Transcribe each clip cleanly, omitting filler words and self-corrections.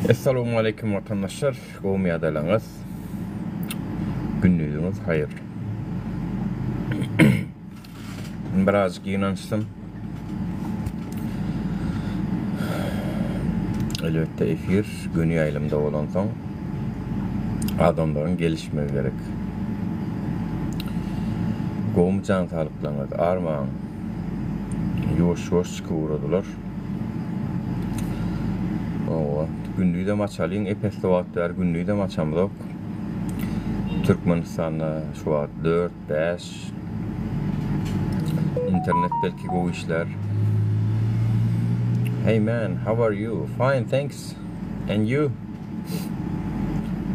Essalawmaleýkim watandaşlar, gowumy ýagdaýlaryňyz? Gündiziňiz haýyr. Birazjyk ýygnanyşdym. Elbetde efir göni ýaýlymda bolansoň adamlaryň gelişmegi gerek. Gowumy jan saglyklaryňyz? Armaň. Ýuwaş-ýuwaş çykyp ugradylar. Owa, gündizem açalyň, ep-esli wagt bäri gündizem açamzok. Türkmenistanda şu wagt 4, 5 internet belki gowy işlär. Hey man, how are you? Fine, thanks. And you?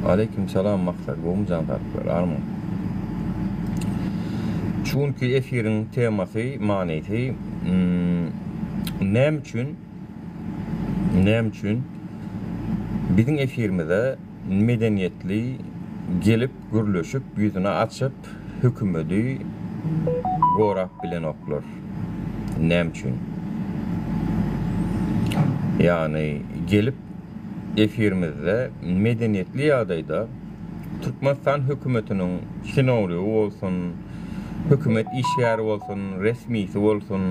Aleyküm salam Maksat, gowumy jan saglyklar, armyň? Şu günki efiriň temasy, manysy, hmm, näme üçin näme üçin biziň efirimize medeniýetli gelip gürleşip ýüzüni açyp hökümedi gorap bilenoklar näme üçin ýagny gelip efirimizde medeniýetli ýagdaýda Türkmenistan hökümetiniň çinowligi bolsun, hökümet işgäri bolsun, resmisi bolsun,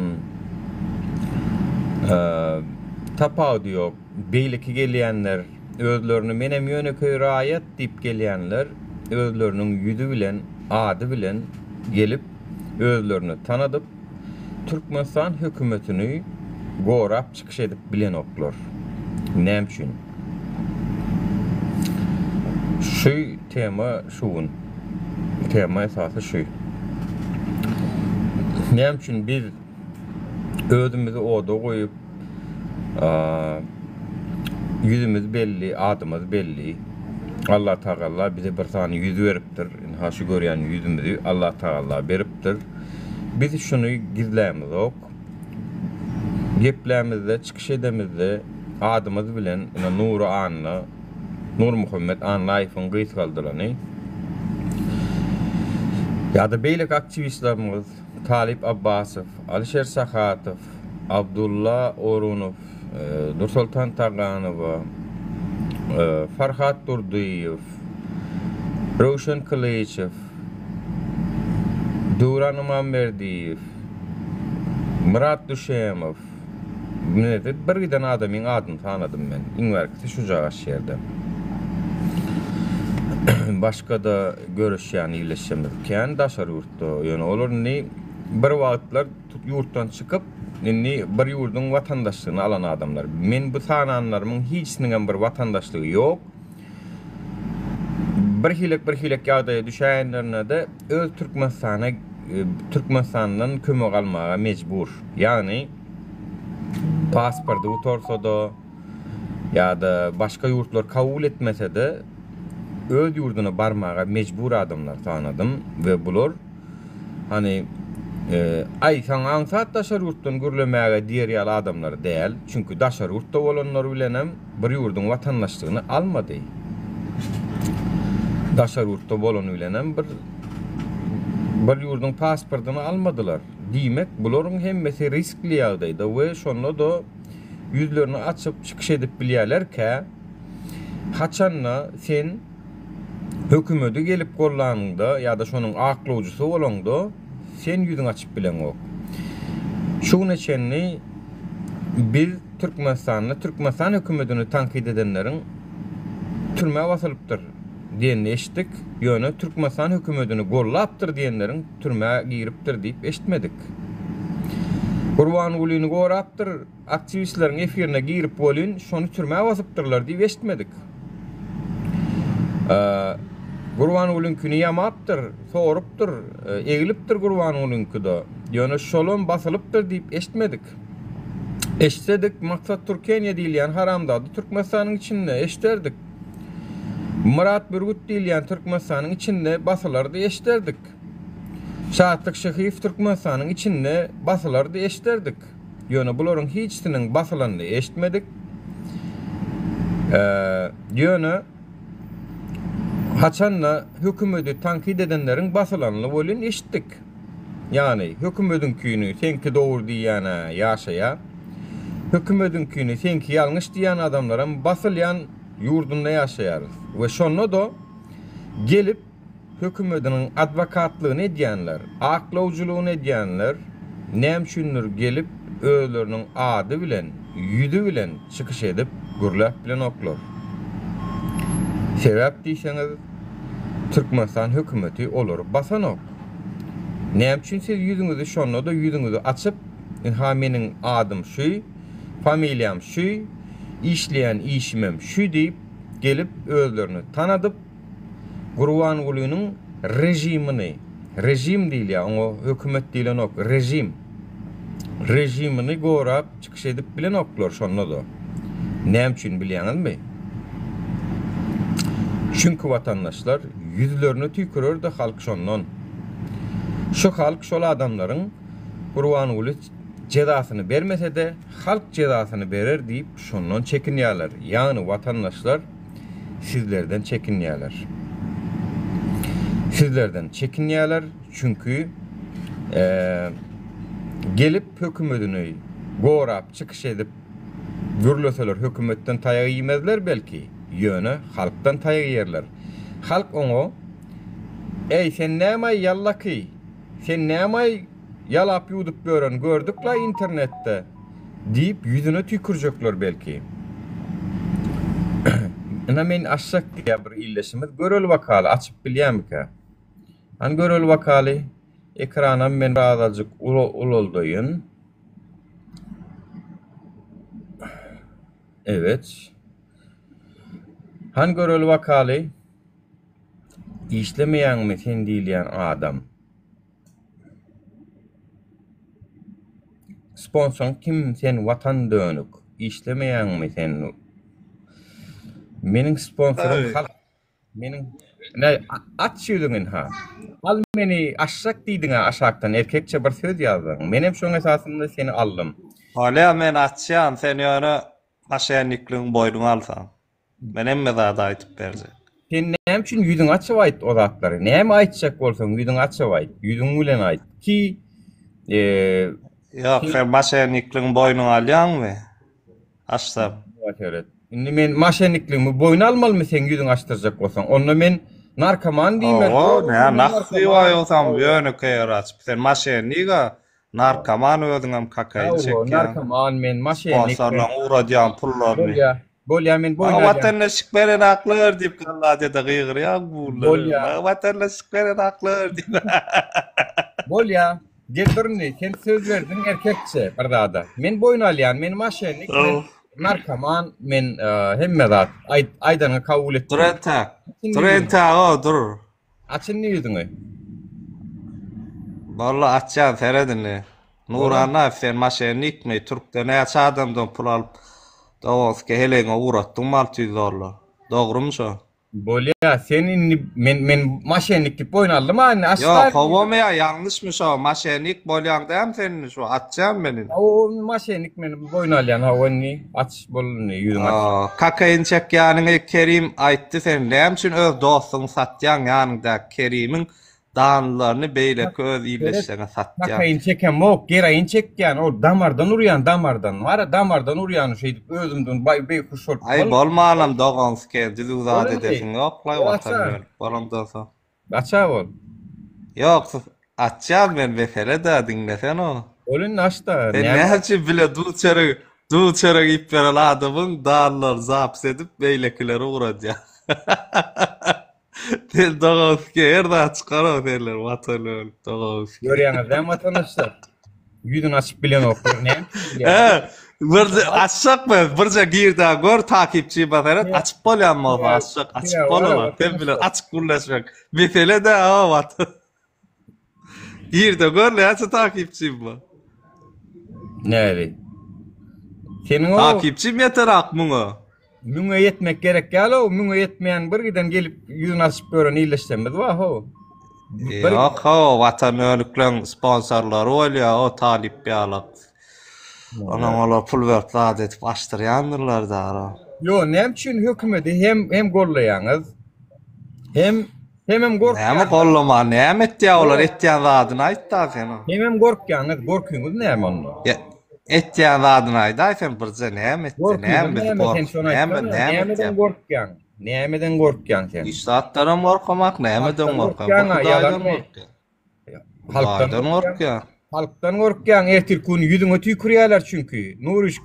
tapawudy ýok. Beýleki gelýänler, özlerini menem ýönekeý raýat diýip gelýänler özleriniň ýüzi bilen, ady bilen gelip, özlerini tanadyp, Türkmenistan hökümetini gorap çykyş edip bilenoklar. Näme üçin? Şu tema şu gün. Tema esasy şu. Näme üçin biz özümizi oda goýup, ýüzümiz belli, adymyz belli. Allah Tagalla bize bir sany ýüz beripdir. Ynha şu görýän ýüzümizi Allah Tagalla beripdir. Biz şuny gizlämizok. Geplämizde, çykyş edemizde adymyz bilen ine Nury Anna, Nurmuhammet Annaýewiň gysgaldylany ýa-da beýleki aktiwistlerimiz Talyp Abbasow, Alişer Sahatow, Abdulla Orunow, Nursoltan Taganowa, Farhat Durdyýew, Röwşen Kylyçow, Döwran Ymamberdiýew, Myrat Düşemow, Mine bir giden adamyň adyny sanadym men. Iň bärkisi şujagaş ýerde. Başga-da görüşýän ildeşlerimiz kän daşary ýurtda. Ýöne olar indi bir wagtlar ýurtdan çykyp, indi bir ýurduň watandaşlygyny alan adamlar. Men bu sananlarymyň hiçisiniňem bir watandaşlygy ýok. Bir hilek bir hilek ýagdaýa düşäýenlerinde-de öz Türkmenistana Türkmenistandan kömek almaga mejbur. Ýagny pasporty gutarsa-da ýa-da başga ýurtlar kabul etmese-de öz ýurduna barmaga mejbur adamlar sanadym we bular Hany, aý, saňa aňsat daşary ýurtdan gürlemäge diýer ýaly adamlar däl. Çünki daşary ýurtda bolanlar bilenem bir ýurduň watandaşlygyny almady. Daşary ýurtda bolany bilenem bir bir ýurduň pasportyny almadylar. Diýmek, bularyň hemmesi riskli ýagdaýda we şonda-da ýüzlerini açyp çykyş edip bilýärlerkä, haçanda sen Hökümedi gelip gollanyňda ýa-da şonuň aklawjysy bolaňda sen ýüzüňi açyp bileňok. Şu güne çenli biz Türkmenistanda Türkmenistan hökümedini tankyt edenleriň türmä basylypdyr diýenini eşitdik, ýöne Türkmenistan hökümedini gollapdyr diýenleriň türmä giripdir diýip eşitmedik. Gurbangulyny gorapdyr Aktiwistleriň efirine girip welin şony türmä basypdyrlar diýip eşitmedik. Gurbangulyňkyny ýamapdyr, sorupdyr, eglipdir Gurbangulyňky-da. Ýöne şolam basylypdyr diýip eşitmedik. Eşitsedik Maksat Türkeniýe diýilýän haramzada Türkmenistanyň içinde eşderdik. Myrat Bürgüt diýilýän Türkmenistanyň içinde basylardy eşderdik. Şatlyk Şyhyýew Türkmenistanyň içinde basylardy eşderdik. Ýöne bularyň hiçsiniň basylanyny eşitmedik. Ýöne haçanda hökümedi tankyt edenleriň basylanyny welin eşitdik. Ýagny hökümediňkini seňki dogry diýýän-ä ýaşaýar. Hökümediňkini seňki ýalňyş diýýän adamlaram basylýan. ýurdunda ýaşaýarys we şonda-da gelip hökümediniň adwokatlygyny edýänler, aklawjylygyny edýänler näme üçindir gelip özleriniň ady bilen, ýüzi bilen çykyş edip gürläp bilenoklar. Sebäp diýseňiz Türkmenistan hökümeti olary basanok. Näme üçin siz ýüzüňizi şonda-da ýüzüňizi açyp, ynha meniň adym şu, familiýam şu, işleýän işimem şu diýip gelip özlerini tanadyp, Gurbangulynyň režimini, režim diýilýär, oňa hökümet diýlenok, režim, režimini gorap çykyş edip bilenoklar şonda-da. Näme üçin bilýäňizmi? Çünki watandaşlar ýüzlerine tüýkürer-de halk şondan. Şu halk şol adamlaryň Gurbanguly jezasyny bermese-de, halk jezasyny berer diýip şondan çekinýärler. Ýagny watandaşlar sizlerden çekinýärler. Sizlerden çekinýärler, çünki gelip hökümetini gorap çykyş edip gürleseler hökümetden taýak iýmezler belki, ýöne halkdan taýak iýerler. Halk oňa Eý sen nämaý ýallaky, sen nämaý ýalap ýuwdup ýören gördük-laý internetde diýip ýüzüne tüýkürjekler belki. Ynha men açjak diýýär bir ildeşimiz. Göreli bakaly açyp bilýärmikä? Hany göreli bakaly. Ekranam men birazajyk ulaldaýyn. Evet. Hany göreli bakaly. Işlemeýäňmi sen diýilýän adam? Sponsoryň kim sen watan dönük işlemeýäňmi sen meniň sponsorym halk meniň ne aç ýüzüňi ynha al meni aşşak diýdiňä aşakdan erkekçe bir söz ýazdyň menem şoň esasynda seni aldym. Bolýa men açýan sen ýöne maşennikligiň boýnuňa alsaň. Men hemme zady aýdyp berjek. Sen näme üçin ýüzüňi açyp aýt o zatlary. Näme aýtjak bolsaň ýüzüňi açyp aýt. Ýüzüň bilen aýt. Ki Ýok, sen maşennikligiň boýnuňa alýaňmy? Açsam. Seret. Indi men maşennikligimi boýun almalymy seň ýüzüňi açdyrjak bolsaň? Onda men narkoman diýmeli. Owo, nä nahly ýogsam ýönekeý ýer açyp. Sen maşennig-a. Narkoman özüňem kokain çekýäň. Narkoman men, maşennik. Sponsorlaryň ugradýan pullaryny. Bolýa. Bolýa men boýun Maňa alýan. watandaşlyk beren aklar diýip Gollandiýada gygyrýaň bular. Bolýa. Maňa watandaşlyk beren aklar diýip. Bolýa. Gel dur indi sen söz berdiň erkekçe bir zada. Men boýun alýan men maşennik men narkoman men hemme zat. Aýt aýdanyňy kabul etdim. Dur entäk. Dur entäk dur. Aç indi ýüzüňi. Walla açýan seret indi. Nurannaýew sen maşennikmi türkde näçe adamdan pul alyp dogowski heleýiňe ugratdyňmy 600 dollar. Dogrymy şo? Bolýa sen indi men men maşennik diýip boýun aldym a indi aç Ýok howamy ýa ýalňyşmy şo maşennik bolýaň dämi sen indi şo açýan men indi. Hawa maşennik men boýun alýan hawa indi aç bol indi ýüzüňi aç. Kokain çekýäniňi Kerim aýtdy sen näme üçin öz dostuňy satýaň ýanyňdaky Kerimiň danlylaryny beýleki öz ildeşleriňe satýaň. Kokain çekemok geroin çekýän ol damardan urýan damardan bara damardan urýan şeýdip özümden baý beýhuş bolup. Aý bolmanam doganski düzüw zat edesiň ýoklaý watan bölüp bolandan soň. Açar bol. Ýok, açýan men mesele-dä, diňlesene. Ol indi aç-da. Sen näme üçin bile duz çörek, duz çörek iýip beren adamyň danlaryny zapis edip beýlekileri ugradýaň. Sen dogowski her zat çykarow senler watan ölüp dogowski. Görýäňiz dämi watandaşlar? Ýüzüni açyp bilenoklar näme üçin bilýär? He, bir açjak men, birje gir-de gör takipçi seret, açyp bolýan bolsa açjak, açyk bolanok. Sen bilen açyk gürleşmek. Mesele-dä o watan. Gir-de gör näçe takipçim bar. Näli? Seniň o Takipçim ýeterak muňa. Müňe ýetmek gerek ýaly-ow, müňe ýetmeýän bir giden gelip ýüzüni açyp ýören ildeşlerimiz bar-how. Ýok how, Watan önükleň sponsorlary bolýa o talyp ýalak. Onuň olar pul berip zat edip açdyrýandyrlar dara. Ýo, näme üçin hökümeti hem hem gollaýaňyz? Hem hemem gorkýaňyz. Näme gollaman, näme etýä olar etýän zadyny aýtda sen. Hemem gorkýaňyz, gorkyňyz näme onda? Etýän zadyny aýdaý sen birje näme etdi? Näme bizi gorkuzdy? Näme näme Nämeden gorkýaň? Nämeden gorkýaň sen? Hiç zatdanam gorkamak, nämeden gorkýaň? Hudaýdan gorkýan. Halkdan gorkýan. Halkdan gorkýaň, ertir gün ýüzüňe tüýkürýärler çünki. Nuryş.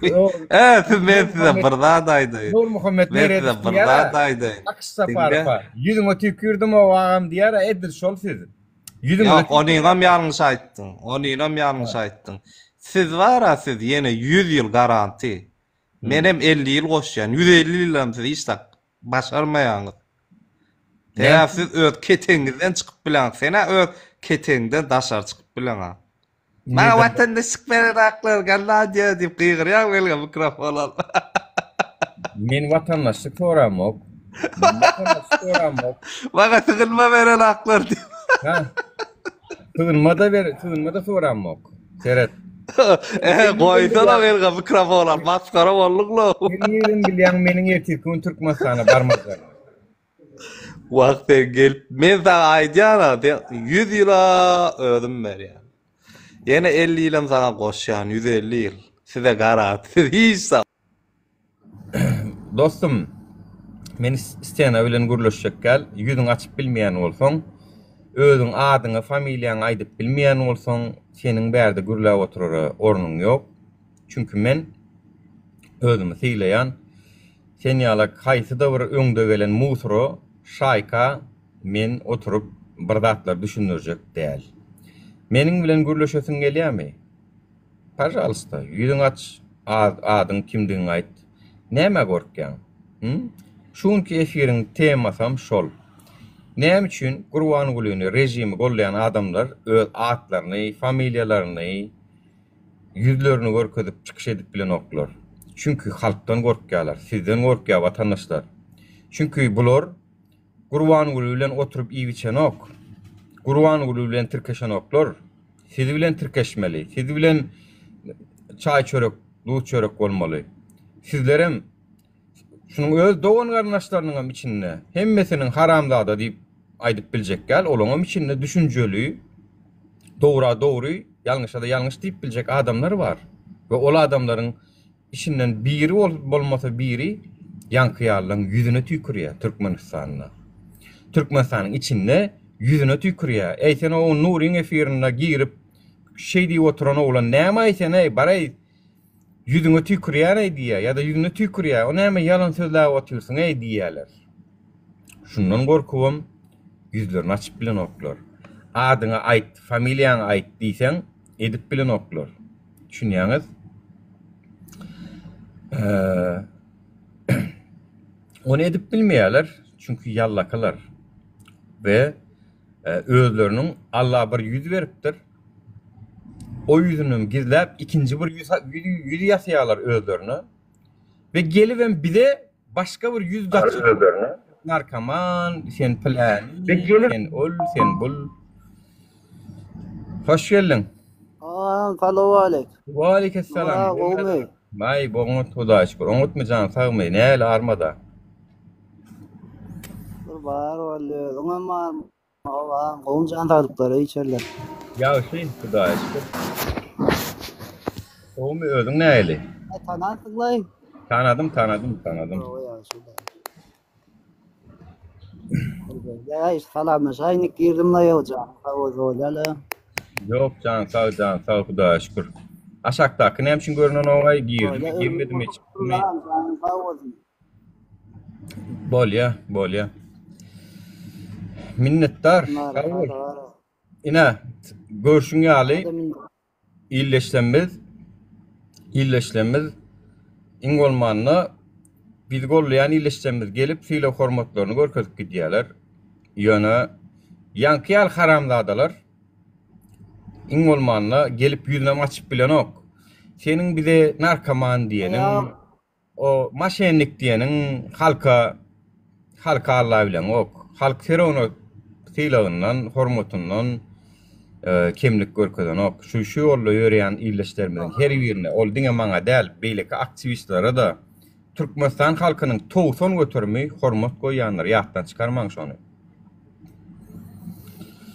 E, siz men size bir zat aýdaýyn. Nurmuhammet Men size bir zat aýdaýyn. Akyş Saparowa. Ýüzüňe tüýkürdim o agam diýär, edil şol siz. Ýüzüňe Ýok, onyňam ýalňyş aýtdyň. Onynam ýalňyş aýtdyň. Siz bar-a siz ýene 100 ýyl garanti. Menem 50 ýyl goşýan. 150 ýylam siz hiç zat başarmaýaňyz. Sebäbi siz öz ketegiňizden çykyp bileňok. Sen-ä öz ketegiňden daşary çykyp bileňok. Maňa watandaşlyk berenaklar Gollandiýa diýip gygyrýaň welin mikrofon alyp. Men watandaşlyk soramok. Men watandaşlyk soramok. Maňa sygynma berenaklar diýip. Ha. Sygynma da ber, sygynma da soramok. Seret. Eh, goýsana welin mikrofon alyp masgara bolduň-la. Sen nirden bilýäň meniň ertirki gün Türkmenistana barmajagymy? Wah sen gelip men saňa aýdýan-a sen 100 ýyla özüm berýän. Ýene 50 ýylam saňa goşýan 150 ýyl. Size garat siz hiç zat. Dostum men stena bilen gürleşjek däl ýüzüňi açyp bilmeýän bolsaň özüň adyňy familiýaňy aýdyp bilmeýän bolsaň seniň bärde gürläp oturara ornuň ýok çünki men özümi sylaýan Sen ýalak haýsyda bir öňde gelen musora, şaýka men oturyp bir zatlar düşündirjek däl. Meniň bilen gürleşesiň gelýämi? Pažalsta, ýüzüňi aç, adyň kimdigiňi aýt. Nämä gorkýaň? Hum? Şu günki efiriň temasam şol. Näme üçin Gurbangulyny, režimi goldaýan adamlar öz atlaryny, familiýalaryny, Ýüzlerini görkezip çykyş edip bilenoklar. Çünki halkdan gorkýarlar, sizden gorkýar watandaşlar. Çünki bular Gurbanguly bilen oturyp iýip içenok. Gurbanguly bilen tirkeşenoklar. Siz bilen tirkeşmeli. Siz bilen çaý çörek, duz çörek bolmaly. Sizlerem Şunuň öz dogan-garyndaşlarynyňam içinde hemmesiniň haramzada diýip aýdyp biljek däl, olaňam içinde düşünjeli, dogra dogry, ýalňyşa-da ýalňyş diýip biljek adamlar bar. We ol adamlaryň içinden biri bolmasa biri ýaňky ýalylaryň ýüzüne tüýkürýär Türkmenistanda. Türkmenistanyň içinde ýüzüne tüýkürýär. Eý sen o Nuryň efirinde girip şeý diýip oturan oglan näme-aý sen-eý, bar-eý Ýüzüňe tüýkürýär-eý diýýär, ýa-da ýüzüne tüýkürýär, o näme ýalan sözläp otyrsyň-eý diýýärler. Şundan gorkubam ýüzlerini açyp bilenoklar. Adyňy aýt, familiýaňy aýt diýseň, edip bilenoklar. Düşünýäňiz? Ony edip bilmeýärler, çünki ýallakalar we özleriniň Alla bir ýüz beripdir. O ýüzünem gizläp ikinji bir ýüz ýüz ýasaýarlar özlerine. We gelibem bize başga bir ýüz dakýar özlerine. Narkoman, sen pläni, sen ol, sen bul. Hoş geldiň. Aa, salowaleyk. Waleýkesselam. Gowmy? Baý, oňat Hudaýa şükür. Oňatmy jan, sagmy? Näl armada? Bir bar boldy, özüňem barmy? Hawa, gowy jan saglyklary içerler. Ýagşy, Hudaýa şükür. Gowumy özüň nähili? Hä, tanarsyňlaý. Tanadym, tanadym, tanadym. Gowy ýagşy. Ýa, salamlaşaýyn girdim-la ýok jan. Sag bolsa bolýa-la. Ýok jan sag, jan sag, Hudaýa şükür. Aşakdaky näme üçin görnenogaý, girdimi, girmedimi, çykdymy? Janyň sag bolsun. Bolýa, bolýa. Minnetdar, sag bol. Ine, görşüň ýaly, illeşsemmiz, illeşsemmiz iň bolmanda bizi gollaýan illeşsemmiz gelip sylag-hormatlaryny görkezip gidýärler. Ýöne ýaňky ýaly haramzadalar iň bolmanda gelip ýüzünem açyp bilenok. Seniň bize narkoman diýeniň, O maşennik diýeniň halka halka alla bileňok. Halk ser ony sylagyndan, hormatyndan kemlik görkezenok. Şu şu ýolda ýöreýän ildeşlerimiziň her birine, ol diňe maňa däl, beýleki aktiwistlere-de Türkmenistan halkynyň 90 göterimi hormat goýýandyr, ýatdan çykarmaň şony.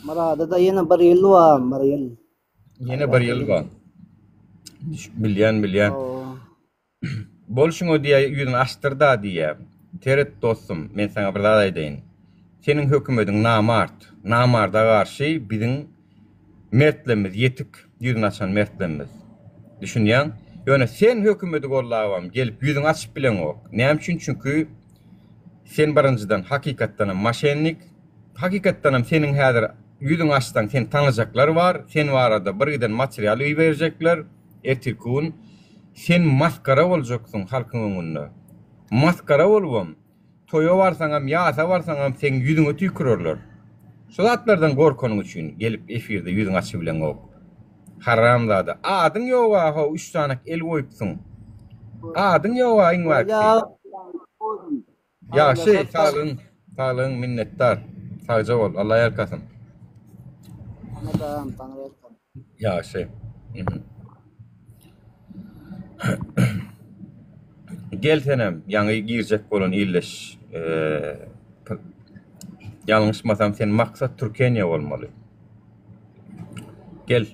Myrada-da ýene bir ýyl bar, bir ýyl. Ýene bir ýyl bar. Bilýän, bilýän. Hawa. Bolşuňa diýýä, ýüzüňi açdyr-da diýýä. Seret dostum, men saňa bir zat aýdaýyn. Seniň hökümediň namart. Namarda garşy biziň mertlerimiz ýetik, ýüzüni açan mertlerimiz. Düşünýäň? Ýöne sen hökümedi gollabam gelip ýüzüňi açyp bileňok. Näme üçin? Çünki sen birinjiden hakykatdanam maşennik, hakykatdanam seniň häzir ýüzüňi açsaň seni tanajaklar bar, sen barada birgiden material iberjekler. Ertirki gün sen masgara boljaksyň halkyň öňünde. Masgara bolubam, toýa barsaňam, ýasa barsaňam seň ýüzüňe tüýkürerler. Şu zatlardan gorkanyň üçin gelip efirde ýüzüňi açybileňok. Haramzada. Adyň ýoga how üç sanak el goýupsyň. Adyň ýoga iň bärkisi. Ýagşy saglygyň saglygyň minnetdar. Sagja bol. Alla ýalkasyn. Saňadam taňryýalkasyn. Ýagşy. Gel senem ýaňy girjek bolan ildeş. Ýalňyşmasam sen Maksat Türkeniýa bolmaly. Gel.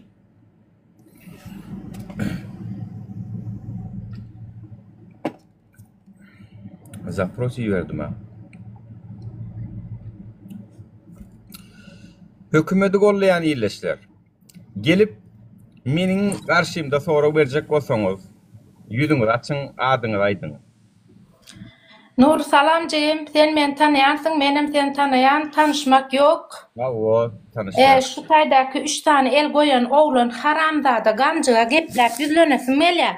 Zapros iberdim-ä. Hökümeti gollaýan ildeşler, gelip meniň garşymda sorag berjek bolsaňyz, ýüzüňizi açyň, adyňyzy aýdyň. Nury salam jigim sen meni tanaýansyň menem seni tanaýan tanyşmak ýok. Hawa tanyşýas. Şu taýdaky üç sany el goýan oglan haramzada ganjyga gepläp ýüzlenesim gelýär.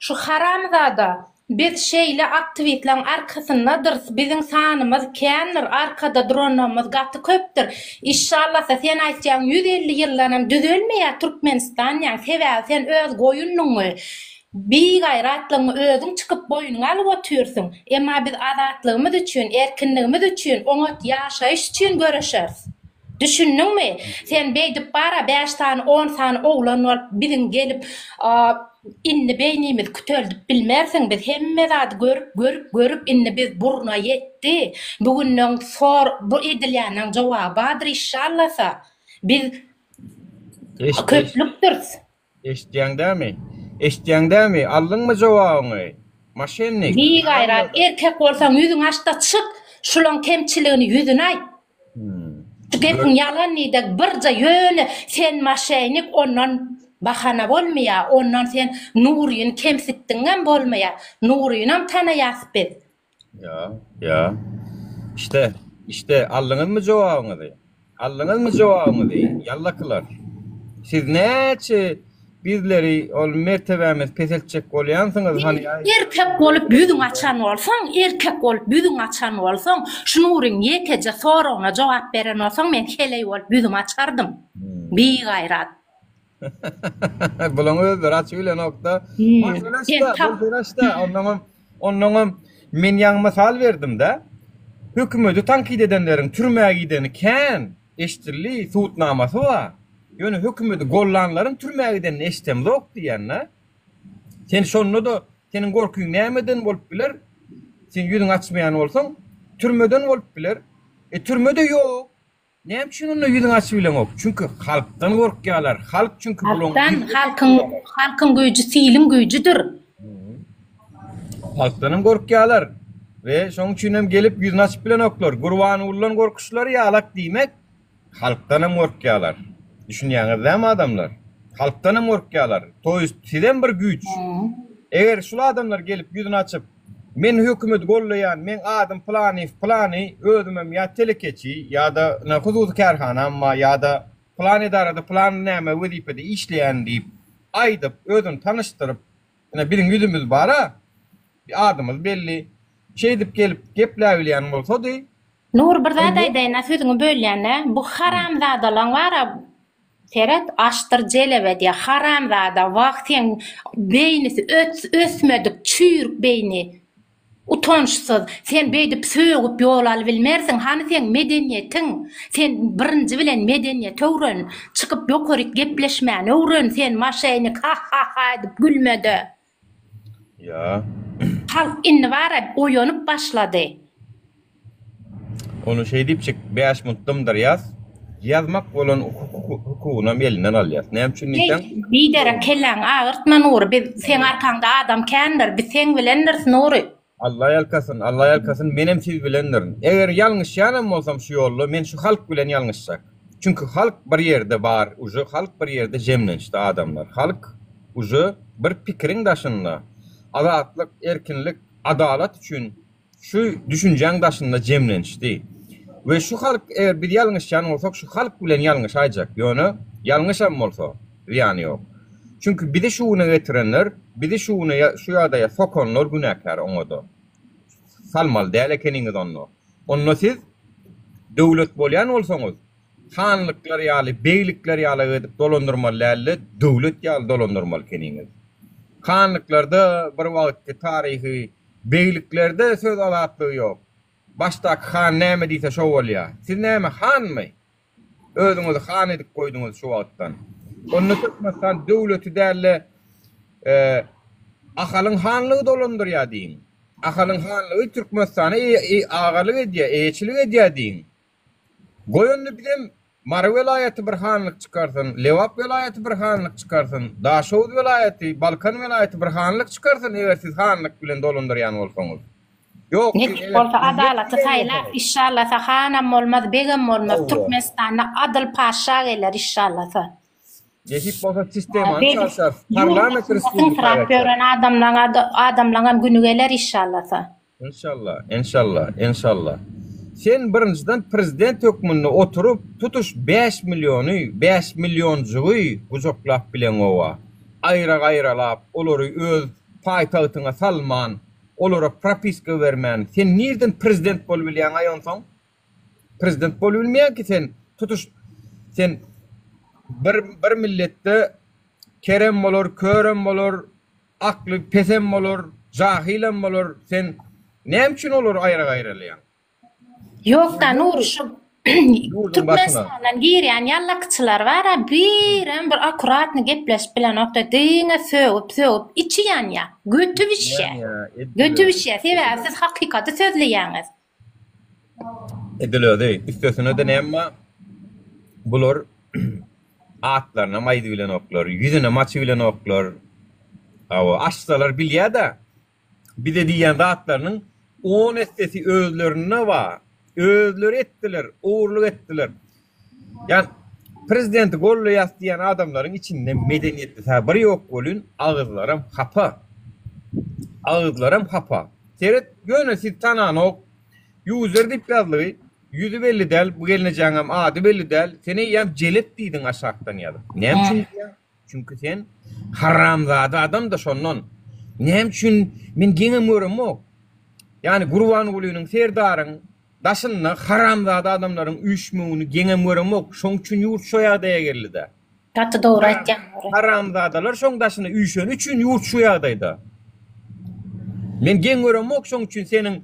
Şu haramzada biz şeýle aktiwistleň arkasyndadyrys biziň sanymyz kändir arkada duranlarymyz gaty köpdür işşallasa sen aýtýaň 150 ýyldanam düzelmeýär Türkmenistan diýýäň sebäbi sen öz goýunlygyňy bigaýratlygyňy özüň çykyp boýnuňa alyp otyrsyň emma biz azatlygymyz üçin erkinligimiz üçin oňat ýaşaýyş üçin göreşeris. Düşündiňmi? Sen beýdip bar-a bäş sany, on sany oglan bolup biziň gelip, indi beýnimizi küteldip bilmersiň. Biz hemme zady görüp, görüp, görüp indi biz burna ýetdi. Bu günden sor bu edilýäniň jogaby bardyr işşallasa. Biz köplükdiris. Eşitýäň dämi? Eşitýäň dämi? Aldyňmy jogabyňy? Moşennik! Bigaýrat erkek bolsaň ýüzüňi açda çyk, şulaň kemçiligini ýüzüne aýt. Şu gepiň ýalan diýdek birje ýöne sen moşennik ondan bahana bolmaýa ondan sen Nuryny kemsitdiňem bolmaýa Nurynam tanaýas biz. Ýa, ýa. Işte, işte, aldyňyzmy jogabyňyzy? Aldyňyzmy jogabyňyzy, ýallakylar? Siz näçe bizleri ol mertebämizi peseltjek bolýansyňyz, hany aý. Erkek bolup ýüzüňi açan bolsaň, erkek bolup ýüzüňi açan bolsaň, şu Nuryň ýekeje soragyna jogap beren bolsaň, men heleý bolup ýüzümi açardym. Bigaýrat. Bulaň özleri açyp bilenokda. Sen tap. Onnoňam, onnoňam men ýaňy mysal berdim-de. Hökümeti tankyt edenleriň türmä gideni kän, eşdildi, subutnamasy bar. Ýöne hökümeti gollanlaryň türmä gidenini eşdemzok diýýän-de. Sen şonda-da seniň gorkyň nämeden bolup biler? Sen ýüzüňi açmaýan bolsaň, türmeden bolup biler. E türme-de ýok. Näme üçin onda ýüzüňi açyp bileňok? Çünki halkdan gorkýarlar. Halk çünki bulaň Halkdan, halkyň, halkyň güýji siliň güýjüdir. Halkdanam gorkýarlar we şoň üçin hem gelip ýüzüni açyp bilenoklar. Gurbangulydan gorkuşlary ýalak diýmek, halkdanam gorkýarlar. Düşünýäňiz dämi adamlar? Halkdanam gorkýarlar. To ýest sizem bir güýç. Eger şul adamlar gelip ýüzüni açyp Men hökümeti gollaýan, meň adym Pylanyýew Pylany, özümem ýa telekeçi, ýa-da ine hususy kärhanam bar, ýa-da pylan edarada pylan näme wezipede işleýän diýip aýdyp, özüni tanyşdyryp, ine biziň ýüzümiz bar-a, adymyz belli, şeýdip gelip gepläbilýän bolsady, Nury bir zat aýdaýyn-a sözüňi bölýän-dä, bu haramzadalaň bar-a seret açdyr jelebe diýýär, haramzada wah seň beýnisi ösmedik çüýrük beýni, utançsyz, sen beýdip sögüp ýol alybilmersiň, hany seň medeniýetiň, sen birinji bilen medeniýeti öwren, çykyp ýokaryk gepleşmäni öwren sen maşenik ha-ha-ha edip gülmede. Ýa. Halk indi bara oýanyp başlady. Ony şeý diýipjik 5 minut dymdyrýas. ýazmak bolan hukugynam elinden alýas. Näme üçin diýseň. Biderek kelläňi agyrtma Nury biz seň arkaňda adam kändir biz seň bilendiris Nury. Alla ýalkasyn, Alla ýalkasyn, menem siz bilendirin. Eger ýalňyşýanam bolsam şu ýolda, men şu halk bilen ýalňyşjak. Çünki halk bir ýerde bar, uje halk bir ýerde jemlenişdi adamlar. Halk uje bir pikiriň daşynda, azatlyk, erkinlik, adalat üçin şu düşünjäň daşynda jemlenişdi. We şu halk eger biz ýalňyşýan bolsak şu halk bilen ýalňyşaýjak. Ýöne ýalňyşam bolsa zyýany ýok. Çünki bizi şu güne getirenler, bizi şu güne şu ýagdaýa sokanlar günäkär oňada. Salmaly däl ekeniňiz onda. Onda siz döwlet bolýan bolsaňyz hanlyklar ýaly, beglikler ýaly edip dolandyrmaly dälde, döwlet ýaly dolandyrmaly ekeniňiz. Hanlyklarda bir wagtky taryhy Begliklerde söz azatlygy ýok. Başdaky han näme diýse şo bolýa. Siz näme hanmy? Özüňizi han edip goýduňyz şu wagtdan. Onda Türkmenistan döwleti dälde Ahalyň hanlygy dolandyrýa diýiň. Ahalyň hanlygy Türkmenistana agalyk edýä, eýeçilik edýä diýiň. Goý onda bizem Mary welaýaty bir hanlyk çykarsyn, Lebap welaýaty bir hanlyk çykarsyn, Daşoguz welaýaty, Balkan welaýaty bir hanlyk çykarsyn eger siz hanlyk bilen dolandyrýan bolsaňyz. Ýok siz Nesip eger bolsa millet adalaty diýen saýlap bolsaňyz. işşallasa hanam bolmaz begem bolmaz Hawa. Türkmenistanda adyl paşa geler işşallasa. Nesip bolsa sistemany çalşarys, parlament respublika Syňsyrap geçer. ýören adamlaň adamlaňam güni geler işşallasa. Enşalla, enşalla, enşalla. Sen birinjiden prezident hökmünde oturyp tutuş 5 milliony, 5 millionjygy gujaklap bileňoga. Aýra-gaýralap, olary öz paýtagtyňa salman, olara propiska bermän, sen nirden prezident bolubilýäň-aý onsoň? Prezident bolubilmeýäň ki sen tutuş sen bir bir milletde kerem bolar, körem bolar, Akly pesem bolar, jahylem bolar, sen näme üçin olary aýra-gaýralaýaň? Ýokda Nury şu Türkmenistandan girýän ýallakçylar bara birem bir akkuratny gepleşip bilenokda diňe sögüp sögüp içi ýanýa göti bişýä göti bişýä sebäbi siz hakykaty sözleýäňiz. Edil özi. Üstesine-de näme bular atlarynam aýdybilenoklar, ýüzünem açybilenoklar. Hawa, açsalar bilýä-de, bize diýýän zatlarynyň on essesi özlerinde bar. Özleri etdiler, ogurlyk etdiler. Ýa prezidenti gollaýas diýýän adamlaryň içinde medeniýetli-hä bir ýok welin, agyzlaram hapa. Agyzlaram hapa. Seret, ýöne siz tananok. User diýip ýazlygy, ýüzi belli däl, bu gelnejeňem ady belli däl. Sen eýýäm jelep diýdiň aşakdan ýazyp. Näme üçin diýýäň? Çünki sen haramzada adam-da şondan. Näme üçin men geňem göremok. Ýani Gurbangulynyň, Serdaryň Daşynda haramzada adamlaryň üýşmegini geňem göremok. Şoň üçin ýurt şo ýagdaýa geldi-dä. Gaty dogry aýtýaň Nury. Haramzadalar şoň daşyna üýşeni üçin ýurt şu ýagdaýda. Men geň göremok şoň üçin seniň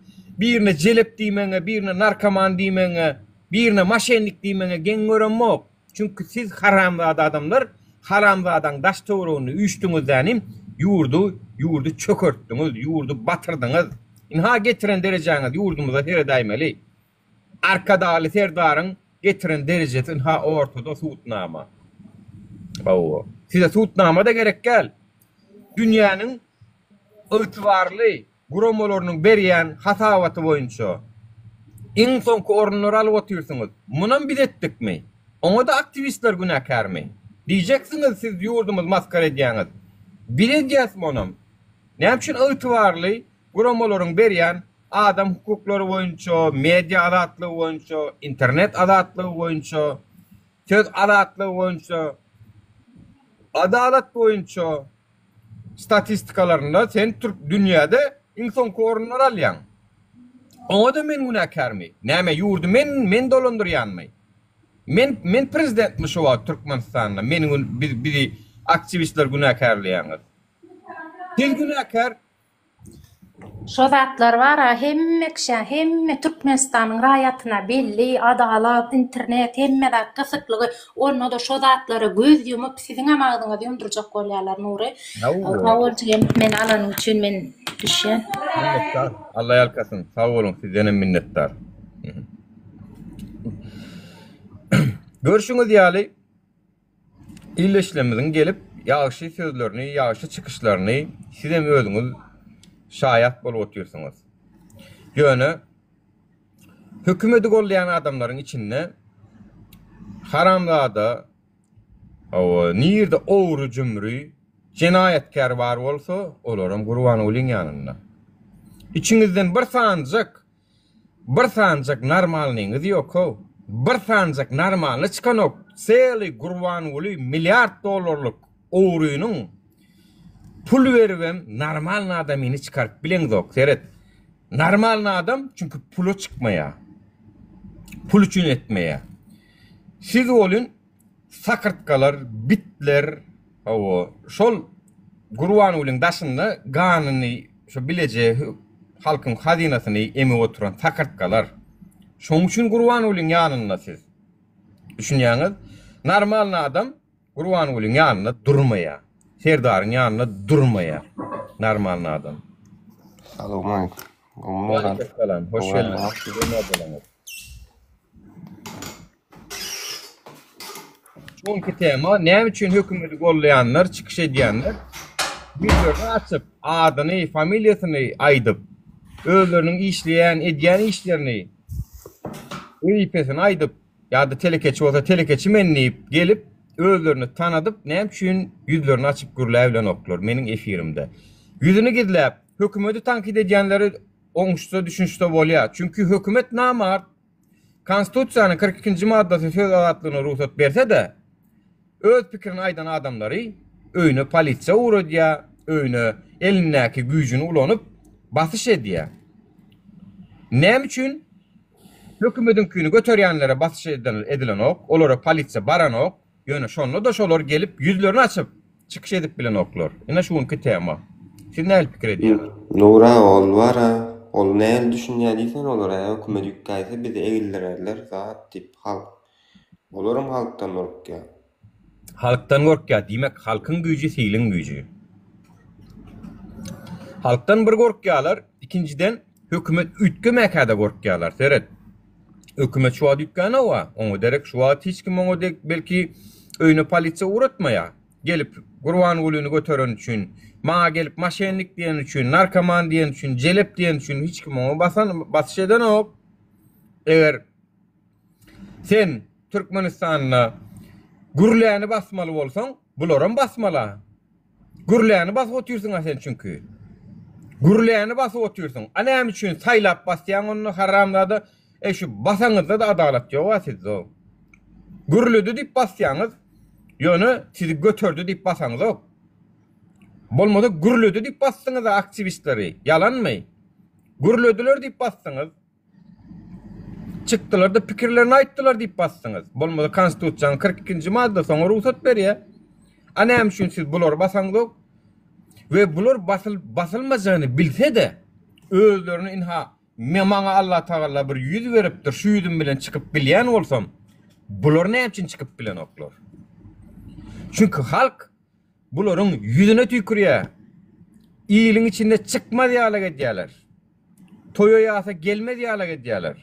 birine jelep diýmegiňe, birine narkoman diýmegiňe, birine maşennik diýmegiňe geň göremok. Çünki siz haramzada adamlar haramzadaň daş töwereginde üýşdüňizdänim ýurdy ýurdy çökertdiňiz, ýurdy batyrdyňyz. Ynha getiren derejäňiz ýurdumyza seredäýmeli. Arkadagly Serdaryň getiren derejesi ynha ortada sudnama. Hawa. Size sudnama-da gerek däl. Dünýäniň ygtybarly guramalarynyň berýän hasabaty boýunça iň soňky orunlary alyp otyrsyňyz. Munam biz etdikmi? Oňa-da aktiwistler günäkärmi? Diýjeksiňiz siz ýurdumyzy masgara edýäňiz. Biz edýäsmi onam? Näme üçin ygtybarly guramalaryň berýän adam hukuklary boýunça, media azatlygy boýunça, internet azatlygy boýunça, söz azatlygy boýunça, adalat boýunça statistikalarynda sen türk dünýäde iň soňky orunlary alýaň. Oňa-da men günäkärmi? Näme ýurdy men men dolandyrýanmy? Men men prezidentmi şu wagt Türkmenistanda? Meni gün biz bizi aktiwistler günäkärleýäňiz. Siz günäkär. Şo zatlar bara hemme kişä hemme Türkmenistanyň raýatyna belli adalat internet hemme zat gysyklygy onda-da şo zatlara göz ýumup siziňem agzyňyzy ýumdurjak bolýalar Nury sag bol jigim meni alanyň üçin men düşýän. Minnetdar. Alla ýalkasyn. Sag boluň sizdenem minnetdar. Görşüňiz ýaly, ildeşlerimiziň gelip ýagşy sözlerini, ýagşy çykyşlaryny sizem özüňiz şaýat bolup otyrsyňyz. Ýöne hökümeti goldaýan adamlaryň içinde haramzada, hawa, nirde ogry-jümri, jenaýatkär bar bolsa, olaram Gurbangulyň ýanynda. Içiňizden bir sanyjak Bir sanjak normalnyňyz ýok-how. Bir sanjak normalny çykanok. Sely Gurbanguly milliard dollarlyk ogrynyň pul beribem normalny adamyny çykaryp bileňzok. Seret. Normalny adam çünki pula çykmaýar. Pul üçin etmeýär. Siz welin Sakyrtgalar, bitler, hawa, şol Gurbangulyň daşynda ganyny şo bileje halkyň hazynasyny emip oturan sakyrtgalar. Şoň üçin Gurbangulyň ýanynda siz. Düşünýäňiz? Normalny adam Gurbangulyň ýanynda durmaýar. Serdaryň ýanynda durmaýar. Normalny adam. Salowmaleýkim. Gowmy Salam, hoş geldiňiz. Şu günki tema näme üçin hökümeti gollaýanlar, çykyş edýänler ýüzlerini açyp, adyny, familiýasyny aýdyp, özleriniň işleýän, edýän işlerini, wezipesini aýdyp ýa-da telekeçi bolsa telekeçi men diýip gelip, özlerini tanadyp, näme üçin ýüzlerini açyp gürläbilenoklar meniň efirimde. Ýüzüni gizläp, hökümeti tankyt edýänleri oňuşsa, düşünişse bolýar. Çünki hökümet namart. Konstitusiýanyň 42-nji maddasy söz azatlygyna rugsat berse-de, öz pikirini aýdan adamlary öýüne polisiýa ugradýar, öýüne elindäki güýjüni ulanyp, basyş edýär. Näme üçin hökümediňkini göterýänlere basyş edilenok, olara polisiýa baranok, Ýöne şonda-da şolar gelip ýüzlerini açyp çykyş edip bilenoklar. Ine şu günki tema. Siz nähili pikir edýäňiz? Nura ol bara ol nähili düşünýä diýsene olar ä hökümet üýtgäýse bizi egildirerler zat diýip halk olaram halkdan gorkýa. Halkdan gorkýa diýmek halkyň güýji siliň güýji. Halkdan bir gorkýalar ikinjiden hökümet üýtgemäkäde gorkýalar seret. Hökümet şu wagt üýtgänok-a. Oňa derek şu wagt hiç kim oňa dek belki öýüne polisiýa ugratmaýar. Gelip Gurbangulyny göteren üçin, maňa gelip maşennik diýen üçin, narkoman diýen üçin, jelep diýen üçin hiç kim oňa basan basyş edenok. Eger sen Türkmenistanda gürläni basmaly bolsaň, bularam basmaly-a. Gürläni basyp otyrsyň-a sen çünki. Gürläni basyp otyrsyň. A näme üçin saýlap basýaň onda haramzada? Eý şu basaňyzda-da adalat ýog-a sizde. Gürledi diýip basýaňyz, ýöne sizi göterdi diýip basaňyzok. Bolmasa gürledi diýip basdyňyz-a aktiwistleri. Ýalanmy? Gürlediler diýip basdyňyz. Çykdylar-da pikirlerini aýtdylar diýip basdyňyz. Bolmasa konstitusiýanyň 42-nji maddasy oňa rugsat berýär. A näme üçin siz bulary basaňzok? We bular basyl basylmajagyny bilse-de, özlerini inha maňa Allah Tagala bir ýüz beripdir, şu ýüzüm bilen çykyp bilýän bolsam, bular näme üçin çykyp bilenoklar? Çünki halk Bularyň ýüzüne tüýkürýär. Iliň içinde çykmaz ýalak edýärler. Toýa ýasa gelmez ýalak edýärler.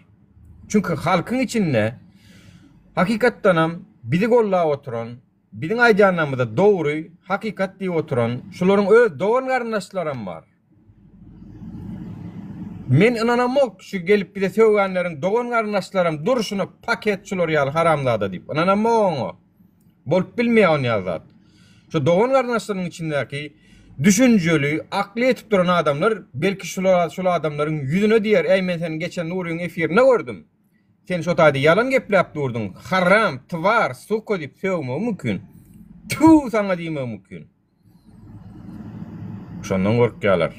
Çünki halkyň içinde hakykatdanam bizi gollap oturan, biziň aýdýanlarymyza dogry, hakykat diýip oturan şularyň öz dogan-garyndaşlaram bar. Men ynanamok şu gelip bize sögänleriň dogan-garyndaşlaram durşuna paket şular ýaly haramzada diýip. Ynanamok oňa. Bolup bilmeýär on ýaly zat. Şu dogan-garyndaşlarynyň içindäki düşünjeli, akly ýetip duran adamlar belki şular şul adamlaryň ýüzüne diýer, Äý men seni geçen Nuryň efirinde gördüm. Sen şo taýda ýalan gepläp durduň. Haram, twar, suka diýip sögmegi mümkin. Tüw saňa diýmegi mümkin. Şondan gorkýarlar.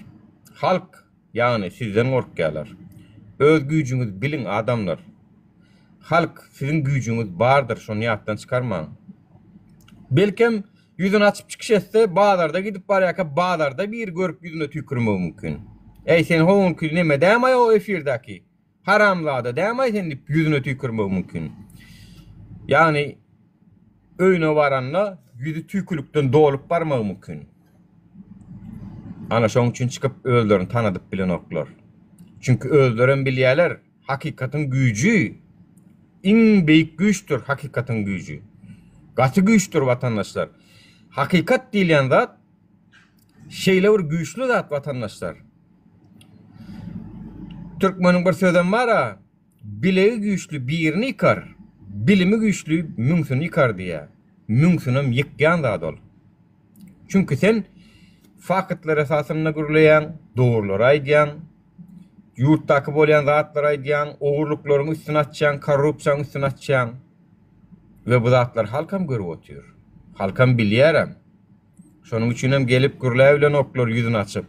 Halk, ýagny sizden gorkýarlar. Öz güýjüňizi biliň adamlar. Halk siziň güýjüňiz bardyr şony ýatdan çykarmaň. Belkem ýüzüni açyp çykyş etse bazarda gidip barýarka bazarda biri görüp ýüzüne tüýkürmegi mümkin. Eý sen ho günki neme dämaý o efirdäki Haramzada dämaý sen diýip ýüzüne tüýkürmegi mümkin. Ýagny öýüne baranda ýüzi tüýkülikden dolup barmagy mümkin. Ana şoň üçin çykyp özlerini tanadyp bilenoklar. Çünki özlerem bilýärler, hakykatyň güýji. Iň beýik güýçdür hakykatyň güýji. Gaty güýçdür watandaşlar. Hakykat diýilýän zat şeýle bir güýçli zat watandaşlar. Türkmeniň bir sözem bar-a, Bilegi güýçli birini ýykar, bilimi güýçli müňsüni ýykar diýýär. Müňsünem ýykýan zat ol. Çünki sen faktlar esasynda gürleýäň, dogrulary aýdýaň, ýurtdaky bolýan zatlary aýdýaň, ogurlyklaryň üstüni açýaň, korrupsiýaň üstüni açýaň. We bu zatlary halkam görüp otyr. Halkam bilýärem. Şonuň üçinem gelip gürläbilenoklar ýüzüni açyp.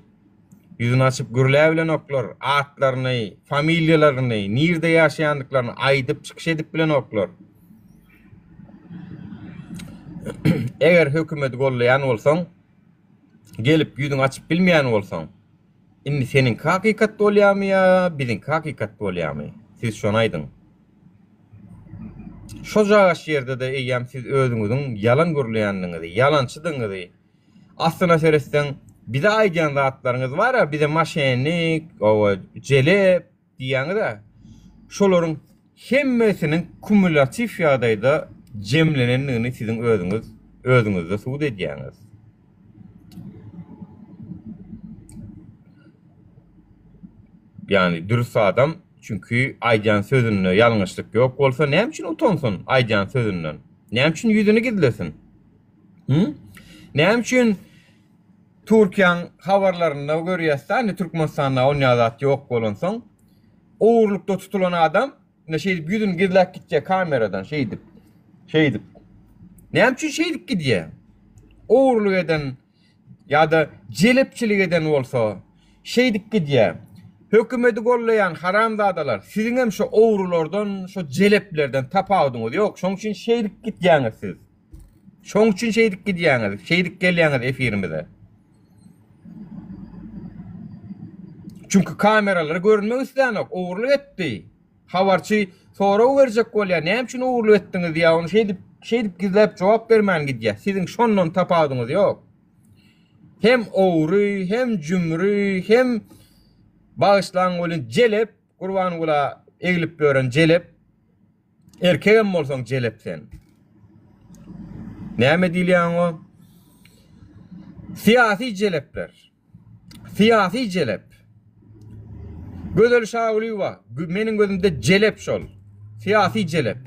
Ýüzüni açyp gürläbilenoklar, atlaryny, familiýalaryny, nirde ýaşaýandyklaryny aýdyp çykyş edip bilenoklar. Eger hökümeti gollaýan bolsaň, gelip ýüzüňi açyp bilmeýän bolsaň, indi seniňki hakykat bolýarmy ýa biziňki hakykat bolýarmy? Siz şony aýdyň. Şojagaş ýerde-de eýýäm siz özüňiziň ýalan gürleýändigiňizi, ýalançydygyňyzy, aslyna seretseň, bize aýdýan zatlaryňyz bar-a, bize moşennik, oba, jelep diýýäňiz-ä, şolaryň hemmesiniň kumulýatiw ýagdaýda jemlenendigini siziň özüňiz özüňizde subut edýäňiz. Ýagny dürüst adam Çünki aýdýan sözünde ýalňyşlyk ýok bolsa näme üçin utansyn aýdýan sözünden? Näme üçin ýüzüni gizlesin? Hı? Näme üçin Türkiýäň habarlarynda görýäs-de, indi Türkmenistanda onýa zat ýok bolansoň, ogurlykda tutulan adam ine şeýdip ýüzüni gizläp gitýär kameradan şeýdip. Şeýdip. Näme üçin şeýdip gidýär? Ogurlyk eden Ýa-da jelepçilik eden bolsa, şeýdip gidýär. Hökümeti gollaýan haramzadalar, siziňem şo ogrulardan, şo jeleplerden tapawudyňyz ýok. Şoň üçin şeýdip gidýäňiz siz. Şoň üçin şeýdip gidýäňiz, şeýdip gelýäňiz efirimize. Çünki kameralara görünmek islänok, ogurlyk etdi. Habarçy sorag berjek bolýar, näme üçin ogurlyk etdiňiz diýýär, ony şeýdip, şeýdip gizläp jogap bermän gidýär. Siziň şondan tapawudyňyz ýok. Hem ogry, hem jümri, hem bagyşlaň welin jelep, Gurbangula eglip ýören jelep. Erkegem bolsaň jelep sen. Näme diýilýär oňa? Syýasy jelepler. Syýasy jelep. Gözel Şagulyýewa, meniň gözümde jelep şol. Syýasy jelep.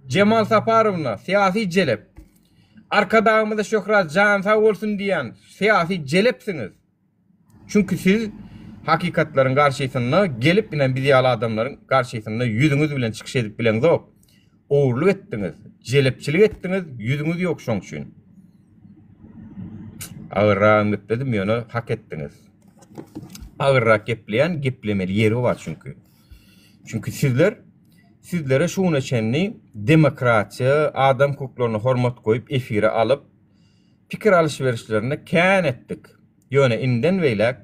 Jemal Saparowna, syýasy jelep. Arkadagymyza şöhrat, jany sag bolsun diýýän syýasy jelepsiňiz. Çünki siz hakykatlaryň garşysynda gelip ine biz ýaly adamlaryň garşysynda ýüzüňiz bilen çykyş edip bileňzok. Ogurlyk etdiňiz, jelepçilik etdiňiz, ýüzüňiz ýok şoň üçin. Agyrragam gepledim, ýöne hak etdiňiz. Agyrrak gepleýän geplemeli ýeri bar çünki. Çünki sizler sizlere şu güne çenli demokratiýa, adam hukuklaryna hormat goýup efire alyp pikir alyş-berişlerini kän etdik. Ýöne indden beýläk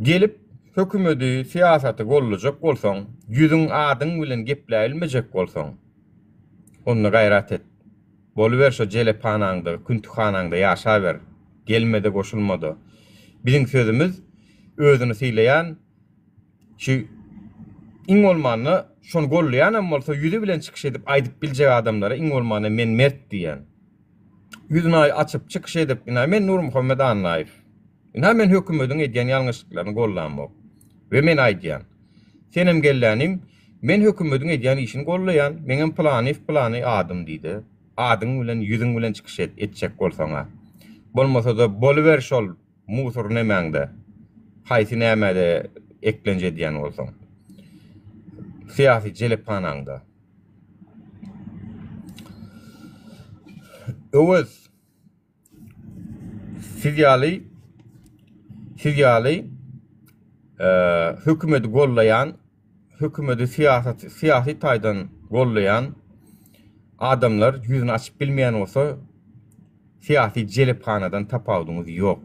gelip hökümedi, syýasaty gollajak bolsaň, ýüzüň adyň bilen gepläbilmejek bolsaň, onda gaýrat et. Boluber şo jelephanaňda, küntühanaňda ýaşaber. Gelme-de goşulma-da. Biziň sözümiz özüni sylaýan şu iň bolmanda şony gollaýanam bolsa ýüzi bilen çykyş edip aýdyp biljek adamlara iň bolmanda men mert diýýän. Ýüzüni açyp çykyş edip ina men Nurmuhammet Annaýew. Ina men hökümediň edýän ýalňyşlyklaryny gollamok. We men aýdýan. Senem gellänim men hökümediň edýän işini gollaýan. Meňem Pylanyýew pylany adym diýdi. Adyň bilen ýüzüň bilen çykyş et etjek bolsaňa. Bolmasada boluber şol musur nemäňde. Haýsy nämede eklenç edýän bolsaň. Syýasy jelephanaňda. Öwez siz ýaly siz ýaly hökümeti gollaýan hökümeti syýasat syýasy taýdan gollaýan adamlar ýüzüni açyp bilmeýän bolsa Syýasy jelephanadan tapawudyňyz ýok.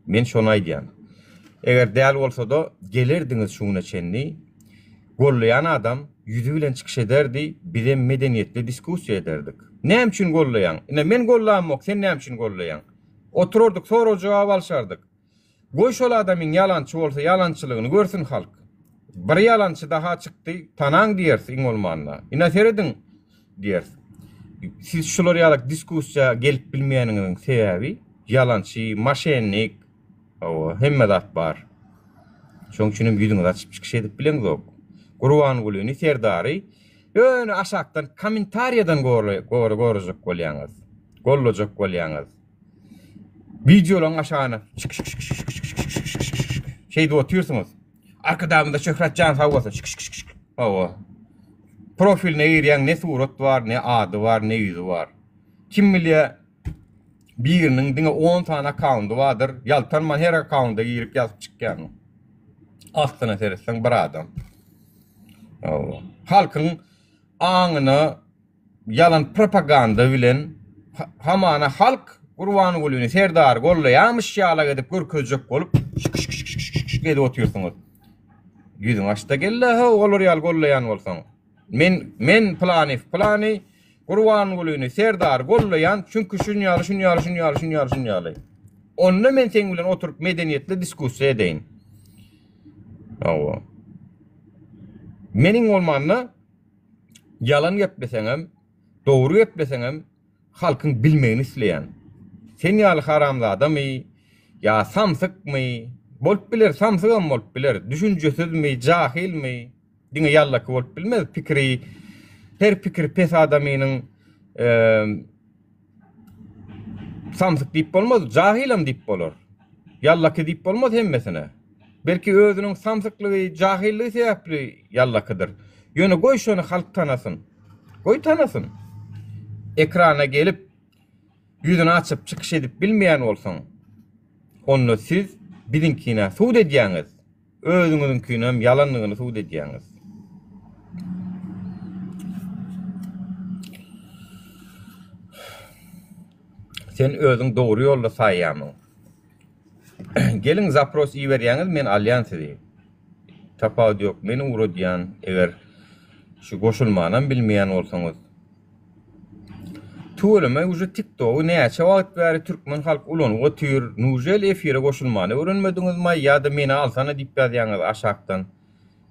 Men şony aýdýan. Eger däl bolsada gelerdiňiz şu güne çenli. Gollaýan adam ýüzi bilen çykyş ederdi, bizem medeniýetli diskussiýa ederdik. Näme üçin gollaýaň? Ine men gollamok, sen näme üçin gollaýaň? Oturardyk, sorag-jogap alşardyk. Goý şol adamyň ýalançy bolsa ýalançylygyny görsün halk. Bir ýalançy daha çykdy, tanaň diýeris iň bolmanda. Ine serediň diýeris. Siz şular ýaly diskussiýa gelip bilmeýäniňiziň sebäbi ýalançy, moşennik, hawa, hemme zat bar. Şoň üçin hem ýüzüňizi açyp çykyş edip bileňzok. Gurbangulyny, Serdary ýöne aşakdan kommentariýadan gorajak bolýaňyz. Gollajak bolýaňyz. Wideolaryň aşagyna şyk şyk şyk şyk şyk şyk şyk şyk şyk şyk şeýdip otyrsyňyz. Arkadagymyza şöhrat jan sag bolsun. Şyk şyk şyk şyk. Hawa. Profiline girýäň ne surat bar, ne ady bar, ne ýüzi bar. Kim bilýär biriniň diňe 10 sany akkaundy bardyr. Ýaltanman her akkaunda girip ýazyp çykýan. Aslyna seretseň bir adam. Hawa. Halkyň aňyna ýalan propaganda bilen hamana halk Gurbangulyny Serdary gollaýamyş ýalak edip görkezjek bolup şyk-şyk-şyk-şyk edip otyrsyňyz. Ýüzüňi açda gel-le how olar ýaly gollaýan bolsaň. Men men pylany pylany Gurbangulyny Serdary gollaýan çünki şun ýaly şun ýaly şun ýaly şun ýaly şun ýaly. Onda men seň bilen oturyp medeniýetli diskussiýa edeýin. Hawa. Meniň bolmanda Ýalan gepleseňem, dogry gepleseňem halkyň bilmegini isleýän. Sen ýaly haramzadamy ýa samsykmy, bolup biler samsygam bolup biler, düşünjesizmi, jahylmy, diňe ýallaki bolup bilmez, pikiri her pikiri pes adamynyň Samsyk diýip bolmaz, jahylam diýip bolar. Ýallaki diýip bolmaz hemmesine. Belki özüniň samsyklygy, jahyllygy sebäpli ýallakydyr. Ýöne goý şony halk tanasyn. Goý tanasyn. Ekrana gelip, ýüzüni açyp çykyş edip bilmeýän bolsaň, onda siz biziňkine sud edýäňiz. Özüňiziňkinem ýalandygyny subut edýäňiz. Sen özüň dogry ýolda saýýamyň? Geliň zapros iberýäňiz men alýan sizi. Tapawudy ýok men ugradýan eger şu goşulmanam bilmeýän bolsaňyz. Tüweleme uje tiktogy näçe wagt bäri türkmen halky ulanyp otyr nujel efire goşulmany öwrenmediňizmaý ýada meni alsana diýip ýazýaňyz aşakdan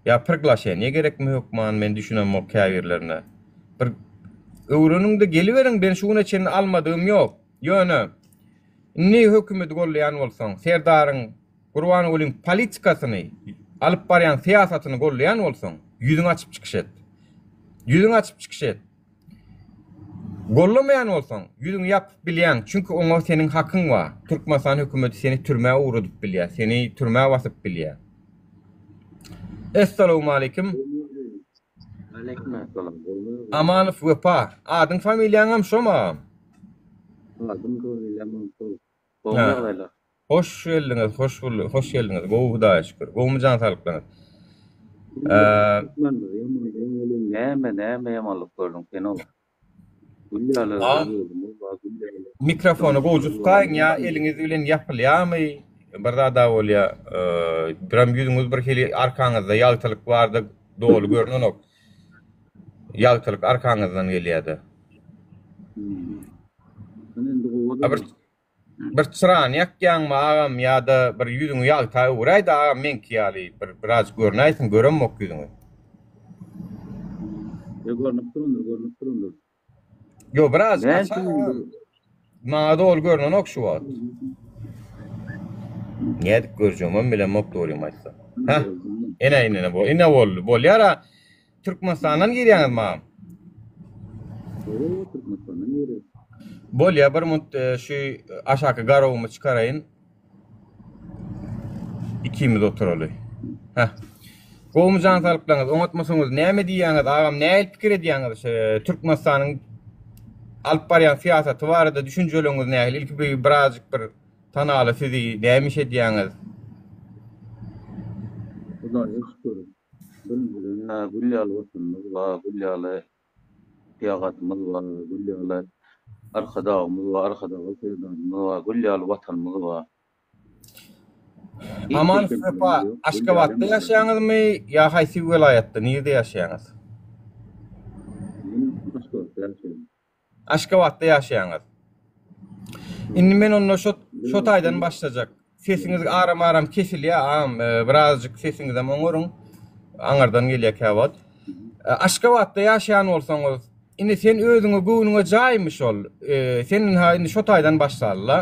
ýa priglaşeniýe gerekmi hökman men düşünemok käbirlerine bir öwreniňde geliberiň ben şu güne çenli almadygym ýok ýöne indi hökümedi gollaýan bolsaň serdaryň Gurbangulyň politikasyny alyp barýan syýasatyny gollaýan bolsaň ýüzüňi açyp çykyş et ýüzüňi açyp çykyş et Gollamaýan bolsaň, ýüzüňi ýapyp bilýäň, çünki oňa seniň hakyň bar. Türkmenistan hökümeti seni türmä ugradyp bilýär, seni türmä basyp bilýär. Essalawmaleýkim. Amanow Wepa. Adyň familiýaňam şomy agam? Adym familiýam şol. Gowy ýagdaýlar. Hoş geldiňiz, hoş bulduk, hoş geldiňiz. Gowy Hudaýa şükür. Gowumy jan saglyklaryňyz? Türkmenimizi ýamanlaýaň welin näme näme ýamanlyk gördüň sen ol. Gül ýaly ýurdumyz bar gül ýaly. Mikrofony gowja tutaýyň ýa eliňiz bilen ýapylýamy bir zada bolýa. Biram ýüzüňiz bir hili arkaňyzda ýagtylyk barda doly görnenok. Ýagtylyk arkaňyzdan gelýäde. Bir Bir çyrany ýakýaňmy agam ýa-da bir ýüzüňi ýagta öwräýdä agam meňki ýaly bir biraz görnäýsin göremok ýüzüňi. Ýa görnüp durandyr görnüp durandyr. Ýo biraz açaý agam. Maňa doly görnenok şu wagt. Nädip görjegimem bilemok dogrymy aýtsam. Hah ene ine ine ine boldy bolýara Türkmenistandan girýäňizmi agam? Hawa, Türkmenistandan girýän. Bolýa bir munt e, şu aşaky garawumy çykaraýyn. Ikimiz oturaly. Heh. Gowumy jan saglyklaryňyz, oňatmysyňyz, näme diýýäňiz agam, nähili pikir edýäňiz e, Türkmenistanyň alyp barýan syýasaty barada düşünjeleriňiz nähili? Ilki bir birazjyk bir tanaly sizi, näme iş edýäňiz? Hudaýa şükür. Birinjiden-ä gül ýaly Watanymyz bar, gül ýaly syýahatymyz bar, gül ýaly Arkadagymyz bar, Arkadagly Serdarymyz bar, gül ýaly Watanymyz bar. Hiç Aman bir Wepa, kemçiligimiz ýok, gül ýaly Aşgabatda ýaşaýaňyzmy ýa haýsy welaýatda, nirde ýaşaýaňyz? Men Aşgabatda ýaşaýan. Aşgabatda ýaşaýaňyz. Indi men onda şo şo taýdan başlajak. Sesiňiz aram-aram kesilýär agam, birazjyk sesiňizem oňaryň. Aňyrdan gelýär käwagt. Aşgabatda ýaşaýan bolsaňyz, indi sen özüňe göwnüňe jaýmy şol? Sen ynha indi şo taýdan başlaly-la.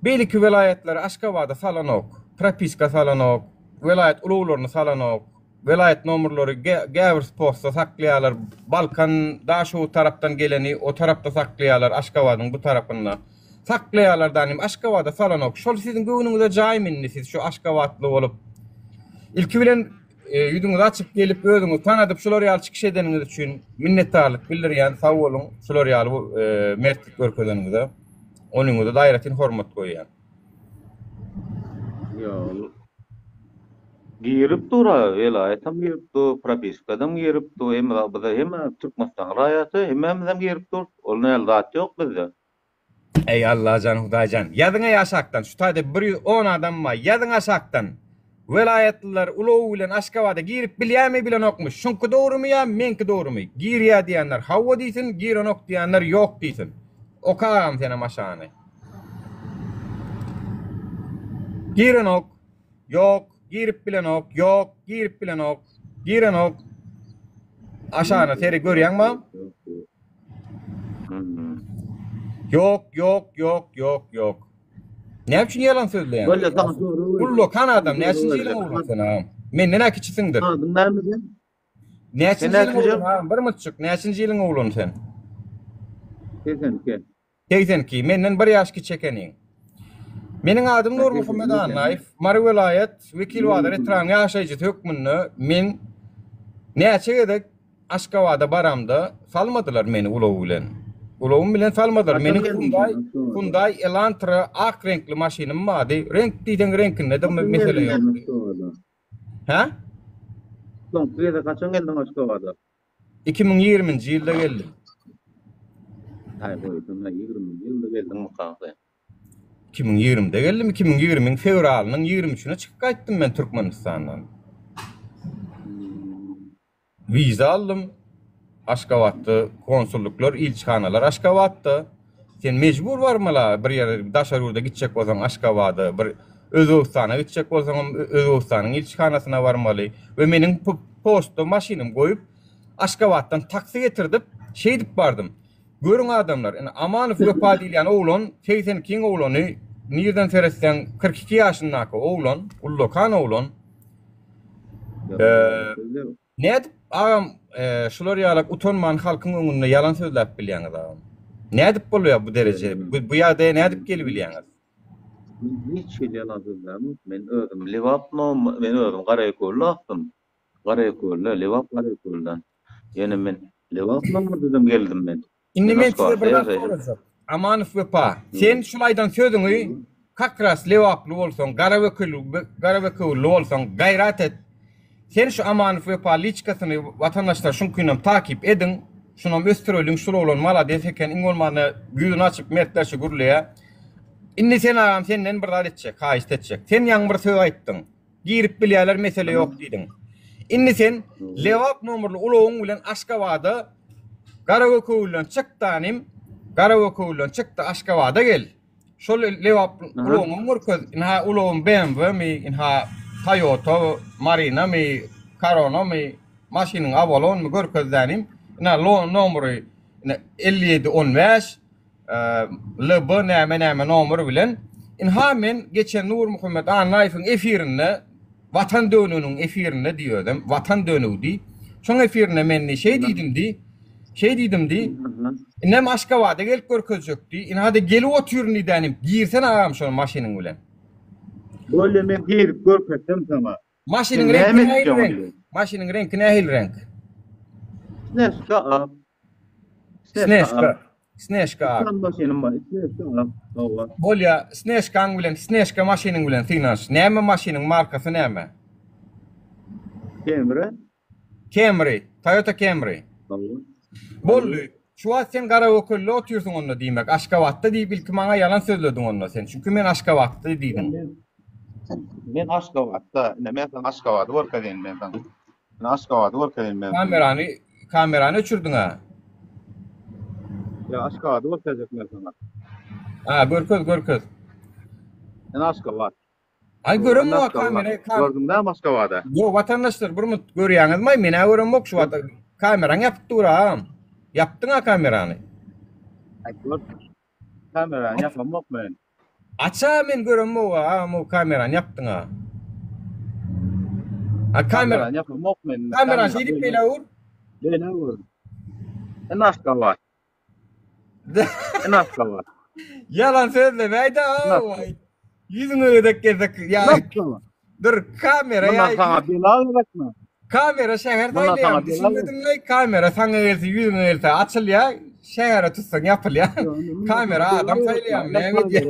Beýleki welaýatlary Aşgabada salanok, propiska salanok, welaýat ulaglaryny salanok, welaýat nomerleri gäwers postda saklaýarlar, Balkan, Daşoguz tarapdan geleni o tarapda saklaýarlar, Aşgabadyň bu tarapynda. Saklaýarlar danym Aşgabada salanok. Şol siziň göwnüňize jaýmy indi siz şu Aşgabatly bolup ilki bilen ýüzüňizi açyp gelip özüňizi tanadyp şular ýaly çykyş edeniňiz üçin minnetdarlyk bildirýän sag boluň şular ýaly mertlik görkezeniňize onyňyza-da aýratyn hormat goýýan. Ýok. Girip dur-a, welaýatam girip dur, propiskadam girip dur, hemme bize hemme Türkmenistanyň raýaty hemmämizem girip dur. Ol näl zat ýok bizde. Eý Allajan Hudaýjan ýazyňaý aşakdan şu taýda 110 adam bar ýazyň aşakdan welaýatlylar ulag bilen Aşgabada girip bilýämi bilenokmy şuňky dogrymy ýa meňki dogrymy girýä diýenler hawa diýsin girenok diýenler ýok diýsin oka agam senem aşagyny girenok ýok girip bilenok ýok girip bilenok girenok aşagyna seri görýäňmi Ýok, ýok, ýok, ýok, ýok. Näme üçin ýalan sözleýäň? Bolýa saňa sorag. Ullakan adam, näçinji ýylyň oglan sen agam? Menden-ä kiçisiňdir. Adyň näme sen? Näçinji ýylyň oglan agam? Bir mutjyk, näçinji ýylyň oglany sen? 82. 82. Menden bir ýaş kiçi ekeniň. Meniň adym Nurmuhammet Annaýew. Mary welaýat Wekilbazar etrabynyň ýaşaýjysy hökmünde men näçe gezek Aşgabada baramda salmadylar meni ulag bilen. Ulagym bilen salmadylar. Meniň Hyundai, Hyundai Elantra ak reňkli maşynym bardy. Reňk diýseň reňkinde-de mesele ýokdy. Hä? Soňky gezek haçan geldiň Aşgabada? 2020-nji ýylda geldim. Aý goýdum-a, ýigriminji ýylda geldiňmikaň sen? 2020-de geldim, 2020-iň fewralynyň 23-üne çykyp gaýtdym men Türkmenistandan. Wiza aldym. Aşgabatda konsullyklar, ilçihanalar Aşgabatda. Sen mejbur barmaly bir ýere daşary ýurda gitjek bolsaň Aşgabada, bir Özbegistana gitjek bolsaňam Özbegistanyň ilçihanasyna barmaly. We meniň postda maşynym goýup Aşgabatdan taksi getirdip şeýdip bardym. Görüň adamlar, ine Amanow Wepa diýilýän oglan, 82-iň oglany, nirden seretseň 42 ýaşyndaky oglan, ullakan oglan. Nädip agam şular ýalak utanman halkyň öňünde ýalan sözläp bilýäňiz agam? Nädip bolýar bu dereje? Bu, bu ýagdaýa nädip gelibilýäňiz? Men hiç hili ýalan sözlämok. Men özüm Lebap men özüm Garaýkölde aslym. Garaýkölde, Lebap Garaýkölden. Ýöne men Lebap nomerden geldim men. Indi men size bir zat sorajak. Amanow Wepa, sen şul aýdan sözüňi kakras lebaply bolsaň, garabekewülli bolsaň, gaýrat et. Sen şu Amanow Wepa liçkasyny watandaşlar şuňkynam takyp ediň. Şunam ösdüreliň, şul oglan malades eken, iň bolmanda ýüzüni açyp mertlerçe gürleýär. Indi sen agam senden bir zat etjek, haýyşt etjek. Sen ýaňy bir söz aýtdyň. Girip bilýärler mesele ýok diýdiň. Indi sen Lebap nomerli ulagyň bilen Aşgabada Garagökewülden çyk danym, Garagökewülden çyk-da Aşgabada gel. Şol Lebap ulagyňy görkez. Ynha ulagym BMW-mi, ynha Toyota Marinamy, Koronamy, maşynyň Avalonmy görkez danym. Ynha nomeri 57 15 LB näme näme nomer bilen. Inha men geçen Nurmuhammet Annaýewiň efirinde Watan dönüginiň efirinde diý özem Watan dönügi diý. Şoň efirinde men diý şeý diýdim diý. Şeý diýdim diý. Inem Aşgabada gelip görkezjek diý. Inha-da gelip otyryn diý dänim. Girsene agam şol maşynyň bilen. Bolýa men girip görkezsem saňa. Maşynyň reňki nähili reňk? Maşynyň reňki nähili reňk? Snežka ak. Snežka. Snežka ak. Maşynym bar. Snežka ak. Hawa. Bolýa, Snežkaň bilen, Snežka maşynyň bilen synanyş. Näme maşynyň markasy näme? Camry. Camry, Toyota Camry. Boldy. Şu wagt sen Garagökelde otyrsyň onda diýmek. Aşgabatda diýip ilki maňa ýalan sözlediň onda sen. Çünki men Aşgabatda diýdiň. Men Aşgabatda. Ine men saňa Aşgabady görkezeýin men saňa. Ine Aşgabady görkezeýin men. Kamerany kamerany öçürdiň-ä. Ýa Aşgabady görkezjek men saňa. Ha, görkez, görkez. Ine Aşgabat. Aý göremok kamera. Gördüň dämi Aşgabada? Ýok watandaşlar bir minut görýäňizmi? Men-ä göremok şu wagt. Kameraň ýapyk dur agam. Ýapdyň-a kamerany. Aý gör. Kamerany ýapamok men. Aç-a men göremok agam o kamerany ýapdyň-a. A kamera Kamerany ýapamok men. Kamerany şeýdip beýle ur. Beýle ur. Ine Aşgabat. Ine Aşgabat. Ýalan sözlemäýdä. Ýüzüňe gezek gezek ýa. Dur kamera ýa. Mundan saňa bela gerekmi? Kamera şäher saýlaýar. Düşünmediňmi? Kamera saňa gelse, ýüzüňe gelse açylýar, şähere tutsaň ýapylýar. Kamera adam saýlaýar, näme edýär?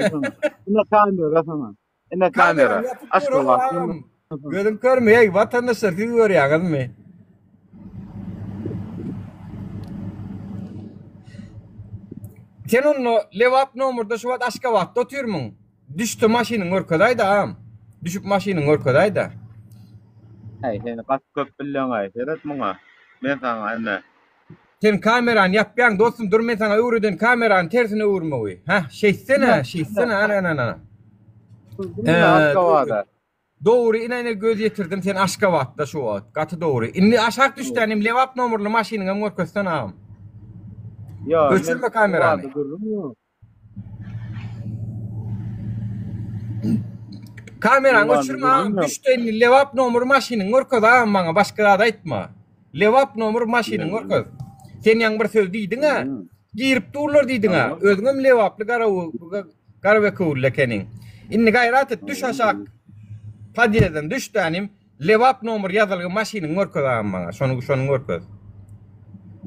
Ine kamera saňa. Ine kamera. Aşgabat. Gözüm körmi, eý, watandaşlar siz görýäňizmi? Sen onda Lebap nomerde şu wagt Aşgabatda otyrmyň? Düşde maşynyňy görkezäýdä agam. Düşüp maşynyňy görkezäýdä. Äý sen gaty köp bilýäňaý seret muňa. Men saňa ine. Sen kamerany ýapýaň dostum dur men saňa öwreden kamerany tersine öwürmegi. Heh şeýtsene şeýtsene ana ana ana. Aşgabada. Dogry ine ine göz ýetirdim sen Aşgabatda şu wagt. Gaty dogry. Indi aşak düşdä inim Lebap nomerli maşynyňam görkezsene agam. Ýok. Öçürme kamerany. Kamerany öçürme agam düşde indi Lebap nomer maşynyňy görkez agam maňa başga zat aýtma. Lebap nomer maşynyňy görkez. Sen ýaňy bir söz diýdiň-ä. Girip durlar diýdiň-ä. Özüňem Lebaply Garabekewülli ekeniň. Indi gaýrat et düş aşak. Podýezden düş dänim. Lebap nomer ýazylgy maşynyňy görkez agam maňa. Şony şony görkez.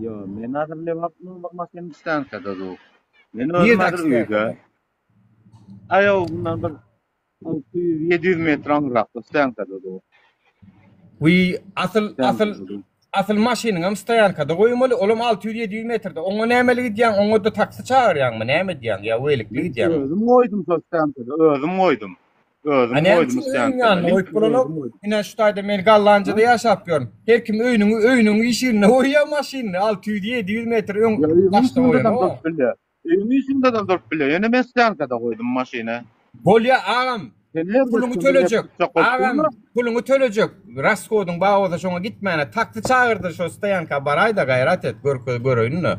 Ýo, men hazir Lebap nomer maşynym stansiýada dur. Men özüm hazir öýde. Aýo, bundan bir 600-700 metr aňyrakda stoýankada dur. Wiý, asyl, asyl, asyl maşynyňam stoýankada goýmaly, olam 600-700 metrde. Oňa nämeli gidýäň, oňa-da taksi çagyrýaňmy, näme edýäň, ýa welikli gidýäňmi? Özüm goýdum şol stoýankada, özüm goýdum. Özüm A näme goýdum üçin öýüň stoýankada. ýanyna goýup bolanok? Ine şu taýda men Gollandiýada ýaşap ýörün. Her kim öýüniň, öýüniň işiginde goýýar maşynyny, 600-700 metr öň Öýüň daşda içinde-de goýanok. durup bilýär. Öýüň işindedem durup bilýär. Ýöne men stoýankada goýdum maşyny. Bolýa agam. Sen her Puluňy bir tölejek. tutjak bolup Agam, durma. puluňy tölejek. Raskodyň bar bolsa şoňa gitmäne. Taksi çagyrdyr şo stoýanka baraýda gaýrat et görkez göreýin-de.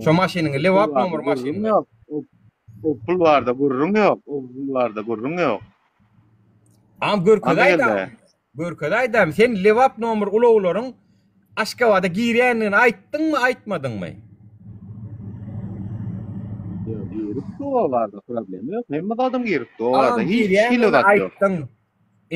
Şo maşynyňy Lebap Pul barada nomer gürrüň maşynyňy. ýok. O o pul barada gürrüň ýok. O pul barada gürrüň ýok. Agam görkez Ana aýda. geldi. Görkez aýdam, sen Lebap nomer ulaglaryň Aşgabada girýändigini aýtdyňmy, aýtmadyňmy? Ýok, girip dur olarda problem ýok. Hemme zadam girip dur olarda. Agam Hiç hili girýändigini zat ýok. aýtdyň.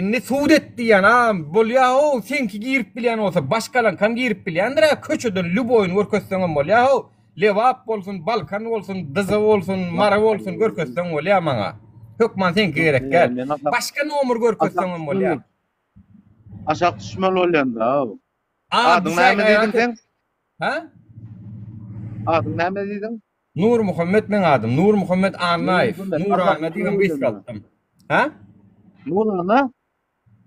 Indi sud et diýýän agam, bolýa-how, seňki girip bilýän bolsa, başgalaňkam girip bilýändir-ä, köçeden lýuboýyny görkezseňem bolýa-how. Lebap bolsun, Balkan bolsun, Dyza bolsun, Mary bolsun görkezseň bolýa maňa. Hökman seňki gerek däl. Başga nomer görkezseňem bolýa. Aşak düşmeli bolýan-da. Agam Adyň näme diýdiň sen? Ha? Adyň näme diýdiň? Nurmuhammet meň adym. Nurmuhammet Annaýew. Nuranna diýibem gysgaltdym. Ha? Nuranna?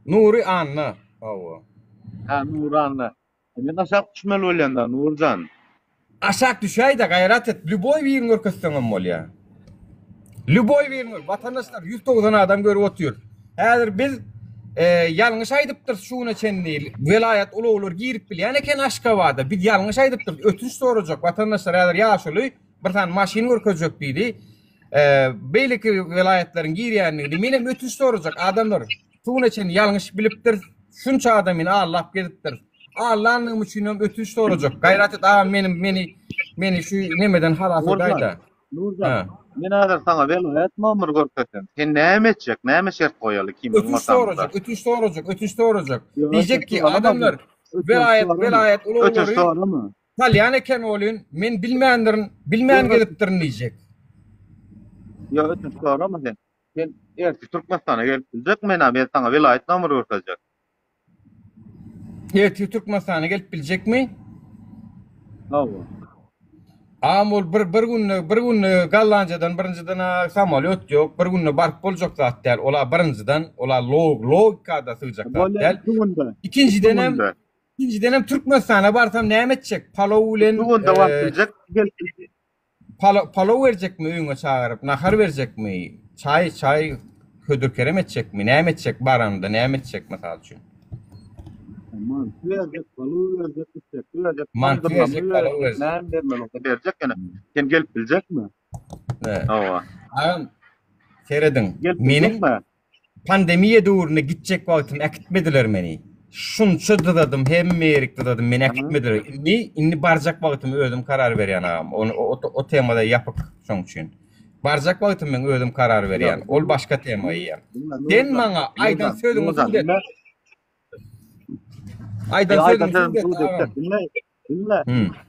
Nury Anna. Hawa. Ha, Nuranna. Men aşak düşmeli bolýan-da, Nurjan. Aşak düşäý-de, gaýrat et. Lýuboý birini görkezseňem bolýar. Lýuboý birini gör. Watandaşlar 190 adam görüp otyr. Häzir biz e, ýalňyş aýdypdyrys şu güne çenli. Welaýat ulaglar girip bilýän eken Aşgabada. Biz ýalňyş aýdypdyrys. Ötünç sorajak watandaşlar häzir ýaşuly bir sany maşyn görkezjek diýdi. E, beýleki welaýatlaryň girýändigini menem ötünç sorajak adamlar. Şu güne çenli ýalňyş bilipdiris. Şunça adamyny aldap gezipdiris. Aldanlygym üçinem ötünç sorajak. Gaýrat et agam meni meni meni şu nemeden halas edäýdä. Nurjan, men häzir saňa welaýat nomer görkezsem, sen näme etjek, näme şert goýaly ikimiziň Ötünç ortamyzda? sorajak, ötünç sorajak, ötünç sorajak. Diýjek ki adamlar welaýat welaýat Ötünç ulaglary sorama. salýan eken welin men bilmändirin, bilmän gezipdirin diýjek. Ýok, ötünç sorama sen. Sen ertir Türkmenistana gelip biljekmi men men saňa welaýat nomer görkezjek. Ertir Türkmenistana gelip biljekmi? Hawa. Agam ol bir bir günde bir günde Gollandiýadan birinjiden samolýot ýok, bir günde baryp boljak zat däl. Ola birinjiden, ola log logikada sygjak zat Bolýar däl. iki günde. Ikinjiden hem ikinjiden hem Türkmenistana barsam näme etjek? Palow bilen Iki günde baryp biljek, gelip biljek. Palow, palow berjekmi öýüňe çagyryp, nahar berjekmi? Çaý, çaý. Hödür-kerem etjekmi? Näme etjek baranda, näme etjek mysal üçin? Manty berjek, palaw berjek, içekli berjek, Manty tamdyrlama berjek, palaw berjek, berjek. näme bermeli bolsa berjek ýöne. Sen gelip biljekmi? He. Hawa. Agam, serediň. Gelip Meniň biljekmi? Pandemiýa döwründe gitjek wagtym äkitmediler meni. Şunça dyzadym, hemme ýerik dyzadym, meni äkitmediler. Indi, indi barjak wagtym özüm karar berýän agam. Ony o, o temada ýapyk şoň üçin. Barjak wagtym men özüm karar berýän. Ol başga tema eýýäm. Sen maňa aýdan sözüňi subut et. Aýdan sözüňi subut et agam. Diňle, diňle.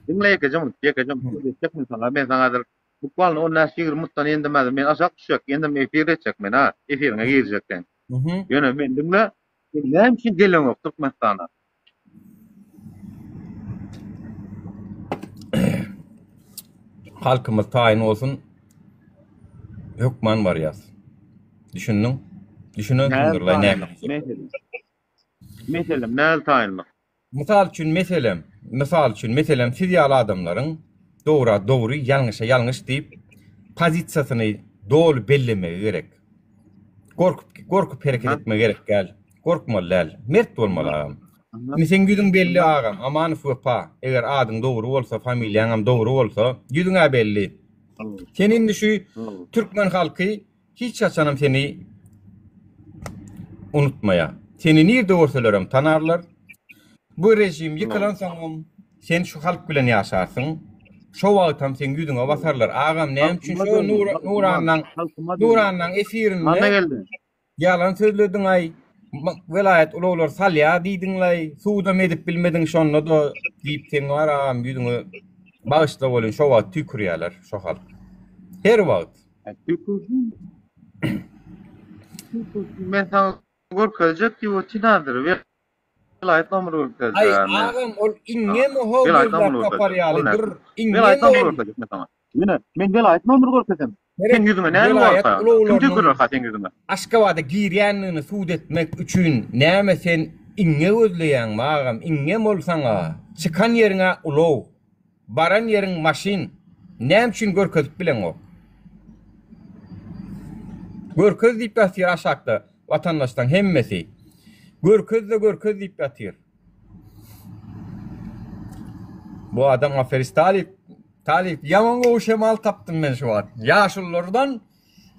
Diňle ýekeje minut, ýekeje minut. Etjek men saňa, men saňa häzir Bukvalno on bäş ýigrimi mutdan endem häzir men aşak düşjek, endem efir etjek men ha, efiriňe girjek sen. Ýöne men diňle, sen näme üçin geleňok Türkmenistana? Halkymyz taýyn bolsun. Hökman barýas. Düşündiň? Düşünensiňdir-laý näme diýjek. Meselem, näl taýynlyk? Mysal üçin, meselem, mysal üçin, meselem, siz ýaly adamlaryň dogra dogry, ýalňyşa ýalňyş diýip, pozisiýasyny doly bellemegi gerek. Gorkup, gorkup hereket etmegi gerek däl. Gorkmaly däl. Mert bolmaly agam. Indi seň ýüzüň belli agam, Amanow Wepa. Eger adyň dogry bolsa, familiýaňam dogry bolsa, ýüzüň-ä belli. Sen indi şu türkmen halky Hiç haçanam seni unutmaýar. Seni nirde görselerem tanarlar. Bu režim ýykylansoňam sen şu halk bilen ýaşarsyň. Şo wagtam seň ýüzüňe basarlar. Agam näme üçin şo Nurannaň Nurannaň efirinde ýalan sözlediňaý. Welaýat ulaglar salýar diýdiňlaý. Sudam edip bilmediň şonda-da diýip seň bar agam ýüzüňe bagyşla welin şo wagt tüýkürýärler şo halk. Her wagt. Men saňa görkezjek diýip otyryn häzir. Welaýat nomer görkezjek. Aý agam ol iňňemi ho gözläp tapar ýaly dur. Welaýat nomer görkezjek men saňa. Ýöne men welaýat nomer görkezsem seň ýüzüňe näme Welaýat bolarka? Kim ulaglarynyň tüýkürerka seň ýüzüňe? Aşgabada girýändigini subut etmek üçin näme sen iňňe gözleýäňmi agam iňňem ol saňa çykan ýeriňä ulag. Baran ýeriň maşyn näme üçin görkezip bileňok. Görkez diýip ýatyr aşakda watandaşlaň hemmesi. Görkezde görkez diýip ýatyr. Bu adam aferist talyp. Talyp ýaman gowy şemal tapdym men şu wagt. Ýaşululardan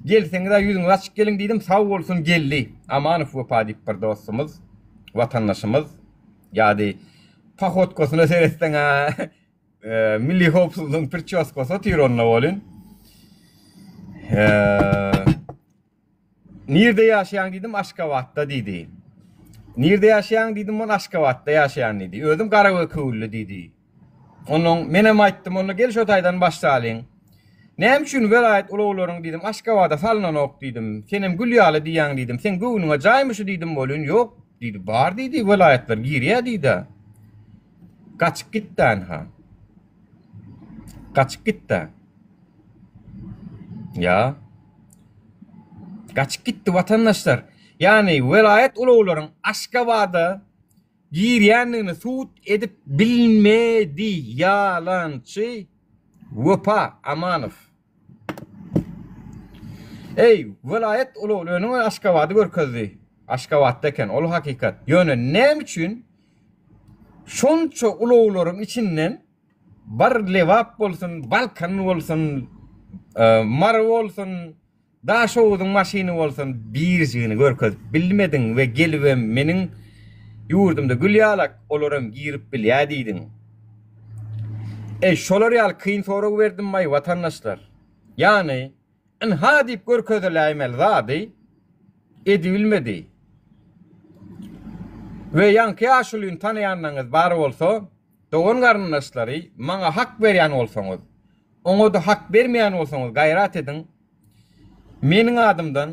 gelseňiz-ä ýüzüňiz açyk geliň diýdim sag bolsun geldi. Amanow Wepa diýip bir dostumyz, watandaşymyz ýady Pohodkasyna seretseň-ä Milli howpsuzlygyň priçoskasy otyr onda welin. Nirde ýaşaýaň diýdim, Aşgabatda diýdi. Nirde ýaşaýaň diýdim, ol Aşgabatda ýaşaýan diýdi. Özüm Garagökewülli diýdi. Onnoň menem aýtdym, onda gel şo taýdan başlalyň. Näme üçin welaýat ulaglaryň diýdim, Aşgabada salynanok diýdim. Senem gül ýaly diýýäň diýdim. Seň göwnüňe jaýmy şu diýdim welin, ýok diýdi. Bar diýdi, welaýatlar girýär diýdi. Gaçyp gitdi anha. Gaçyp gitdi. Ýa. Gaçyp gitdi watandaşlar. Ýagny welaýat ulaglaryň Aşgabada girýändigini subut edip bilmedi ýalançy Wepa Amanow. Eý, welaýat ulagly öňüňe Aşgabady görkezdi. Aşgabatda eken, ol hakykat. Ýöne näme üçin şonça ulaglaryň içinden bir Lebap bolsun, Balkan bolsun, Mary bolsun, Daşoguzyň maşyny bolsun birjigini görkezip bilmediň we gelibem meniň ýurdumda gül ýalak olaram girip bilýä diýdiň. Eý şolar ýaly kyn sorag berdimmaý watandaşlar. Ýagny ynha diýip görkeziläýmeli zady edibilmedi. We ýaňky ýaşulyny tanaýanlaryňyz bar bolsa dogan garyndaşlary maňa hak berýän bolsaňyz Oňa-da hak bermeýän bolsaňyz gaýrat ediň. Meniň adymdan,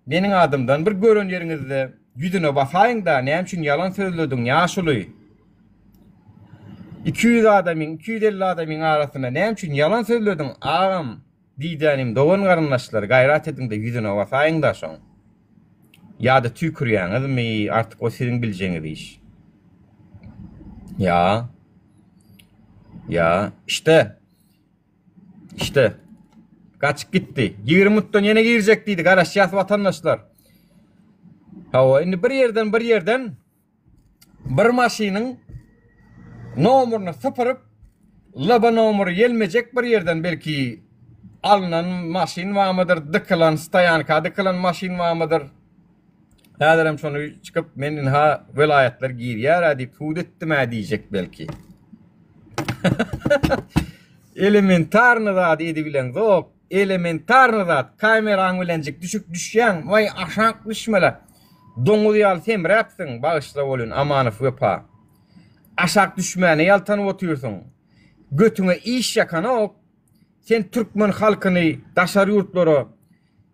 meniň adymdan bir gören ýeriňizde ýüzüne basaýyň-da, näme üçin ýalan sözlediň, ýaşuly? 200 adamyň, 250 adamyň arasynda näme üçin ýalan sözlediň, agam? diýdänim dogan-garyndaşlar, gaýrat ediň-de ýüzüne basaýyň-da şoň. Ýa-da tüýkürýäňizmi, artyk o siziň biljegiňiz iş. Ýa. Ýa, işte. İşte. Gaçyp gitdi. 20 minutdan ýene girjek diýdi. Garaşýas watandaşlar. Hawa, indi bir ýerden bir ýerden bir maşynyň nomeryny sypyryp, laba nomery ýelmejek bir ýerden belki alnan maşyn barmydyr, dykylan, stoýanka dykylan maşyn barmydyr. Häzirem şony çykyp men ynha welaýatlar girýär-ä diýip sud etdim-ä diýjek belki. Elementarny zady edibileňzok. Elementarny zat. Kameraň bilenjik düşüp düşýäň. Waý aşak düşmele. Doňuz ýaly semräpsiň, bagyşla welin Amanow Wepa. Aşak düşmäne ýaltanyp otyrsyň. Götüňe iş ýakanok. Sen türkmen halkyny daşary ýurtlara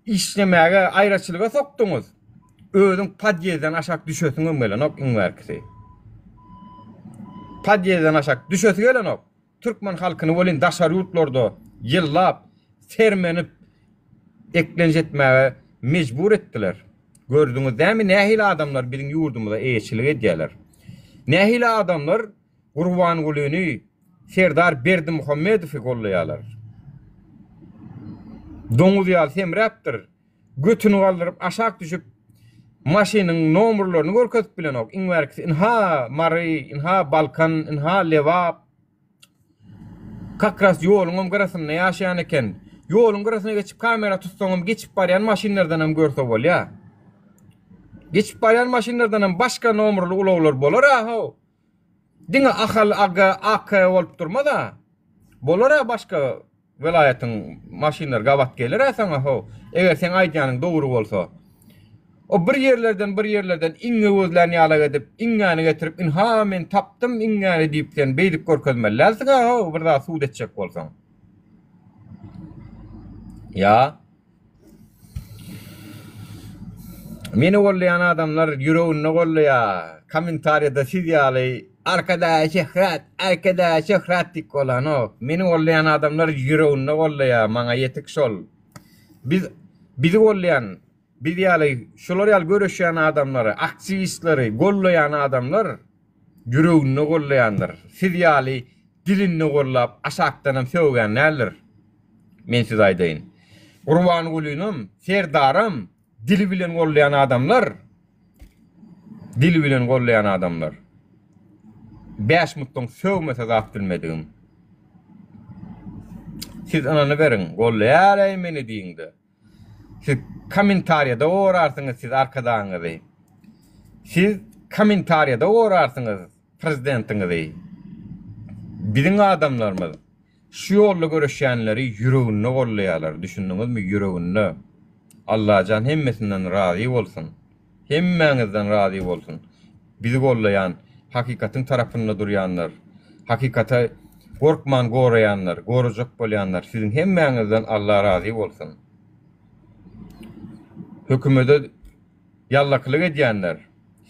Işlemäge aýraçylyga sokduňyz. Özüň podýezden aşak düşesiňem gelenok iň bärkisi. Podýezden aşak düşesi gelenok. Türkmen halkyny welin daşary ýurtlarda ýyllap sermenip eklenç etmäge mejbur etdiler. Gördüňiz dämi nähili adamlar biziň ýurdumyza eýeçilik edýärler. Nähili adamlar Gurbangulyny, Serdar Berdimuhamedowy gollaýarlar. Doňuz ýaly semräpdir. Götüni galdyryp aşak düşüp maşynyň nomerlerini görkezip bilenok. Iň bärkisi ynha Mary, ynha Balkan, ynha Lebap. Kakras ýoluňam gyrasynda ýaşaýan eken. Ýoluň gyrasyna geçip kamera tutsaňam geçip barýan maşynlardanam görse bolýar. Geçip barýan maşynlardanam başga nomerli ulaglar bolar-a how. Diňe Ahal AG AK bolup durmaz-a. Bolar-a başga welaýatyň maşynlary gabat geler-ä saňa how. Eger seň aýdýanyň dogry bolsa. O bir ýerlerden bir ýerlerden iňňe gözlän ýalak edip, iňňäni getirip, ynha men tapdym iňňäni diýip sen beýdip görkezmeli dälsiň-ä how bir zat sud etjek bolsaň. Ýa. Meni gollaýan adamlar ýüreginde gollaýar. Kommentariýada siz ýaly Arkadaga şöhrat, Arkadaga şöhrat diýip bolanok. Meni gollaýan adamlar ýüreginde gollaýar, maňa ýetik şol. Biz bizi gollaýan, biz ýaly şular ýaly göreşýän adamlary, aktiwistleri gollaýan adamlar ýüreginde gollaýandyr. Siz ýaly dilinde gollap aşakdanam sögýän däldir. Men size aýdaýyn. Gurbangulynam, Serdaram dili bilen gollaýan adamlar, dili bilen gollaýan adamlar. 5 mutdan sögmese zat bilmedigim. Siz ynanyberiň, gollaýar-eý meni diýiňde. Siz kommentariýada gorarsyňyz siz arkadagyňyzy. Siz kommentariýada gorarsyňyz prezidentiňizi. Biziň adamlarymyz şu ýolda göreşýänleri ýüreginde gollaýarlar, düşündiňizmi ýüreginde. Allajan hemmesinden razy bolsun. Hemmäňizden razy bolsun. Bizi gollaýan, hakykatyň tarapynda durýanlar, hakykata gorkman goraýanlar, gorajak bolýanlar siziň hemmäňizden Alla razy bolsun. Hökümede ýallakylyk edýänler,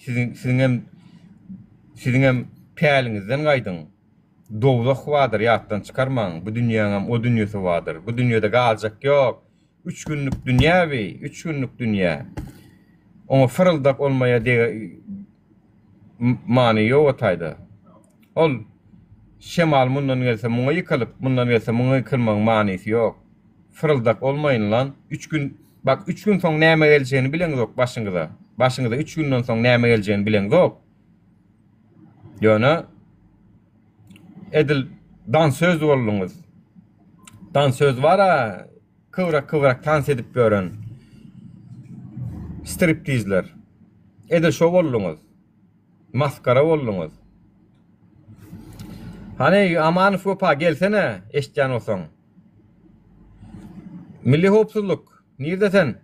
siziň siziňem siziňem päliňizden gaýdyň. Dowzah bardyr ýatdan çykarmaň. Bu dünýäňem o dünýesi bardyr. Bu dünýede galjak ýok. Üç günlük dünýä bi, üç günlük dünýä. Oňa fyryldak olmaýa dege many ýok o taýda. Ol şemal mundan gelse muňa ýykylyp, mundan gelse muňa ýykylmagyň manysy ýok. Fyryldak olmaýyn lan. Üç gün, bak üç gün soň näme geljegini bileňzok başyňyza. Başyňyza üç günden soň näme geljegini bileňzok. Ýöne edil dansöz bolduňyz. Dansöz bar-a, kybrak-kybrak tans edip ýören striptizler. Edil şo bolduňyz. Masgara bolduňyz. Hany Amanow Wepa gelsene, eşitýän bolsaň. Milli howpsuzlyk, nirde sen?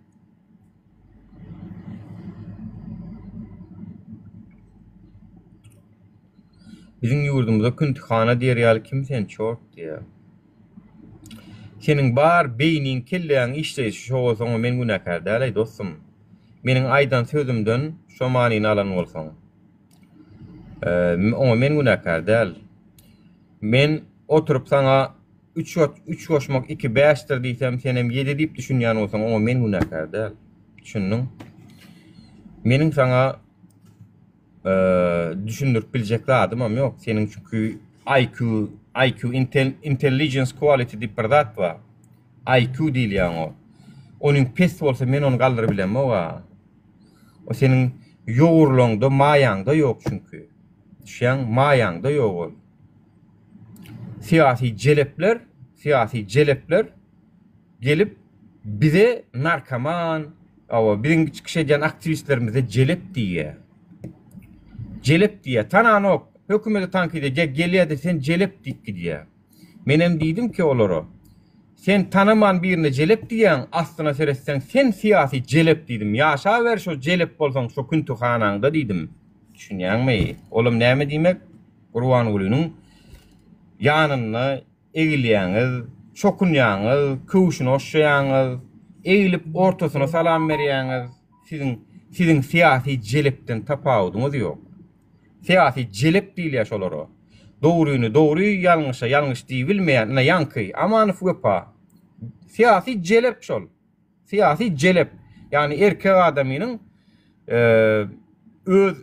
Biziň ýurdumyzda küntühana diýer ýaly kim sen çort diýýär. Seniň bar beýniň kelläň işleýşi şo bolsa oňa men günäkär däl-eý dostum. Meniň aýdan sözümden şo manyny alan bolsaň. Oňa men günäkär däl. Men oturyp saňa Üç üç goşmak iki bäşdir diýsem, senem ýedi diýip düşünýän bolsaň, oňa men günäkär däl. Düşündiň? Meniň saňa düşündirip biljek zadymam ýok. Seniň çünki IQ, IQ intelligence quality diýip bir zat bar. IQ diýilýär oňa. Onuň pes bolsa men ony galdyryp bilemok-a. O seniň ýogurlaňda, maýaňda ýok çünki. Düşýäň, maýaňda ýok ol. Syýasy jelepler, syýasy jelepler gelip bize narkoman, hawa, biziň çykyş edýän aktiwistlerimize jelep diýýär. Jelep diýýär. Tananok, hökümeti tankyt edýär, gelýär-de sen jelep diýip gidýär. Menem diýdim ki olara, Sen tanaman birine jelep diýýäň, aslyna seretseň sen syýasy jelep diýdim. Ýaşaber şo jelep bolsaň şo küntühanaňda diýdim. Düşünýäňmi? Olam näme diýmek? Gurbangulynyň ýanynda egilýäňiz, çokunýaňyz, köwşüni oşşaýaňyz, egilip ortasyna salam berýäňiz. Siziň siziň syýasy jelepden tapawudyňyz ýok. Syýasy jelep diýilýär şolara. Dogryny dogry, ýalňyşa ýalňyş diýibilmeýän, ine ýaňky Amanow Wepa. Syýasy jelep şol. Syýasy jelep. Ýagny erkek adamynyň öz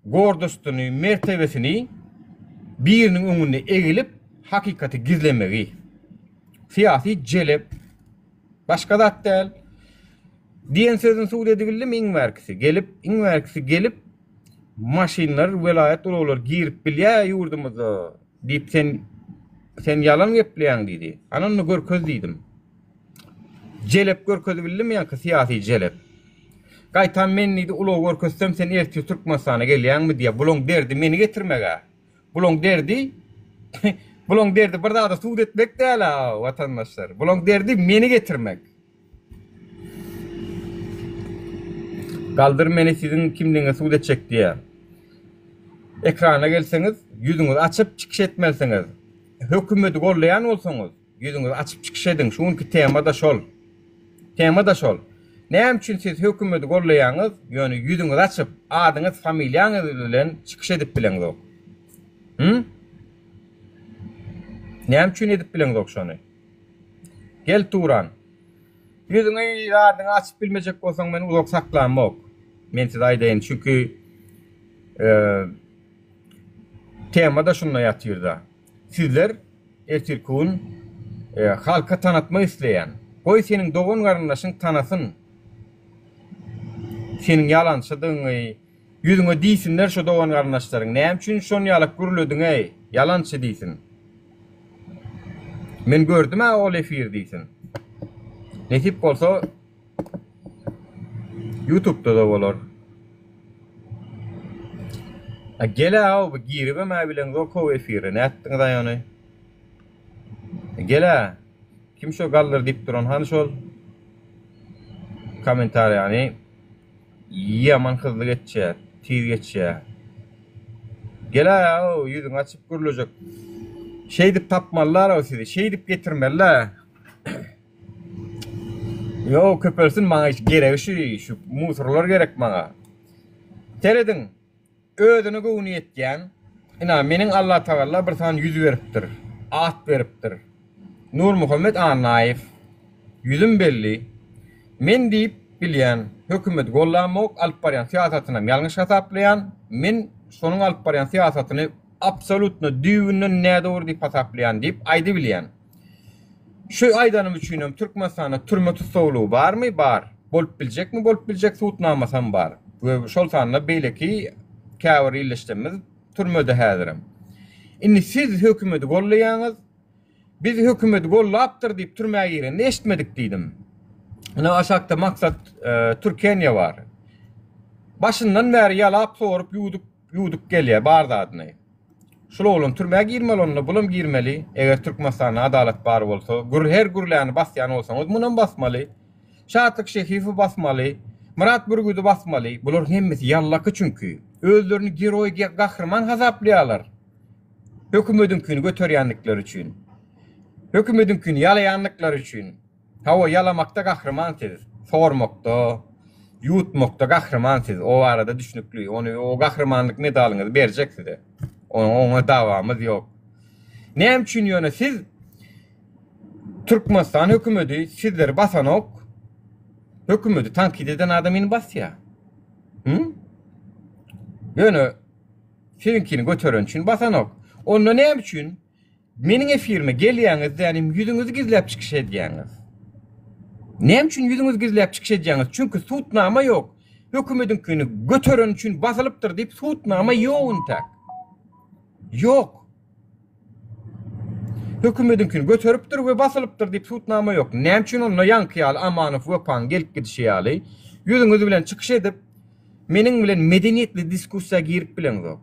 gordostyny, mertebesini biriniň öňünde egilip, hakykaty gizlemegi. Syýasy jelep. Başga zat däl. Diýen sözüni subut edibildimi iň bärkisi? Gelip, iň bärkisi gelip maşynlar, welaýat ulaglary girip bilýär ýurdumyzda diýip sen sen ýalan gepleýäň diýdi. Ana onda görkez diýdim. Jelep görkezibildimi ýaňky syýasy jelep? Gaýtam men diýdi ulag görkezsem sen ertir Türkmenistana gelýäňmi diýýär. Bulaň derdi meni getirmeg-ä. Bulaň derdi bulaň derdi bir zada subut etmek däl-ä watandaşlar. Bulaň derdi meni getirmek. Galdyr meni siziň kimligiňizi subut etjek diýýär. Ekrana gelseňiz, ýüzüňizi açyp çykyş etmelisiňiz. Hökümeti gollaýan bolsaňyz, ýüzüňizi açyp çykyş ediň. Şu günki tema-da şol. Tema-da şol. Näme üçin siz hökümeti gollaýaňyz, ýöne ýüzüňizi açyp, adyňyz, familiýaňyz bilen çykyş edip bileňzok? Hü? Näme üçin edip bileňzok şony? Gel Turan. Ýüzüňi zadyňy açyp bilmejek bolsaň men uzak saklamok. Men size aýdaýyn çünki tema-da şunda ýatyrda. Sizler ertirki gün halka tanatmak isleýän. Goý seniň dogan garyndaşyň tanasyn. Seniň ýalançydygyňy, Ýüzüňe diýsinler şo dogan garyndaşlaryň näme üçin şon ýalak gürlediňeý ýalançy diýsin. Men gördüm-ä ol efiri diýsin. Nesip bolsa Youtube-da-da bolar. A gel-ä bu giribem-ä bileňzok-ow efire nätdiňiz-aý ony? Gel-ä. Kim şo galdyr diýip duran hany şol? Kommentariýany Ýaman hyzly geçýär, tiz geçýär. Gel-ä-ow, ýüzüňi açyp gürlejek. Şeýdip tapmalylar-ow sizi, şeýdip getirmeli-ä. Ýok, köpelsin, maňa geregi şu, şu musorlar gerek maňa. Serediň. Özüne göwni ýetýän, ina, meniň Allatagalla bir sany ýüz beripdir, at beripdir. Nurmuhammet Annaýew. Ýüzüm belli. Men diýip bilýän, hökümeti gollamok, alyp barýan syýasatynam ýalňyş hasaplaýan. Men şonuň alyp barýan syýasatyny absolýutno düýbünden nädogry diýip hasaplaýan diýip aýdybilýän. Şu aýdanym üçinem Türkmenistanda türme tussaglygy barmy? Bar. Bolup biljekmi? Bolup biljek sudnamasam bar. We şol sanda beýleki käbir ildeşlerimiz türmede häzirem. Indi siz hökümeti gollaýaňyz. Biz hökümeti gollapdyr diýip türmä girenini eşitmedik diýdim. Ine aşakda Maksat e, Türkeniýe bar. Başyndan bäri ýalap sorup ýuwdup ýuwdup gelýär bar zadyny. Şul oglan türmä girmeli onda bulam girmeli eger Türkmenistanda adalat bar bolsa gür her gürläni basýan bolsaňyz munam basmaly Şatlyk Şehifowy basmaly Myrat Bürgüdi basmaly bularyň hemmesi ýallaky çünki özlerini geroý gahryman hasaplaýarlar hökümediňkini göterýändikleri üçin hökümediňkini ýalaýandyklary üçin Hawa, ýalamakda gahryman siz, sormakda, ýuwutmakda gahryman siz, o barada düşnükli, ony o gahrymanlyk medalyňyzy berjek size. Oňa dawamyz ýok. Näme üçin ýöne siz Türkmenistan hökümedi sizleri basanok, hökümedi tankyt eden adamyny basýar. Hı? Ýöne siziňkini göteren üçin basanok. Onda näme üçin Meniň efirime gelýäňiz dänim ýüzüňizi gizläp çykyş edýäňiz. Näme üçin ýüzüňizi gizläp çykyş edýäňiz? Çünki sudnama ýok. hökümediňkini göteren üçin basylypdyr diýip sudnama ýok intäk. Ýok. Hökümediňkini göteripdir we basylypdyr diýip sudnama ýok. Näme üçin onda ýaňky ýaly Amanow Wepaň gelip gidişi ýaly ýüzüňiz bilen çykyş edip meniň bilen medeniýetli diskussiýa girip bileňzok.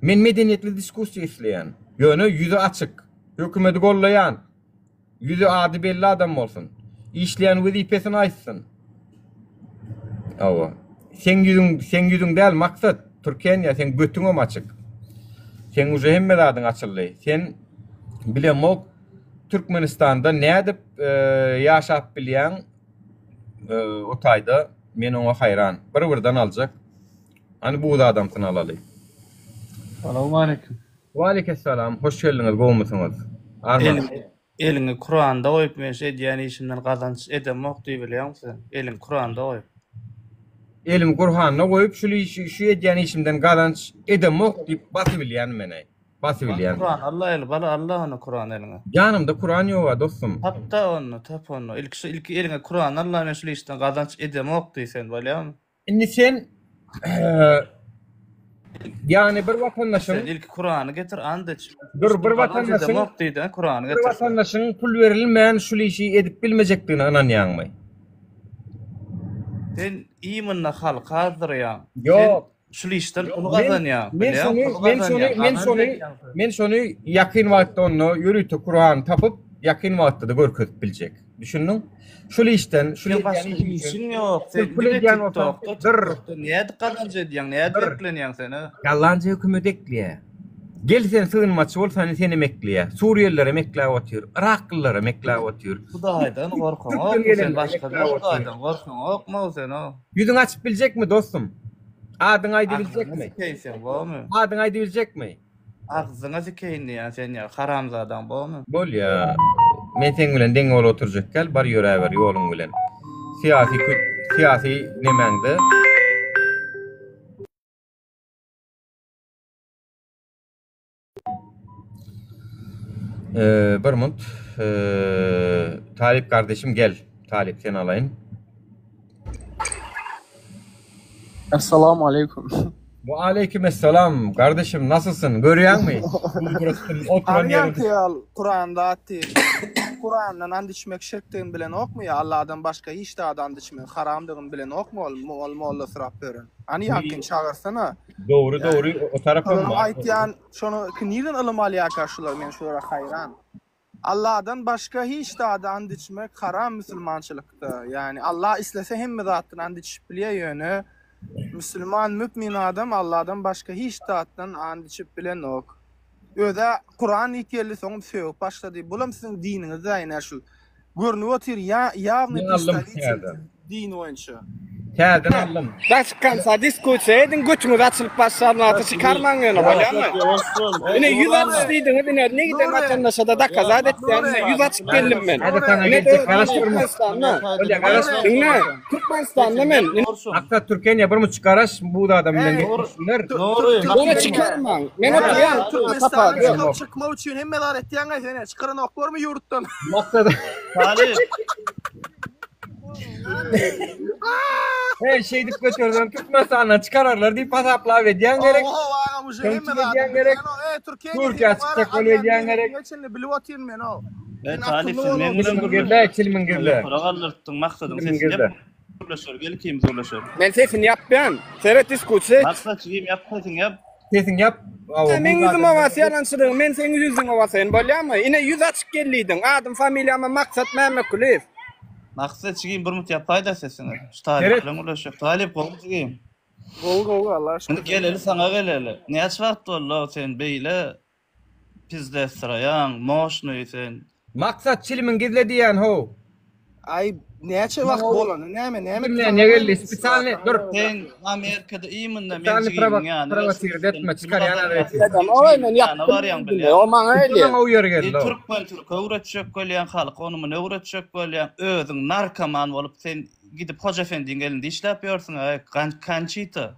Men medeniýetli diskussiýa isleýän. Ýöne ýüzi açyk, hökümedi gollaýan, ýüzi ady belli adam bolsun. Işleýän wezipesini aýtsyn. Hawa. Seň ýüzüň, seň ýüzüň däl maksat, Türkeniýa seň götüňem açyk. Seň uje hemme zadyň açyldy. Sen bilemok Türkmenistanda nädip ýaşap bilýäň o taýda men oňa haýran. Bir-birden aljak. Hany buz adamsyny alaly. Salowmaleýkim. Waleýkessalam hoş geldiňiz gowmysyňyz. Arman. Eliňi Kuranda goýup men şu edýän işimden gazanç edemok diýibilýäňmi sen? Eliňi Kuranda goýup. Elimi Gurhanda goýup şul işi şu edýän işimden gazanç edemok diýip basybilýän meneý. Basybilýän. Kuran alla eli bala alla onda Kuran eliňe. Ýanymda Kuran ýoga dostum. Tapda onda tap onda ilki şu ilki eliňe Kuran alla men şul işden gazanç edemok diý sen bolýamy? Indi sen ýagny bir watandaşyň Sen ilki Kurany getir and iç. Dur bir watandaşyň diýdi, Kurany getir. Bir watandaşyň pul berilmän şul işi edip bilmejekdigine ynanýaňmy? Sen imенно halky azdyrýaň. Ýok. Şul işden pul gazanýaň. Men şony, men şony, men şony, men şony ýakyn wagtda onda ýörite Kurany tapyp, ýakyn wagtda-da görkezip biljek. Düşündiň? Şul işden, şul edýän başga işiň ýok. Sen pul edýän bolsaň, dur. Nädip gazanç edýäň, nädip eklenýäň sen, a? Ýalanjy hökümet ekleýär. Gel sen sygynmaçy bol, seni senem ekleýär. Suriýelilerem ekläp otyr, yraklylaram ekläp otyr. Hudaýdan gorkaňokmy sen başga bir Hudaýdan gorkaňokmy sen o? Ýüzüňi açyp biljekmi dostum? Adyňy aýdybiljekmi? Agzyňa sikeýin sen bormy? Adyňy aýdybiljekmi? Agzyňa sikeýin diýýän sen ýa haramzadaň bormy? Bolýa. Men seň bilen deň bolup oturjak däl, bar ýöräber ýoluň bilen. Syýasy syýasy nemäňde. Bir munt. Talyp gardeşim gel. Talyp seni alaýyn. Essalamu aleýkum. Wa aleýkum esselam. Gardeşim nasylsyn? Görýäňmi? Oturan ýerim. Ýaly Kuranda atdy. Kurandan and içmek şirkdigini bilenokmy ýa Allahdan başga hiç zada and içmegiň haramdygyny bilenokmy ol ol molla sorap ýören. Hany ýakyn çagyrsana. Dogry dogry o tarapam bar. Aýtýan şony nirden ylym alýarka şular men şulara haýran. Allahdan başga hiç zada and içmek haram müsülmançylykda. Ýagny Allah islese hemme zatdan and içip bilýär ýöne müsülman mümin adam Allahdan başga hiç zatdan and içip bilenok. Özä Kuran diýip geldi soňam sögüp başlady. Bulam siziň diniňiz-dä ine şul. Görnüp otyr ýa ýawny predstawitel din boýunça. Täzeden aldym. Daş çykansa diskusiýa ediň götüňiz açylyp başlar wagty çykarmaň ýöne bolýamy? Ine ýüz açyş diýdiňiz ine ne giden watandaşada dokazat etýän ine ýüz açyp geldim men. Ine Türkmenistanda. Diňle Türkmenistanda men. Maksat Türkeniýe bir muçuk garaş bu adam bilen gepleşsinler. Ýöne çykarmaň. Men oturýan Türkmenistana çykyp çykmak üçin hemme zat etýäňä sen çykaranoklarmy ýurtdan? Maksat Talyp. Hey şeýdip göterden Türkmenistandan çykararlar diýip hasaplap edýän gerek. Oho agam uje Sen hemme kim zady edýän gerek? Ey Türkiýe Türkiýä çykjak bolup edýän gerek. Çenli bilip otyryn men o. Ey Talyp sen meň bilen Çilimiň gizle, çilimiň gizle. Ýokary galdyrtdyň maksadyň Çilimiň sesini gizle. ýap gürleşer gel ikimiz gürleşeris. Men sesini ýapýan. Seret diskusiýa et. Maksat jigim ýap sesiňi ýap. Sesiňi ýap. Awa, Meň bu ýüzüme adam- bas ýalançylygyň men seň ýüzüňe basaýyn bolýamy? Ine ýüz açyk geldidiň. Adym familiýamam Maksat Mämmetgulyýew. Maksat jigim bir mut ýapaýda sesiňi. Şu Talyp Seret. bilen gürleşjek. Talyp gowy jigim. Gowy gowy Allaha şükür. Indi geleli saňa geleli. Näçe wagt boldy sen beýle pizdesraýaň, moşnyý sen. Maksat çilimiň gizle diýýän how. Aý näçe wagt bolany näme näme Kimden ne geldi? Spesialny dur. Sen Amerikada imенно meň Spesialny jigimiň ýanyna prowosird etme çykarýan adresi. Oý men ýanyna barýaň bilýän. O maňa gelýär. Maňa o ýere geldi. Türkmen türke öwretjek bolýaň, halky ony muny öwretjek bolýaň. Özüň narkoman bolup sen gidip Hoja Efendiň elinde işläp ýörsüň, aý Konçita.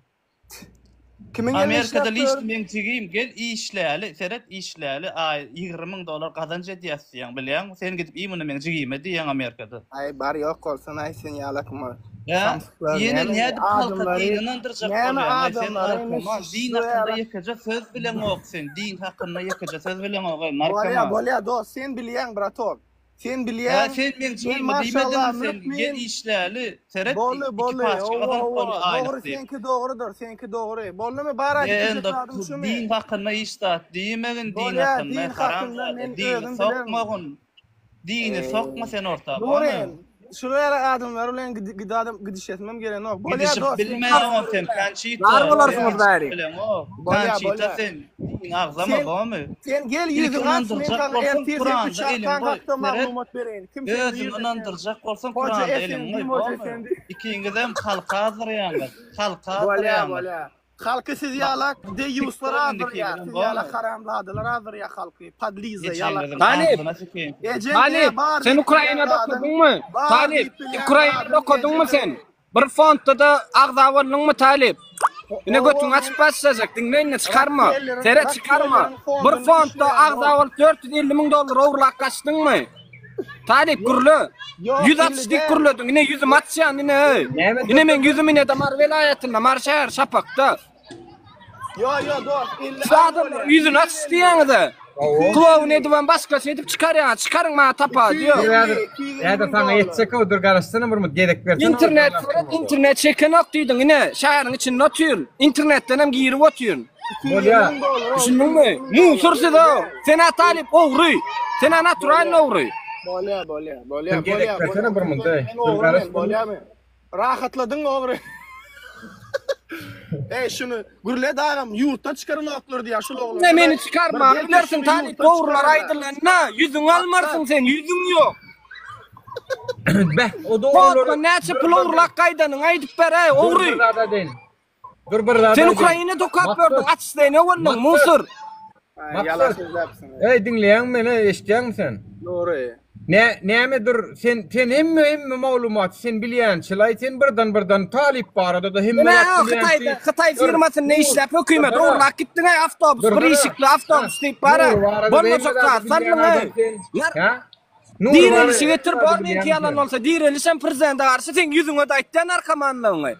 Kimiň elinde Amerikada işläp liçni ýör? meň jigim gel işläli seret işläli aý 20 müň dollar gazanç edýäs diýýäň bilýäňmi sen gidip imенно meň jigime diýýäň Amerikada. Aý bar ýok bolsun aý sen ýalakmy. Ýa, Samsyklar ýene näme nädip halka adamlary din ynandyrjak näme bolýaň-aý sen adamlary narkoman, din şular hakynda ýaly ýekeje söz bileňok sen, din hakynda ýekeje söz bileňok-aý Bolýa narkoman. bolýa dost sen bilýäň bratok. Sen Hä bilýäň sen meň men çygymy maşallah diýmediňmi sen gel mümin işläli seret Boldy iki boldy paçka howwa gazanyp howwa bolýa aýlyk dogry diýip. seňki dogrydyr seňki dogry boldymy bar aýdyp Sen biljek de zadyň şumy. din hakynda hiç zat diýmegin din Bolýa hakynda din hakynda haramzada men dini özüm bilerin. sokmagyn. Dini sokma sen orta Nury, bamy? şular ýaly adamlar bilen gidi adam gidişesimem gelenok. Bolýa Gidişip dost, sen bilmeýäňok sen Kançita. Bar Sen bolarsyňyz gidişip bäri. bileňok. Bolýa, Kançita bolýa. sen dini agzama Sen bamy? sen gel Ilki ýüzüňi aç, men ynandyrjak saňa bolsaň ertir sen Kuranda üç eliňi arkaň goý. hakda Seret. maglumat bereýin. Kim sen Özüň nirde sen? ynandyrjak bolsaň Hoja Kuranda eliňi efendi, goý hoja bamy? efendi. Ikiňizem halka azdyrýaňyz. Halka Bolýa, azdyrýaňyz. bolýa. Halky siz ýalak deýýuslar Sikdirin indi azdyrýar, ikiniňizem siz ýalak bamy? haramzadalar azdyrýar halky, podliza ýalak. Ejeňiziň Talyp! agzyna sikeýin. Ejeň Talyp, ýa bar sen diýip bilýän Ukrainada zadyň, okadyňmy? bar Talyp, diýip bilýän Ukrainada zadyň okadyňmy ejeňdir. sen? Bir fondda-da agza bolduňmy, Talyp? Ine Hawa, götüňi men açyp başlajak, diňle indi çykarma. Rockefeller-iň Seret çykarma. Rockefeller-iň Bir fondunda fondda işleýän agza ol. bolup 450 müň dollar ogurlap gaçdyňmy? Talyp gürle. Ýok, Ýüz 50 aç diýip däl. gürlediň. Ine ýüzüm açýan ine. Näme Ine meň ýüzüm ine-de Mary welaýatynda, Mary şäheri Şapakda. Ýo, ýo, dost, 50 Şu az adamlar bolýar. ýüzüni aç 250. diýýäňiz-ä. Hawa. Kloun edibem başgaça edip çykarýaňyz. Çykaryň maňa tapady ýok. 250, Häzir 250 häzir müň saňa dollar. ýetjek-ow, dur garaşsana bir minut gezek bersene. Internet seret, internet çekenok diýdiň ine, şäheriň içinde otyryn. Internetdenem girip otyryn. 250 Bolýar. müň dollar, ow, Düşündiňmi? 250 müň Musur dollar, siz 50 ow. däl. Sen-ä talyp ogry. Sen-ä naturalny ogry. Bolýar, bolýar, bolýar, Dur gezek bolýar, bersene bolýar. bir minut, eý. Men Dur ogry garaş men, bir minut. bolýarmy? Rahatladyň ogry. Eý şuny gürlet agam ýurtdan çykaranoklar diýýär şul oglan. Ne meni çykarma bilersiň talyp dogrular aýdylanda ýüzüňi almarsyň sen ýüzüň ýok. Beh o dogrular. Korkma näçe pul ogurlap gaýdanyňy aýdyp beräý ogry. Dur bir zat aýdaýyn. Dur bir zat Sen aýdaýyn. Ukraina dokap gördüň aç sene bolduň musur. Ýalan sözläpsiň. Eý diňleýäňmi meni eşitýäňmi sen? Dogry. Nä näme dur sen sen hemme hemme maglumaty sen bilýänçilaý sen birden birden talyp barada da hemme Ine zat bilýänçi. Hytaýda Hytaý firmasynda işläp hökümet ogurlap gitdiň-eý awtobus bir işikli awtobus diýip bara bolmajak zat saldyň-eý. Hä? Direlişi getir bor meňki ýalan bolsa direlişem prezidente garşy seň ýüzüňe-de aýtýan narkomanlygyňy.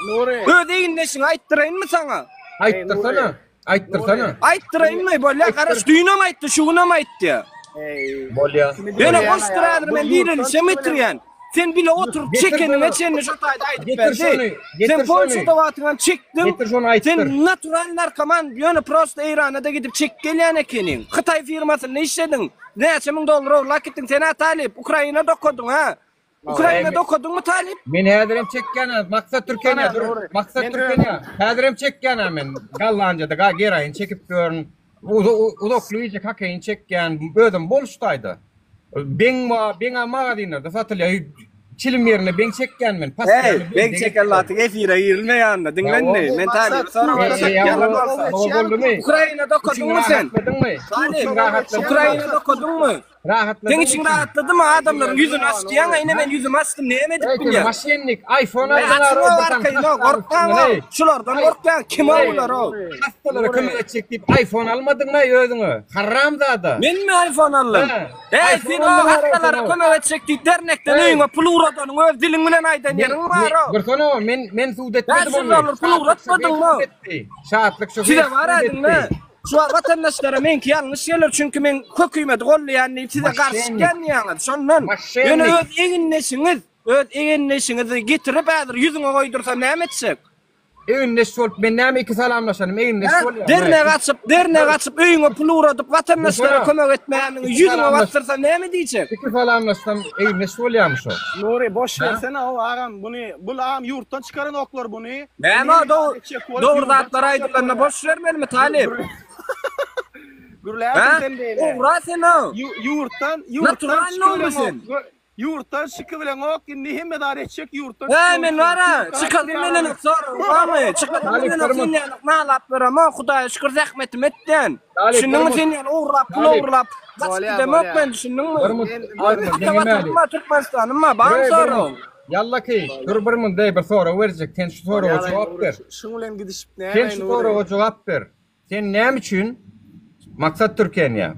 Nury. Öz egindeşiňi aýtdyraýynmy saňa? Aýtdyrsana. Aýtdyrsana. Aýtdyraýynmy? Bolýa garaş düýnem aýtdy şu günem aýtdy. Bolýa. Ýöne goşdur häzir men direlişem getirýän. Sen bile oturyp çekeniňe çenli şo taýda aýdyp berdi. Sen Polşada wagtyňam çekdiň. Getir şony aýtdyr. Sen natural narkoman ýöne prosta Eýrana-da gidip çekip gelýän ekeniň. Hytaý firmasynda işlediň. Näçe müň dollar ogurlap gitdiň sen-ä talyp. Ukrainada okadyň hä? Ukrainada okadyňmy talyp? Men häzirem çekýän-ä Maksat Türkeniýa dur. Maksat Türkeniýa. Häzirem çekýän-ä men. Gollandiýada geroin çekip ýörün. Uzakly gije kokain çekýän. Özüm boluş taýda. Beň bar, beň-ä magazinlerde satylýar. Çilim ýerine beň çekýän men. Eý, beň çeken wagtyň efire girilme ýanyna, diňle indi. Men talyby soramasam ýalan bolsa. Ukrainada okadyňmy sen? Talyp, Ukrainada okadyňmy? Rahatladyňmy? Seň içiň rahatladymy? Adamlaryň ýüzüni aç diýýäň-ä, ine men ýüzümi açdym, näme edip bilýäň? Maşennik, iPhone aldyň. Açyň-ow arkaýyn-ow, gorkmaň-ow. Şulardan gorkýaň, kim-ow bular-ow? Hassalara kömek etjek diýip iPhone almadyňmy özüňe? Haramzada. Menmi iPhone aldym? Eý, sen o hassalara kömek etjek diýip dernekden öýüňe pul ugradanyň öz diliň bilen aýdan ýeriň bar-ow. Dursana, men men sud etmedim ony. 500 dollar pul ugratmadyňmy? Şatlyk şu. Size bar-a diňle. Şu wagt watandaşlara meňki ýalňyş geler, çünki men hökümeti goldaýan diýip size garşy çykýan diýýäňiz. Şondan. Ýöne öz egindeşiňiz, öz egindeşiňizi getirip häzir ýüzüňe goýdursa näme etjek? Egindeş bolup men näme iki salamlaşanym egindeş bolýar. Dernek açyp, dernek açyp öýüňe pul ugradyp watandaşlara kömek etmäniňi ýüzüňe basdyrsa näme diýjek? Iki salamlaşsam egindeş bolýarmy şo? Nury boş bersene ow agam buny bul agam ýurtdan çykaranoklar buny. Näme dogry zatlar aýdylanda boş bermelimi talyp? Gürläpsiň sen beýle. Ogra sen o. Ýurtdan ýurtdan çykaranok. Ýurtdan çykybileňok indi hemme zat etjek ýurtdan He men bara çykasym gelenok sorag barmy çykasym gelenok sen ýaly nalap beremok hudaýa şükür zähmetimi etdän düşündiňmi sen ýaly ogurlap pul ogurlap gaçyp gidemok men düşündiňmi ata watanym bar Türkmenistanym bar barmy sorag Ýallaky dur bir munday bir sorag berjek sen şu soraga jogap ber Şuň bilen gidişip näme sen şu soraga jogap ber sen näme üçin Maksat Türkeniýa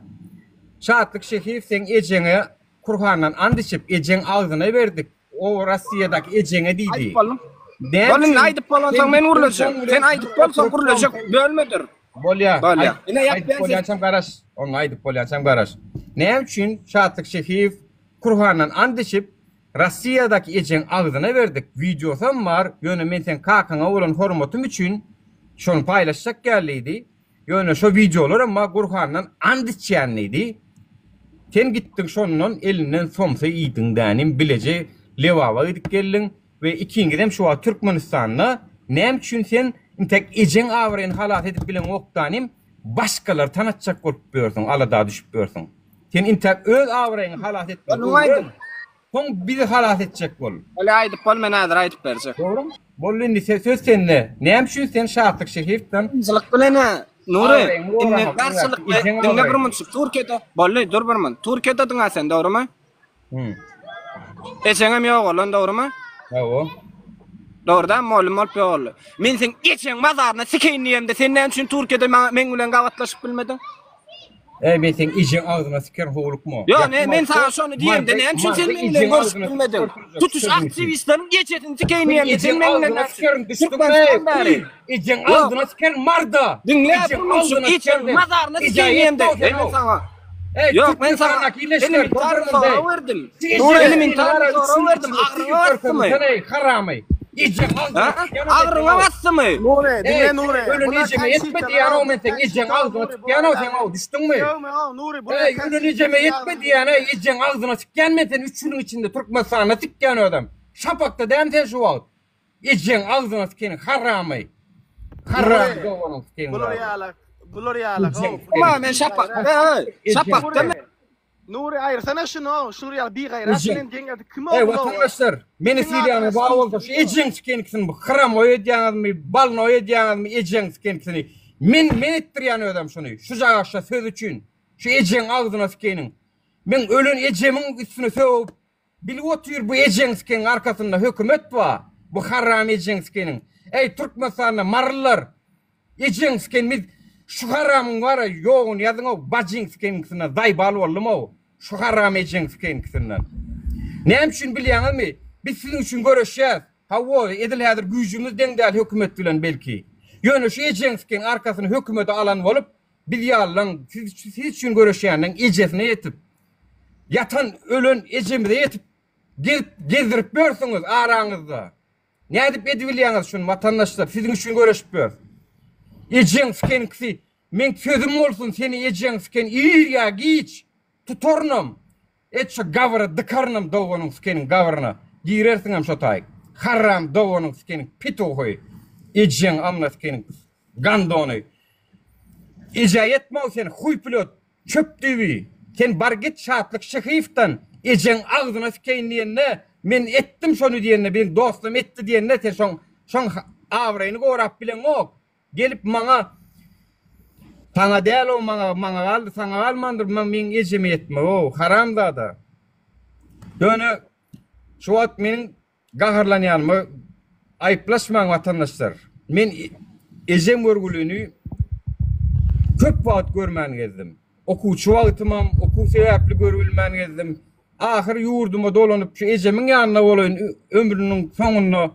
Şatlyk Şehiýew seň ejeňe Kurhandan and içip, ejeň agzyna berdik. O Rossiýadaky ejeňe diýdi. Aýdyp boldum. Bol indi aýdyp bolansoň men gürlejek. Sen aýdyp bolsaň gürlejek bölmedir. Bolýa. Bolýa. Ine Aýdyp ýapýan ses. bolýançam garaş. Onda aýdyp bolýançam garaş. Näme üçin Şatlyk Şehiýew Kurhandan and içip, Rossiýadaky ejeň agzyna berdik, wideosam bar, ýöne men seň kakaňa bolan hormatym üçin şony paýlaşjak ýaly diýdi. Ýöne şo wideolaram bar Gurhandan and içýän diýdi. Sen gitdiň şondan elinden somsa iýdiň dänim bileje Lebaba gidip geldiň we ikiňizem şu wagt Türkmenistanda näme üçin sen intek ejeň abraýyny halas edip bileňok danim başgalary tanatjak bolup ýörsüň alada düşüp ýörsüň. Sen intäk öz abraýyňy halas etmeli öwren. Soň bizi halas etjek bol. Bolýa aýdyp bol men häzir aýdyp berjek. Dogrymy? Boldy indi söz sende. Näme üçin sen Şatlyk Şehiýewden Garşylyk bilen hä Nury indi garşylykly diňle bir munçuk Türkiýede boldy dur bir mun Türkiýedediňä sen dogrymy? Ejeňem ýogalan dogrymy? Hawa. Dogry dämi mollum bolup ýogaldy. Men seň ejeň mazaryna sikeýin diýemde sen näme üçin Türkiýede maňa meň bilen gabatlaşyp bilmediň? Eý men seň ejeň agzyna sikerin howlukma. Ýok ne men saňa şony diýemde näme üçin sen meň bilen görüşip bilmediň? Tutuş aktiwistleriň ejesini sikeýin diýemde sen meň bilen näme üçin? Türkmenistan bäri. Ejeň agzyna sikerin marda. Diňle bir munçuk ejeň mazaryna sikeýin diýemde men saňa. Ýok men saňa elementar sorag berdim. Elementar sorag berdim agryňa basdymy? Haramy. Ejeň agzyna Agryňa basdymy? Nury, diňle Nury. Ölen ejeme ýetme diýýän-ow men seň ejeň agzyna tikýän-ow sen ow düşdüňmi? Eý ölen ejeme ýetme diýýän eý ejeň agzyna tikýän men seni üç günüň içinde Türkmenistanda tikýän özem. Şapakda dämi sen şu wagt? Ejeň agzyna sikeýin haramy. Haramy doganyň sikeýin. Bular ýalak, bular ýalak. Ama men şapakda, şapakda men. Nury aýyrsana şuny, şular ýaly bigaýrat bilen deň ýa kim Eý watandaşlar, meni sylaýanyňyz bar bolsa şu ejeň sikeýinkisini bu hramoý edýäňizmi, balnoý edýäňizmi ejeň sikeýinkisini. Men men etdirýän özem şuny. Şu jagaşa söz üçin. Şu ejeň agzyna sikeýiniň. Men ölen ejemiň üstüne sögüp Bilip otyr bu ejeň sikeniň arkasynda hökümet bar bu haram ejeň sikeniň eý Türkmenistanda marylylar ejeň siken biz şu haramyň bara ýoguny ýazyňow bajyň sikeniňkisinden zaýbal boldumow şu haram ejeň sikeniňkisinden näme üçin bilýäňizmi biz siziň üçin göreşýäs hawa edil häzir güýjümiz deň däl hökümet bilen belki ýöne şu ejeň siken arkasyny hökümede alan bolup biz ýalylaň siz üçin göreşýänleň ejesine ýetip Ýatan ölen ejemize ýetip gezip gezdirip ýörsüňiz araňyzda. Nädip edibilýäňiz şuny watandaşlar siziň üçin göreşip ýörüs. Ejeň sikenkisi meň sözüm bolsun seni ejeň siken ir ýa giç tutarynam et şo gabyra dykarynam doganyň sikeniň gabyryna girersiňem şo taýyk haram doganyň sikeniň pituhy ejeň amna sikeniň gandony ejä ýetme sen huý plýot Çöp düýbi, sen bar git Şatlyk Şyhyýewden ejeň agzyna sikeýin diýende, men etdim şony diýende, biziň dostum etdi diýende sen şoň şoň abraýyny gorap bileňok. Gelip maňa Saňa däl-ow maňa maňa galdy, saňa galmandyr, meň ejeme ýetmeg-ow, haramzada. Ýöne şu wagt meniň Gaharlanýanyma aýyplaşmaň watandaşlar. Men ejem görgülini köp wagt görmän gezdim. Okuwçy wagtymam okuw sebäpli görübilmän gezdim. Ahyr ýurduma dolanyp şu ejemiň ýanynda bolaýyn ömrüniň soňunda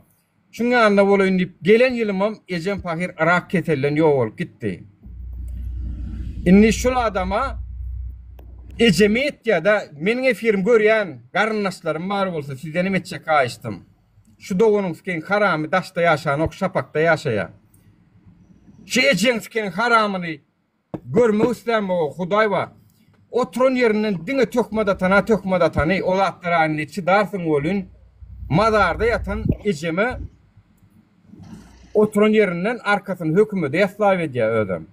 şuň ýanynda bolaýyn diýip gelen ýylymam ejem pahyr rak keselden ýogalyp gitdi. Indi şul adama ejeme ýetýär-de, meniň efirim görýän garyndaşlarym bar bolsa sizdenem etjek haýyştym. Şu doganyň sikeň haramy daşda ýaşanok şapakda ýaşaýar. Şu ejeň sikeň haramyny görmek islämok hudaý bar. Oturan ýerinden diňe töhmet atana töhmet atany o zatlara indi çydarsyň welin mazarda ýatan ejeme Oturan ýerinden arkasyny hökümede ýaslap edýär özem.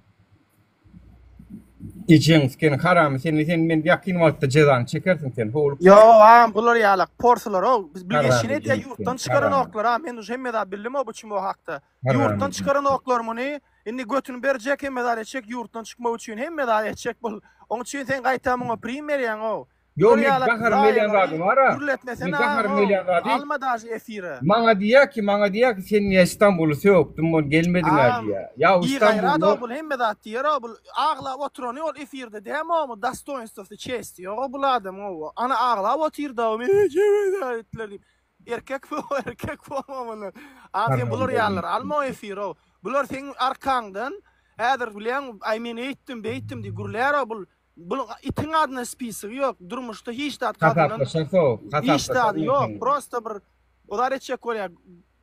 Ejeň sikeni haramy seni sen men ýakyn wagtda jezany çekersiň sen howlup. Ýok agam bular ýalak porsular-ow biz bilgeşin edýär ýurtdan çykaranoklar a men uje hemme zat bildim-ow bu çmo hakda ýurtdan çykaranoklar muny indi götüni berjek hemme zat etjek ýurtdan çykmak üçin hemme zat etjek bul oň üçin sen gaýta muňa prim berýäň-ow Ýok men gaharym gelýän zady bar-a. Men gaharym gelýän zady. Alma daže efire. Maňa diýýär ki, maňa diýýär ki, sen niýe Istanbuly sökdüň, ol gelmediň-ä diýýär. Ýa Istanbulda. Bigaýrat bul hemme zat diýer-o bul aglap oturany ol efirde dämi o dostoýnstwosy çesti ýog-a bul adamyň owa. Ana aglap otyr-da o meni jebir etdiler diýip. Erkek bu, erkek bolma mundan. A sen bular ýalylar alma efire. Bular seň arkaňdan häzir bilýäň, aý men eýtdim, beýtdim diýip gürlär-ow bul. Bul itiň adyna spisigi ýok. Durmuşda hiç zat gazanan Hasaplaşarsow, hiç zady ýok. Prosta bir uzar etjek bolýar.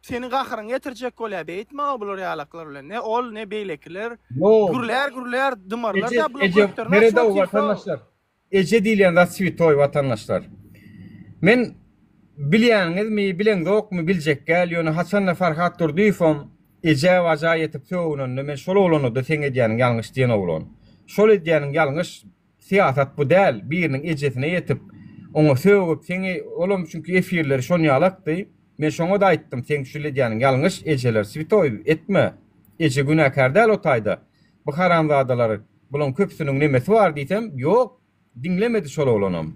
Seniň gaharyňy getirjek bolýar. Beýtme-ow bular ýalaklar bilen. Ne ol, ne beýlekiler. Gürlär, gürlär, dymarlar-da bular Eje, göklerini açyp seredow otyrsa. watandaşlar. Eje diýilýän zat switoý watandaşlar. Men bilýäňizmi, bileňzokmy biljek däl, ýöne haçanda Farhat Durdyýewem ejä baja ýetip sögünende men şol oglana-da seň edýäniň ýalňyş diýen oglan. Şol edýäniň ýalňyş, syýasat bu däl, biriniň ejesine ýetip, oňa sögüp seň olam çünki efirleri şonýalakdy, men şoňa-da aýtdym seň şul edýäniň ýalňyş ejeler switoý etme, eje günäkär däl o taýda, bu haramzadalar Bulaň köpüsiniň nemesi bar diýsem, ýok, diňlemedi şol oglanam.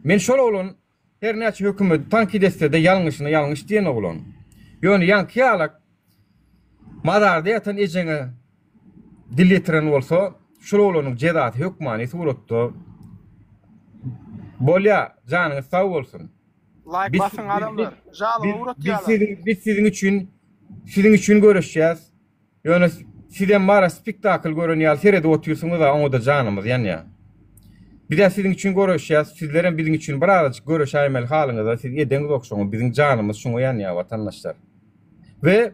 Men şol oglan her näçe hökümeti tankyt etsede ýalňyşyna ýalňyş diýen oglan. Ýöne ýaňky ýalak mazarda ýatan ejeňe dil ýetiren bolsa, şol oglanyň jezasy hökmany suratda bolýa, janyňyz sag bolsun. Laýk basyň adamlar. Žaloba ugratýarlar. Biz siziň üçin siziň üçin göreşýäs. Ýöne sizem bara spektakl gören ýaly seredip otyrsyňyza oňada janymyz ýanýa. Bizä siziň üçin göreşýäs sizlerem biziň üçin bir azajyk göreşäýmeli halyňyza siz edeňzok şoňa biziň janymyz şuňa ýanýa watandaşlar. We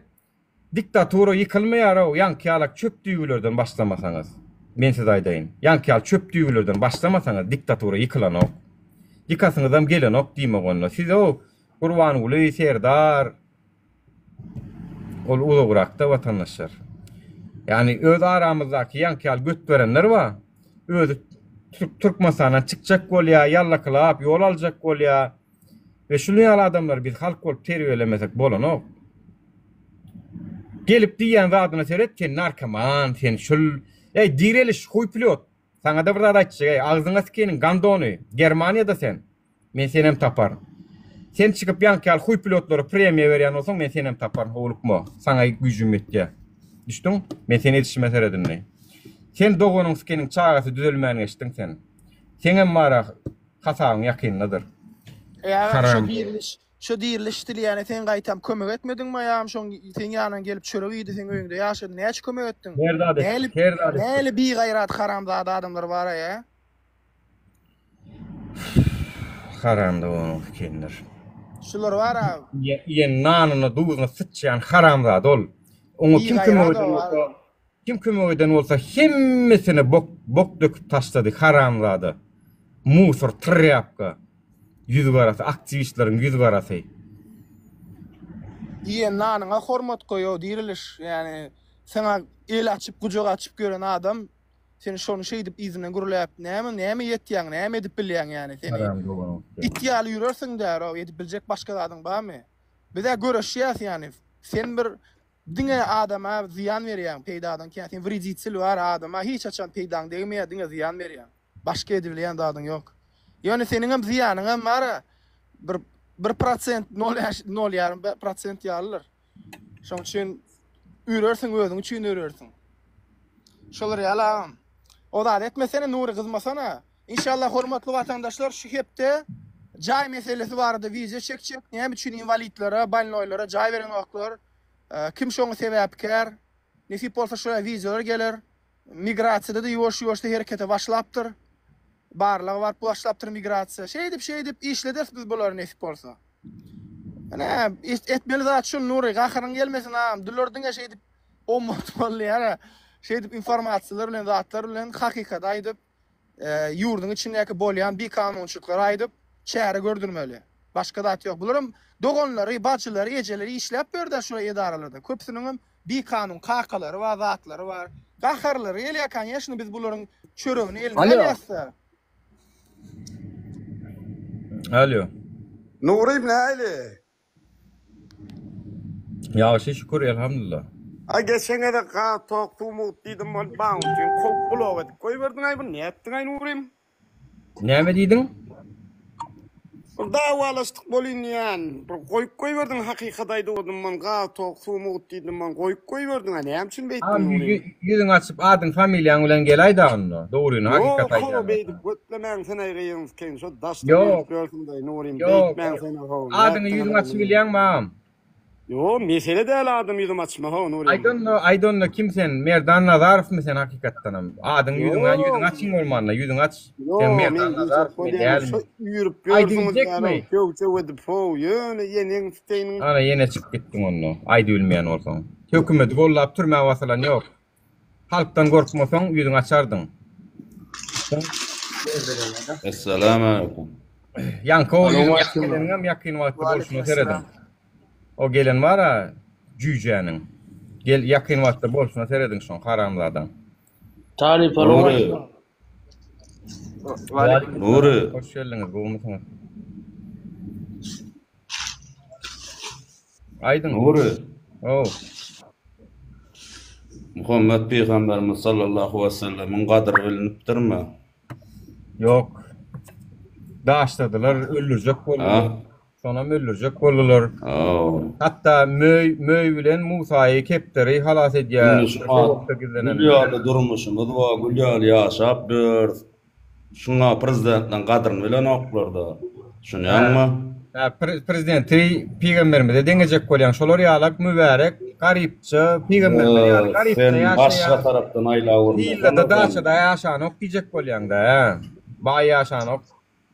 diktatura ýykylmaýarow ýaňky ýalak çöp düýbilerden başlamasaňyz. Men size aýdaýyn. Ýaňky ýaly çöp düýbilerden başlamasaňyz diktatura ýykylanok. Ýykasyňyzam gelenok diýmek onda. Siz-ow Gurbanguly Serdar Ol uzagrakda watandaşlar. Ýagny öz aramyzdaky ýaňky ýaly göt berenler bar. Özi Türkmenistandan çykjak bolýar, ýallakylap ýol aljak bolýar. We şunuň ýaly adamlary biz halk bolup terbiýelemesek bolanok. Gelip diýýän zadyna seret, sen narkoman, sen şul. Eý, direliş, huý plýot. Saňada bir zat aýtjak, eý, agzyňa sikeniň gandony. Germaniýada sen. Men senem taparyn. Sen çykyp ýaňky ýaly huý pilotlara premiýa berýän bolsaň, men senem taparyn, howlukma. Saňa güýjüm ýetýär. Düşdüň? Men seni edişime seret indi. Sen doganyň sikeniň çagasy düzelmän geçdiň sen. Seňem bar-a hasabyň ýakyndadyr. Eý agam şo Haram. diriliş şo diriliş diýilýäne sen gaýtam kömek etmediňmi aýagam şoň seň ýanyňa gelip çörek iýdi seň öýüňde ýaşady näçe kömek etdiň? Her zat etdik, Näli her zat etdik. näli bigaýrat haramzada adamlar bar-a ýa. Haramda onuň tikenler. Şular bar a. Iýen nanyna duzuna syçýan haramzada ol. Oňa kim kömek eden bolsa, kim kömek eden bolsa hemmesine bok bok döküp taşlady haramzada. Musor trýapka. Ýüz garasy aktiwistleriň ýüz garasy. Iýen nanyňa hormat goý o diriliş ýani saňa el açyp gujak açyp ýören adam Sen şony şeýdip yzyndan gürläp näme näme ýetýäň näme edip bilýäň ýani seni it ýaly ýürersiň därow edip biljek başga zadyň barmy bizä göreşýäs ýani sen bir diňe adama zyýan berýäň peýdadan kän sen wreditel bar adama hiç haçan peýdaň degmeýär diňe zyýan berýäň başga edibilýän zadyň ýok ýöne seniňem zyýanyňam bara bir bir prosent nol bäş nol ýarym prosent ýalydyr. Şoň üçin ürersiň özüň üçin ürersiň. Şolar ýaly agam. O zat etmesene Nury gyzmasana. Inşallah hormatly watandaşlar şu hepde jaý meselesi barada wideo çekjek. Näme üçin inwalidlere, bolnoýlara jaý berenoklar? Kim şoňa sebäpkär? Nesip bolsa şoýa wideolar geler. Migrasiýada-da ýuwaş-ýuwaşda herekete başlapdyr. Barlag baryp başlapdyr migrasiýa. Şeýdip şeýdip işlederis biz bulary nesip bolsa. Ine, etmeli zat şu Nury, gaharyň gelmesin agam. Dular diňe şeýdip ommat bolýar. Şeýdip informasiýalar bilen zatlar bilen hakykaty aýdyp, ýurduň içindäki bolýan bikanunçylyklary aýdyp, çäre gördürmeli. Başga zat ýok. Bularam doganlary, bajylary, ejeleri işläp ýör-dä şu edaralarda. Köpüsiniňem bikanun kakalary bar, zatlary bar. Gaharlary gelýär, konýeşno, biz bularyň çöregini elinden alýas-da. Alo. Nurym nähili? Ýagşy şükür elhamdullah. Aý geçen gezek gaz tok suw mugt diýdim bolup maň üçin kowup blok edip goýberdiňaý bu nätdiňaý Nurym? Näme diýdiň? Bir dawalaşdyk bolyn diýýän. Bir goýup goýberdiň hakykat aýdywdym man gaz tok suw mugt diýdim man goýup goýberdiň a näme üçin beýtdiň Agam Nury? ýüzüňi açyp adyň familiýaň bilen geläýdä onda. Dogryny hakykat Ýok how aýdýan beýdip bolsaň. götlemäň sen-aý gyzyň skeýin şo daşda Ýok. ýörüp ýörsüňdaý Nurym Ýok. beýtmäň sen-a how Adyňy nätdiňiz ýüzüňi açyp bilýäňmi agam? Ýo, mesele däl adam ýüzüm açma how Nury. Aýt onda, aýt onda kim sen? Merdan Nazarowmy sen hakykatdanam? Adyň ýüzüň, ýüzüňi açyň bolmanda, ýüzüňi aç. Ýo, Sen men Merdan diýjek Nazarowmy, bolýan dälmi? şo üýrüp ýörsüňiz Aýdybiljekmi? däl çöw çöw edip how, ýöne ýeneň siteýniň. Ana ýene çykyp gitdiň onda, aýdybilmeýän bolsaň. Hökümeti gollap türmä basylan ýok. Halkdan gorkmasaň ýüzüňi açardyň. Essalamualeýkum. Ýaňky o ýüzüňi açyp geleniňem ýakyn wagtda bolşuna serediň. O gelen bar-a jüýjäniň. Gel ýakyn wagtda bolşuna serediň şoň haramzadaň. Nury. Nury. Hoş geldiňiz, gowumysyňyz? Aýdyň. Nury. Ow. Muhammet pygamberimiz sallallahu we sellemiň gadyry bilinipdirmi? Ýok. Daşladylar, öldürjek boldular. Şonam öldürjek boldular. Hatda möý, möý bilen Musaýy, kepderi halas edýär. Indi şu gül ýaly durmuşymyz bar, gül ýaly ýaşap ýörüs. Şuňa prezidentleň gadryny bilenoklarda. Düşünýäňmi? Hä, prezidenti pygamberimize deňejek bolýaň. Şolar ýalak mübärek, garypja pygamberimiz ýaly garypja Sen ýaşaýan. başga tarapdan aýlap urma. Villada, daçada ýaşanok diýjek bolýaňda, hä? Baý ýaşanok.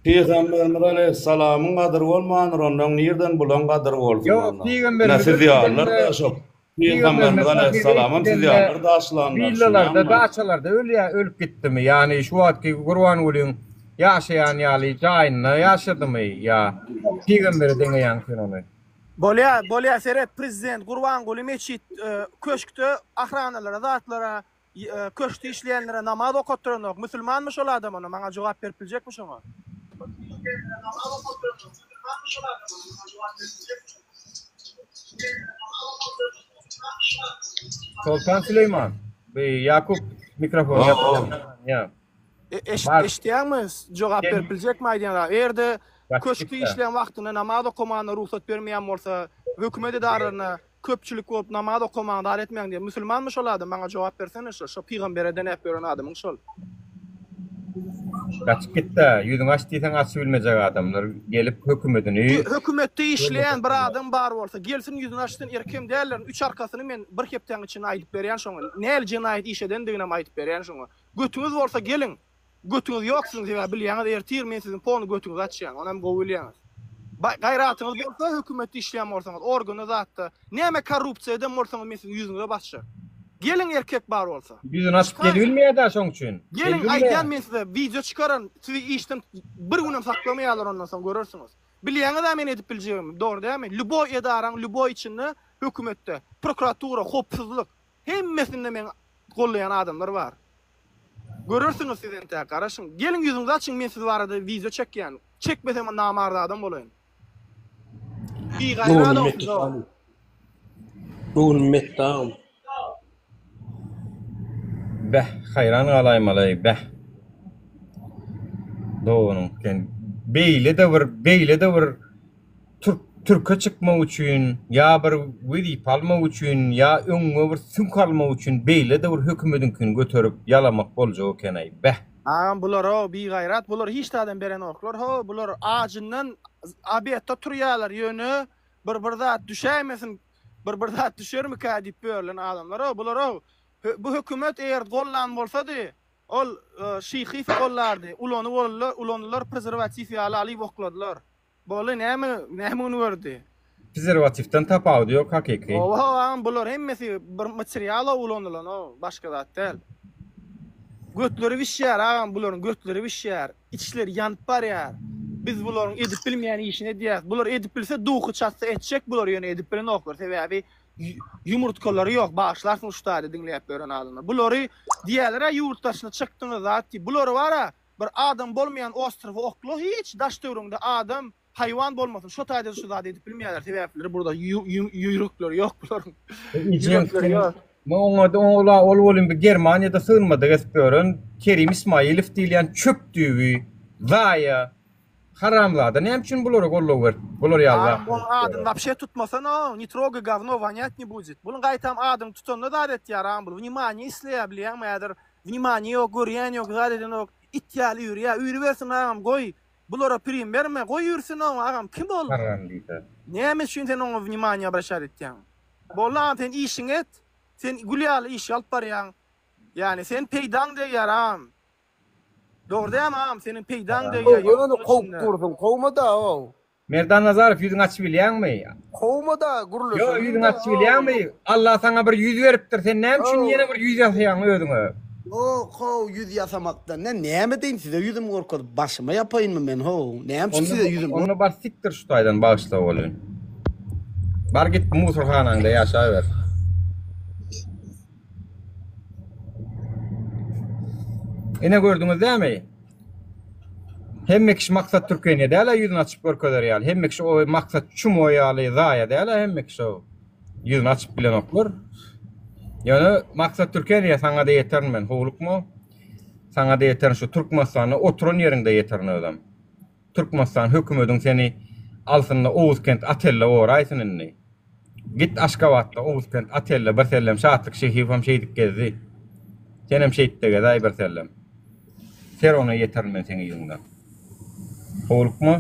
Pygamberimiz aleýhissalamyň gadyry bolmandyr, ondan nirden bulaň gadyry bolsun Ýok, onda? Ine pygamberimiz siz ýalylar-da şo Pygamberimiz aleýhissalamam siz ýalylar daşlanlar, Villalarda, düşünýäňmi? daçalarda ölýär, ölüp gitdimi? Ýagny şu wagtky Gurbangulyň ýaşaýan ýaly jaýynda ýaşadymy ýa pygambere deňeýäň sen ony? Bolýa, bolýa seret prezident Gurbanguly meçit köşkde ahranalara zatlara Köşkde işleýänlere namaz okatdyranok. Musulmanmy şol adam onda? Maňa jogap berip biljekmi şoňa? Soltan Süleýman, bu Ýakup mikrofony ýapyp. Eşitýäňmi? Jogap berip biljekmi aýdýan zat? Eger-de köşkde işleýän wagtynda namaz okamana rugsat bermeýän bolsa, hökümet edaralaryna Köpçülik bolup namaz okamaň zat etmäň diýen musulmanmy şol adam maňa jogap bersene şo şo pygambere denäp ýören adamyň şol. Gaçyp gitdä ýüzüňi aç diýseň açyp bilmejek adamlar gelip hökümedini Hökümetde işleýän bir adam bar bolsa gelsin ýüzüni açsyn erkem däldirin üç arkasyny men bir hepdäň içinde aýdyp berýän şoňa näli jenaýat iş edendiginem aýdyp berýän şoňa götüňiz bolsa geliň Götüňiz ýok siziň sebäbi bilýäňiz ertir men siziň polny götüňizi açýan onam gowy bilýäňiz. Gaýratyňyz bolsa hökümetde işleýän bolsaňyz organda zatda näme korrupsiýa eden bolsaňyz men siziň ýüzüňize basjak. Geliň erkek bar bolsa. Ýüzüni açyp gelibilmeýärda şoň üçin. Geliň aýdýan men size wideo çykararyn sizi işden bir günem saklamaýarlar ondan soň görersiňiz. Bilýäňiz-ä men edip biljegimi dogry dälmi? Lýuboý edaraň lýuboý içinde hökümetde prokuratura howpsuzlyk hemmesinde meň gollaýan adamlar bar. Görersiňiz siz entäk garaşyň. Geliň ýüzüňizi açyň men siz barada wideo çekýän. Çekmesem namart adam bolaýyn. Bigaýrat Göwnüm siz o. Göwnüm ýetdi agam. Beh haýran galaýmaly beh. Doganyň sen beýle-de bir beýle-de bir Türk türke çykmak üçin ýa bir wezipe almak üçin ýa öňüňe bir süňk almak üçin beýle-de bir hökümediňkini göterip ýalamak boljak ekenaý beh. Agam bular-ow bigaýrat bular hiç zadam berenoklar how bular ajyndan obedda turýalar ýöne bir bir zat düşäýmesin bir bir zat düşermikä diýip börlen adamlar-ow bular-ow bu hökümet eger gollan bolsady ol Şyhyýewi gollardy ulany boldular ulandylar prezerwatiw ýaly alyp okladylar. Boldy näme näme gün gördi. Prezerwatiwden tapawudy ýok hakyky. Oba agam bular hemmesi bir material ulanylan o başga zat däl. Götleri bişýär agam bularyň götleri bişýär. Içleri ýanyp barýar. Biz bularyň edip bilmeýän işini edýäs. Bular edip bilse duhy çatsa etjek bular ýöne edip bilenoklar sebäbi ýumurtgalary ýok bagyşlarsyňyz şu taýda diňläp ýören adamlar. Bulary diýýäler-ä ýurt daşyna çykdyňyz zat diýip bulary bara Bir adam bolmaýan ostrowa okla hiç daş töwregiňde adam haýwan bolmasyn şo taýda şu zady edip bilmeýärler sebäpleri burda ýürekleri ýok bularyň ýürekleri ýok. Men oňa ola ol welin bir Germaniýada sygynmada gezip ýören Kerim Ismailow diýilýän çöp düýbi zaýa. Haramzada näme üçin bulara goldaw berip bular ýaly Agam zatlar onuň edip adyny ýörer. wapşe tutmasana ne trogay gawno wonýat ne budet. Bunuň gaýtam adyny tutanda zat etýär agam bul wnimaniýe isleýär bilýäňmi häzir wnimaniýe ýok görýän ýok zat edenok it ýaly üýrýär üýrübersin agam goý bulara prim berme goý üýrsün oňa agam kim ol Haram diýse. näme üçin sen oňa wnimaniýe obraşat etýäň boldy agam sen işiňi et sen gül ýaly iş alyp barýaň ýani sen peýdaň degýär agam Dogry dämi agam seniň peýdaň degýär Ýöne ýurduň kowup içinde. dursuň kowmada-ow. Merdan Nazarow ýüzüňi açyp bilýäňmi? Kowmada Ýok gürleşeliň ýüzüňi açyp bilýäňmi? Allah saňa bir ýüz beripdir sen näme üçin ýene bir ýüz ýasaýaň özüňe? Ýok how ýüz ýasamakdan ne näme edeýin size ýüzümi görkezip başyma ýapaýynmy men how näme üçin size ýüzümi Onda bar sikdir şu taýdan bagyşla welin. Bar git musurhanaňda ýaşaber. Ine gördüňiz dämi? Hemme kişi Maksat Türkeniýe däl-ä ýüzüni açyp görkezer ýaly. Hemme kişi o Maksat Çumo ýaly zaýa däl-ä hemme kişi o. Ýüzüni açyp bilenoklar. Ýöne Maksat Türkeniýe saňa-da ýeterin men howlukma. Saňa-da ýeterin şu Türkmenistanda oturan ýeriňde ýeterin özem. Türkmenistan hökümediň seni alsynda Oguzkent otelde goraýsyn indi. Git Aşgabatda Oguzkent otelde bir sellem Şatlyk Şehiýewem şeýdip gezdi. Senem şeýtde gezäý bir sellem. Ser ona ýeterin men seň yzyňdan. Howlukma.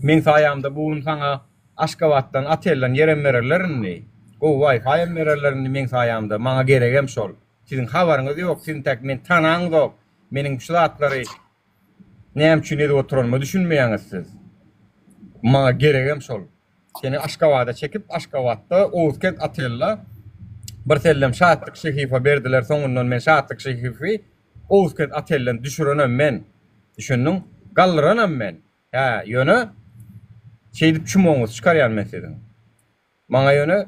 Meň saýamda bu gün saňa Aşgabatdan otelden ýerem bererler indi. Gowy waýfaýam bererler indi meň saýamda. Maňa geregem şol. Siziň habaryňyz ýok, siz intäk meni tanaňzok. Meniň şu zatlary Näme üçin edip oturanyma düşünmeýäňiz siz. Maňa geregem şol. Seni Aşgabada çekip, Aşgabatda Oguzkent otelde bir sellem Şatlyk Şehiýewe berdiler, soňundan men Şatlyk Şehiýewi Oguzkent otelden düşürenem men. Düşündiň? Galdyranam men. Hä, ýöne şeýdip çumagyňyzy çykarýan men siziň. Maňa ýöne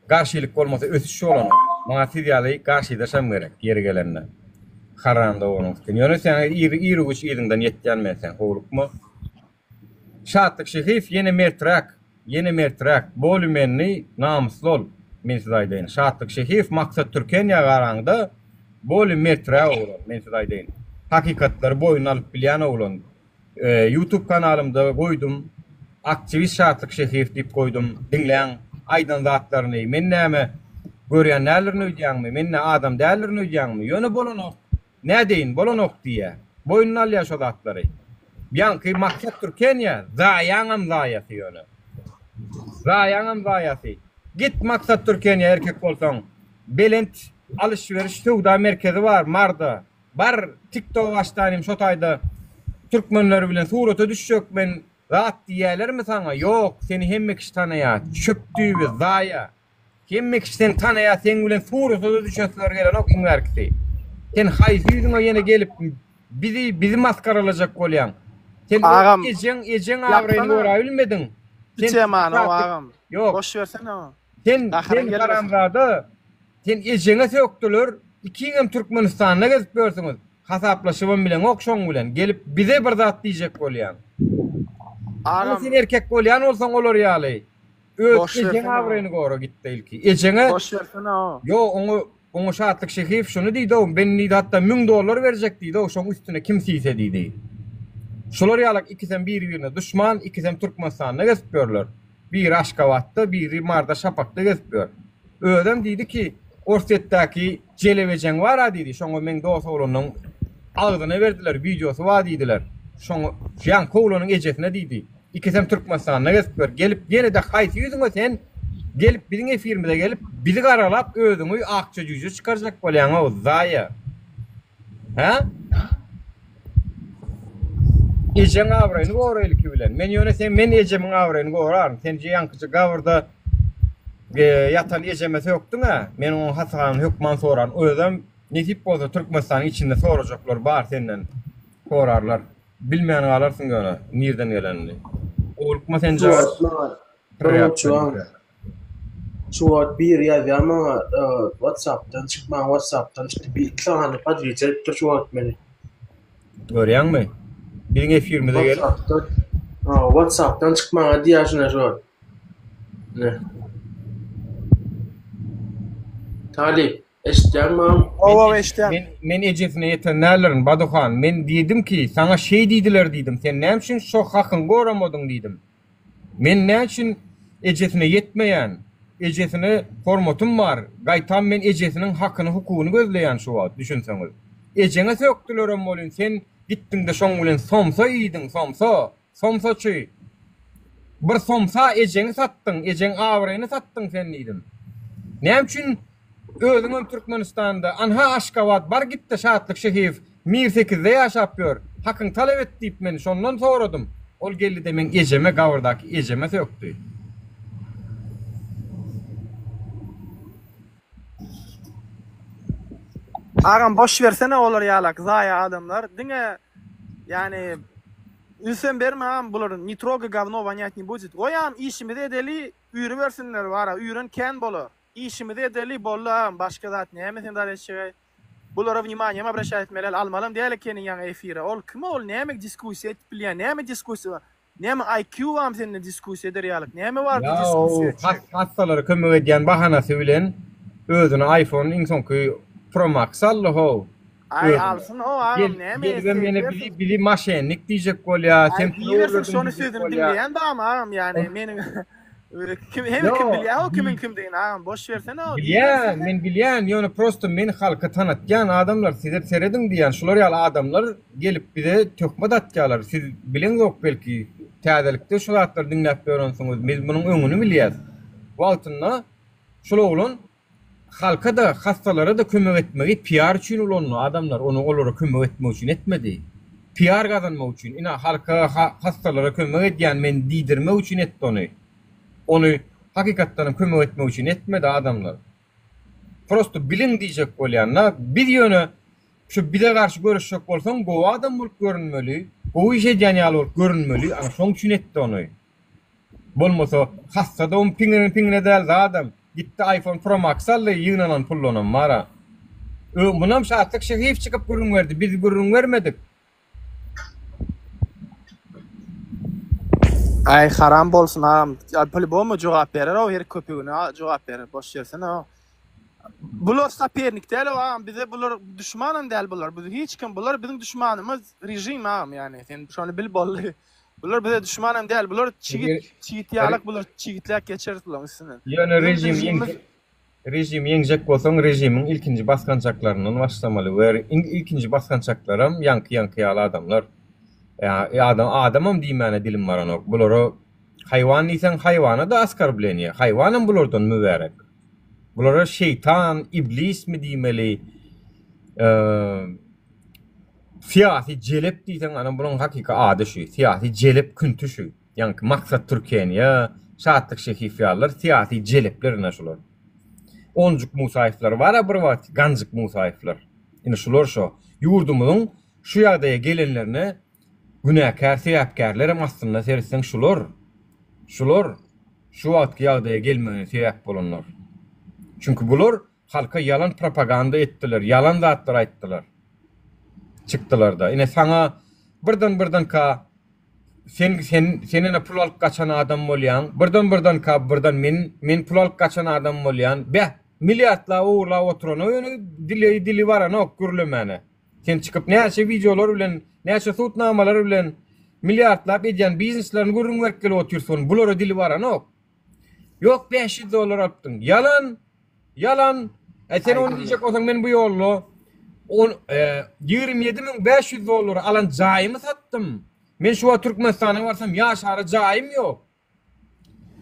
garşylyk bolmasa ösüş bolanok. Maňa siz ýaly garşydaşam gerek ýeri gelende. Haram doganyň sütüni. Ýöne sen ir iru-giç yzyňdan ýetýän men seň howlukma. Şatlyk Şehiýew ýene merträk, ýene merträk, bolumenli, namysly ol. Men size aýdaýyn. Şatlyk Şehiýew Maksat Türkeniýa garaňda boly merträk oglan, men size aýdaýyn. Hakykatlary boýnuna alyp bilýän oglan. Youtube kanalymda goýdum. Aktiwist Şatlyk Şehiýew diýip goýdum. Diňläň aýdan zatlaryny. Men näme görýän däldirin öýdýäňmi? Men nä adam däldirin öýdýäňmi? Ýöne bolanok. Nädeýin, bolanok diýýä. Boýnuna alýa şo zatlary. Ýaňky Maksat Türkeniýa zaýaňam zaýasy ýöne. Zaýaňam zaýasy. Git Maksat Türkeniýa erkek bolsaň. Belent alyş-beriş söwda merkezi bar Marda. Bar tik tok açdanym şo taýda türkmenler bilen surata düşjek men zat diýýälermi saňa ýok seni hemme kişi tanaýa çöp düýbi zaýa hemme kişi seni tanaýa seň bilen suratada düşesleri gelenok iň bärkisi sen haýsy ýüzüňe ýene gelip bizi bizi masgaralajak bolýaň sen Agam ejeň ejeň abraýyny ýapsana gorabilmediň şu sen temany ow agam ýok boş bersene ow sen gaharyň sen gelmesin. haramzada Sen ejeňe sökdüler, ikiňem Türkmenistanda gezip ýörsüňiz, hasaplaşybam bileňok şoň bilen, gelip bize bir zat diýjek bolýaň. Hany Agam sen erkek bolýan bolsaň olar ýaly, öz boş ejeň bersene oňa. abraýyny gora gitde ilki. Ejeňe Boş bersene o. Ýo oňa oňa Şatlyk Şehiýew şuny diýdi-ow, men diýdi hatda 1000 dollar berjek diýdi-ow şoň üstüne kim siýse diýdi. Şular ýalak ikisem biri-birine duşman, ikisem Türkmenistanda gezip ýörler. Biri Aşgabatda, biri Marda Şapakda gezip ýör. Özem diýdi ki, Orsýetdäki jelebejeň bar-a diýdi, şoňa meň dos oglanyň agzyna berdiler, wideosy bar diýdiler. Şoňa, şu ýaňky oglanyň ejesine diýdi. Ikisem Türkmenistanda gezip ýör. Gelip ýene-de haýsy ýüzüňe sen gelip biziň efirimize gelip, bizi garalap özüňi akja jüýje çykarjak bolýaň-ow, zaýa. Hä? Ejeň abraýyny gora ilki bilen. Men ýöne sen men ejemiň abraýyny goraryn. Sen ýaňkyja gabyrda e, ýatan ejeme sökdüň-ä. Men onuň hasabyny hökman soraryn. Özem nesip bolsa Türkmenistanyň içinde sorajaklar bar senden. Sorarlar. Bilmän galarsyň ýöne nirden gelenini. Gowlukma sen Şu wagt maňa bir Şu wagt biri ýazýar maňa whatsappdan çyk maňa whatsappdan çykdy bir iki sany podwiç edipdir şu wagt meni. Görýäňmi? Biziň efirimize gelip. Whatsappdan whatsappdan çyk maňa diýýär şuna şu wagt. Ine. Talyp. Eşitýäňmi agam? Hawa eşitýän. Men men ejesine ýeten däldirin Baduhan. Men diýdim ki, saňa şeý diýdiler diýdim. Sen näme üçin şo hakyňy goramadyň diýdim. Men näme üçin ejesine ýetmeýän? Ejesine hormatym bar. Gaýtam men ejesiniň hakyny hukugyny gözleýän şu wagt düşünseňiz. Ejeňe sökdülerem welin sen gitdiňde şoň bilen somsa iýdiň somsa. Somsaçy. Bir somsa ejeňi satdyň, ejeň abraýyny satdyň sen diýdim. Näme üçin özüňem Türkmenistanda, anha Aşgabat bar gitde Şatlyk Şehiýew Mir sekizde ýaşap ýör, hakyňy talap et diýip men şondan soradym. Ol geldide meň ejeme gabyrdaky ejeme sökdi. Agam boş bersene olar ýalak zaýa adamlar diňe ýani ünsem berme agam bular ne trogay gawno wonýat ne budit goý agam işimizi edeli üýrübersinler bara üýren kän bolar işimizi edeli boldy agam başga zat näme sen zat etjegäý bulara wnimanýam obraşat etmeli däl almalam däl ekeni ýaňy efire ol kim ol näme diskussiýa edip bilýän näme diskussiýa Näme IQ barmy sende diskussiýa eder ýalyk? Näme bardy Ýa diskussiýa o etjek? hassalara kömek edýän bahanasy bilen özüne iPhone iň soňky Pro Max aldy how. Aý Özüne. alsyn how agam Gel, näme gelibem etse ýene edibersin. bizi bizi maşennik diýjek bolýa, Aý sen pul diýibersin ogurladyň şony diýjek sözüni bolýa. diňleýän barmy agam ýani meniň kim hemme kim Ýo, bilýä how bi kimiň kimdigini agam boş bersene how bilýän, diýibersin. men bilýän, ýöne prosto men halka tanatýan adamlar size serediň diýýän, şular ýaly adamlar Gelip bize töhmet atýarlar. Siz bileňzok belki, täzelikde şu zatlary diňläp ýörensiňiz. Biz munuň öňüni bilýäs. Wagtynda şul oglan halka-da, hassalara-da kömek etmegi PR üçin ulandy. Adamlar ony olara kömek etmek üçin etmedi. PR gazanmak üçin, ine halka, hassalara kömek edýän men diýdirmek üçin etdi ony. Ony hakykatdanam kömek etmek üçin etmedi adamlar. Prosto biliň diýjek bolýan-da. Biz ýöne Şu bize garşy göreşjek bolsaň gowy adam bolup görünmeli, gowy iş edýän ýaly bolup görünmeli, ana şoň üçin etdi ony. Bolmasa hassa-da oň piňine piňine däl zadam. Gitdi iPhone Pro Max aldy ýygnanan pullanam bara. Ö munam Şatlyk Şehiýew çykyp gürrüň berdi, biz gürrüň bermedik. Aý haram bolsun agam. Poliboma jogap berer o her köpügine jogap berer. Boş bersene o. Bular sopernik däl o agam bize bular düşmanam däl bular. Biz hiç kim bular biziň düşmanymyz rejim agam ýani sen şony bil boldy. Bular bize düşmanam däl bular çigit çigit ýalak bular çigitläp geçeris bularyň üstünden. Ýöne rejim Režimi ýeňjek bolsaň režimiň ilkinji basgançaklaryndan başlamaly we ilkinji basgançaklaram ýaňky ýaňky ýaly adamlar. Ýa adam adamam diýmäne dilim baranok. Bulara haýwan diýseň haýwana-da oskorbleniýe. Haýwanam bulardan mübärek. Bulara şeýtan, iblismi diýmeli, syýasy jelep diýseň ana bulaň hakyky ady şu. Syýasy jelep künti şu. Ýaňky Maksat Türkeniýe, Şatlyk Şehiýew ýalylar syýasy jelepler ine şular. Onjuk Musaýewler bar-a bir wagt Ganjyk Musaýewler. Ine şular şo. Ýurdumyzyň şu ýagdaýa gelenlerine günäkär sebäpkärlerem aslynda seretseň şular. Şular şu wagtky ýagdaýa gelmegine sebäp bolanlar. Çünki bular halka ýalan propaganda etdiler, ýalan zatlar aýtdylar. Çykdylarda. Ine saňa birden birdenka Sen sen sen ene pul alyp gaçan adam bolýaň. Birden birden ka birden men men pul alyp gaçan adam bolýan. Beh, milliardlap ogurlap oturana ýöne dili dili baranok gürlemäne. Sen çykyp näçe wideolar bilen, näçe sudnamalar bilen milliardlap edýän bizneslerini gürrüň berip gelip otyrsyň. Bulara dili baranok. Ýok 500 dollar alypdyň. Ýalan. Ýalan. E sen ony diýjek bolsaň men bu ýolda on e, 27500 dollara alan jaýymy satdym. Men şu wagt Türkmenistana barsam ýaşara jaýym ýok.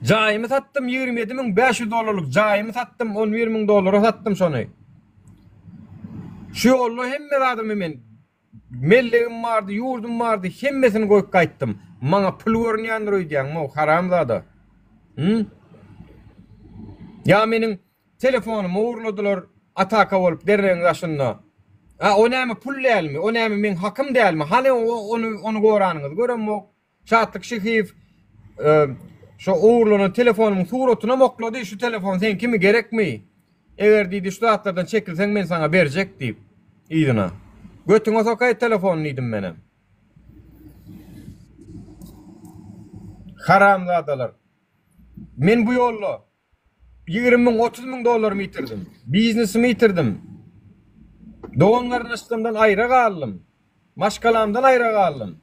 Jaýymy satdym 27500 dollarlyk jaýymy satdym 11000 dollara satdym şony. Şu ýolda hemme zadymy men Mellegim bardy, ýurdum bardy, hemmesini goýup gaýtdym. Maňa pul görünýändir öýdýäňmi, o haramzada? Hü? Ýa meniň telefonymy ogurladylar, ataka bolup derregiň daşynda. A o näme pul dälmi? O näme meň hakym dälmi? Hany ony ony goranyňyzy göremok. Şatlyk Şyhyýew şo ogurlanan telefonymyň suratynam oklady, şu telefon seňkimi, gerekmi? Eger diýdi, şu zatlardan çekilseň men saňa berjek diýip, yzyna. Götüňe sokaý telefony diýdim menem. Haramzadalar. Men bu ýolda. 20 müň, 30 müň dollarymy ýitirdim. Biznesimi ýitirdim. Dogan-garyndaşlarymdan aýra galdym. Maşgalamdan aýra galdym.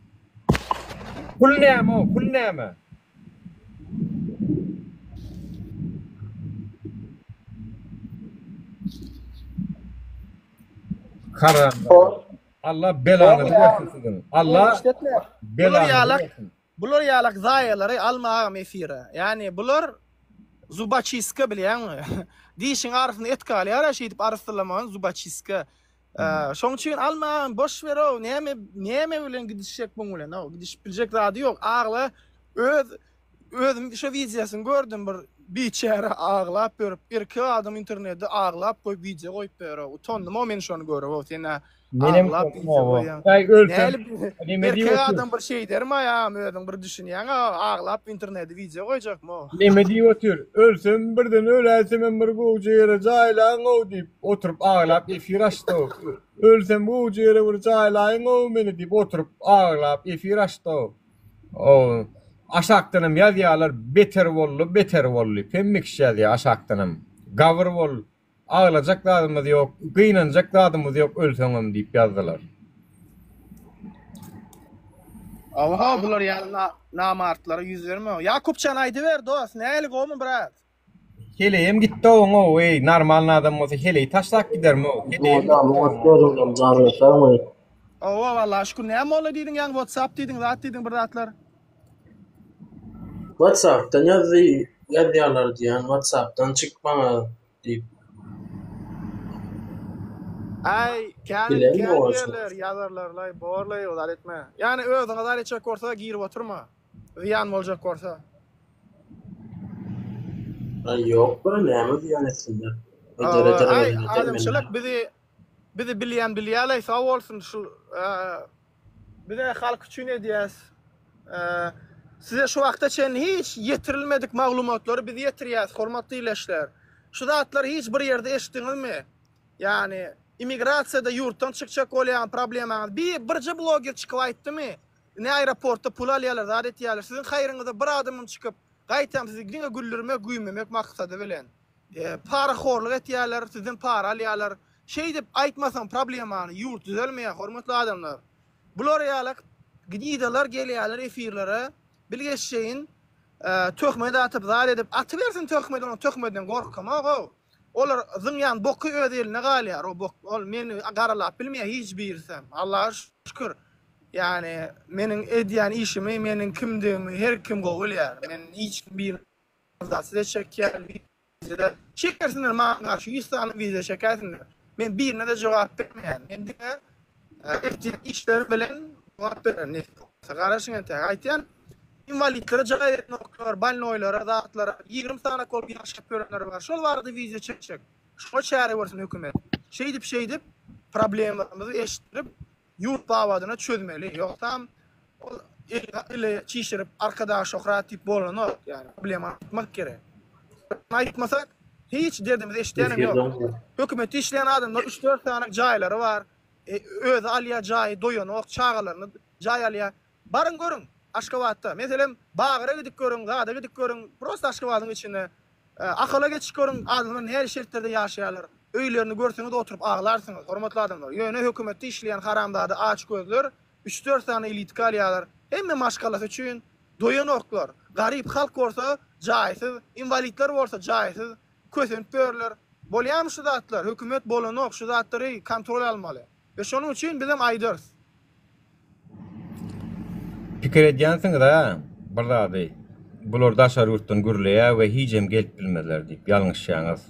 Pul näme-ow, pul näme? Haramzada. Allah belaňyzy bersin siziň. Allah belaňyzy bersin. Bular ýalak zaýalary alma agam efire. Ýani bular zubaçistka bilýäňmi? Dişiň arasynda et galýara şeýdip arassalamagyň zubaçistka. Şoň üçin alma agam boş berow näme näme bilen gidişjek buň bilen ow gidişip biljek zady ýok agla öz özüm şo wideosyny gördüm bir biçäre aglap ýörüp erkek adam internetde aglap goýup wideo goýup ýörow utandymow men şony görübow sen-ä Menem Aglap korkdum wideo oba. goýýaň. Äý ölsem Näli neme diýip erkek otyr? adam bir şeýdermi aýagam özüň bir düşünýäň-a aglap internede wideo goýjakmy o. Neme diýip otyr? Ölsem birden öläýsemem bir gowja ýere jaýlaň-ow diýip oturyp aglap efir açdy-ow. Ölsem gowja ýere bir jaýlaýyň-ow meni diýip oturyp aglap efir açdy-ow. Ow aşakdanam ýazýarlar beter boldy beter boldy diýip hemme kişi ýazýar aşakdanam. Gabyr bol Aglajak zadymyz ýok, gynanjak zadymyz ýok ölseňem diýip ýazdylar. Oho bular ýaly namartlara ýüz berme. Ýakupjan aýdyber dos, näli gowmy brat? Heleýem gitdi oň ow eý normalny adam bolsa heleý taşlap gidermi ow heleýem gitdi oň. Owa wallahi şükür näme boldy diýdiň ýaňy whatsapp diýdiň zat diýdiň bir zatlar. Whatsappdan ýazdy ýazýarlar diýýän whatsappdan çyk maňa diýip. Aý kän Bilen kän bolsa. diýerler ýazarlarlaý borlaý o zat etme. Ýani özüňe zat etjek bolsa girip oturma. Zyýan boljak bolsa. Aý ýok bir näme zyýan etsinler. Eder Hawa eder aý özüne eder men adamçylyk näme. bizi bizi bilýän bilýäleý sag bolsun şul Bize halk üçin edýäs. Size şu wagta çenli hiç ýetirilmedik maglumatlary biz ýetirýäs, hormatly ildeşler. Şu zatlary hiç bir ýerde eşitdiňizmi? Ýagny immigrasiýada ýurtdan çykjak bolýan problemaňyz bir birje bloger çykyp aýtdymy? Ne aeroportda pul alýarlar, zat etýärler. Siziň haýryňyza bir adamam çykyp, gaýtam sizi diňe güldürmek, güýmemek maksady bilen. Parahorlyk etýärler, sizden para alýarlar. Şeýdip aýtmasaň problemany ýurt düzelmeýär hormatly adamlar. Bular ýaly gnidalar gelýärler efirlere bilgeşjeýin töhmet atyp zat edip atybersin töhmedi onuň töhmedinden gorkamok-ow. Olar zyňýan boky öz eline galýar o bok ol meni garalap bilmeýär hiç birisem Allaha şükür ýani meniň edýän işimi meniň kimdigimi her kim gowy bilýär men hiç kim bir zat size çekýän Wideoda çekersiňler maňa garşy 100 sany wideo çekersiňler. Men birine-de jogap bermeýän. Men diňe etýän işlerim bilen jogap bererin nesip bolsa. Garaşyň entäk. Aýtýan inwalidlere jaý berenoklar, bolnoýlara, zatlara 20 sany bolup ýaşap ýörenler bar. Şol barada wideo çekjek. Şoňa çäre görsün hökümet. Şeýdip-şeýdip problemamyzy eşitdirip Ýurt babadyna çözmeli. Ýogsam ol eli çişirip Arkadag Şöhrat diýip bolanok. Ýani problemany aýtmak gerek. Aýtmasak hiç derdimizi eşidýänem ýok. Hökümetde işleýän adamlar 3-4 sany jaýlary bar. E, özi alýar jaýy doýanok, çagalaryny jaý alýar. Baryň görüň Aşgabatda. Meselem, Bagyra gidip görüň, zada gidip görüň. Prosta Aşgabadyň içinde Ahala geçip görüň, adamlar nähili şertlerde ýaşaýarlar. Öýlerini görseňiz oturyp aglarsyňyz, hormatly adamlar. Ýöne hökümetde işleýän haramzada açgözler üç-dört sany elitka alýarlar. Hemme maşgalasy üçin doýanoklar. Garyp halk bolsa jaýsyz, inwalidler bolsa jaýsyz, kösenip ýörler. Bolýarmy şu zatlar? Hökümet bolanok, şu zatlary kontrol almaly. We şonuň üçin bizem aýdarys. Pikir edýänsiňiz-ä bir zady, bular daşary ýurtdan gürleýär we hijem gelip bilmezler diýip, ýalňyşýaňyz.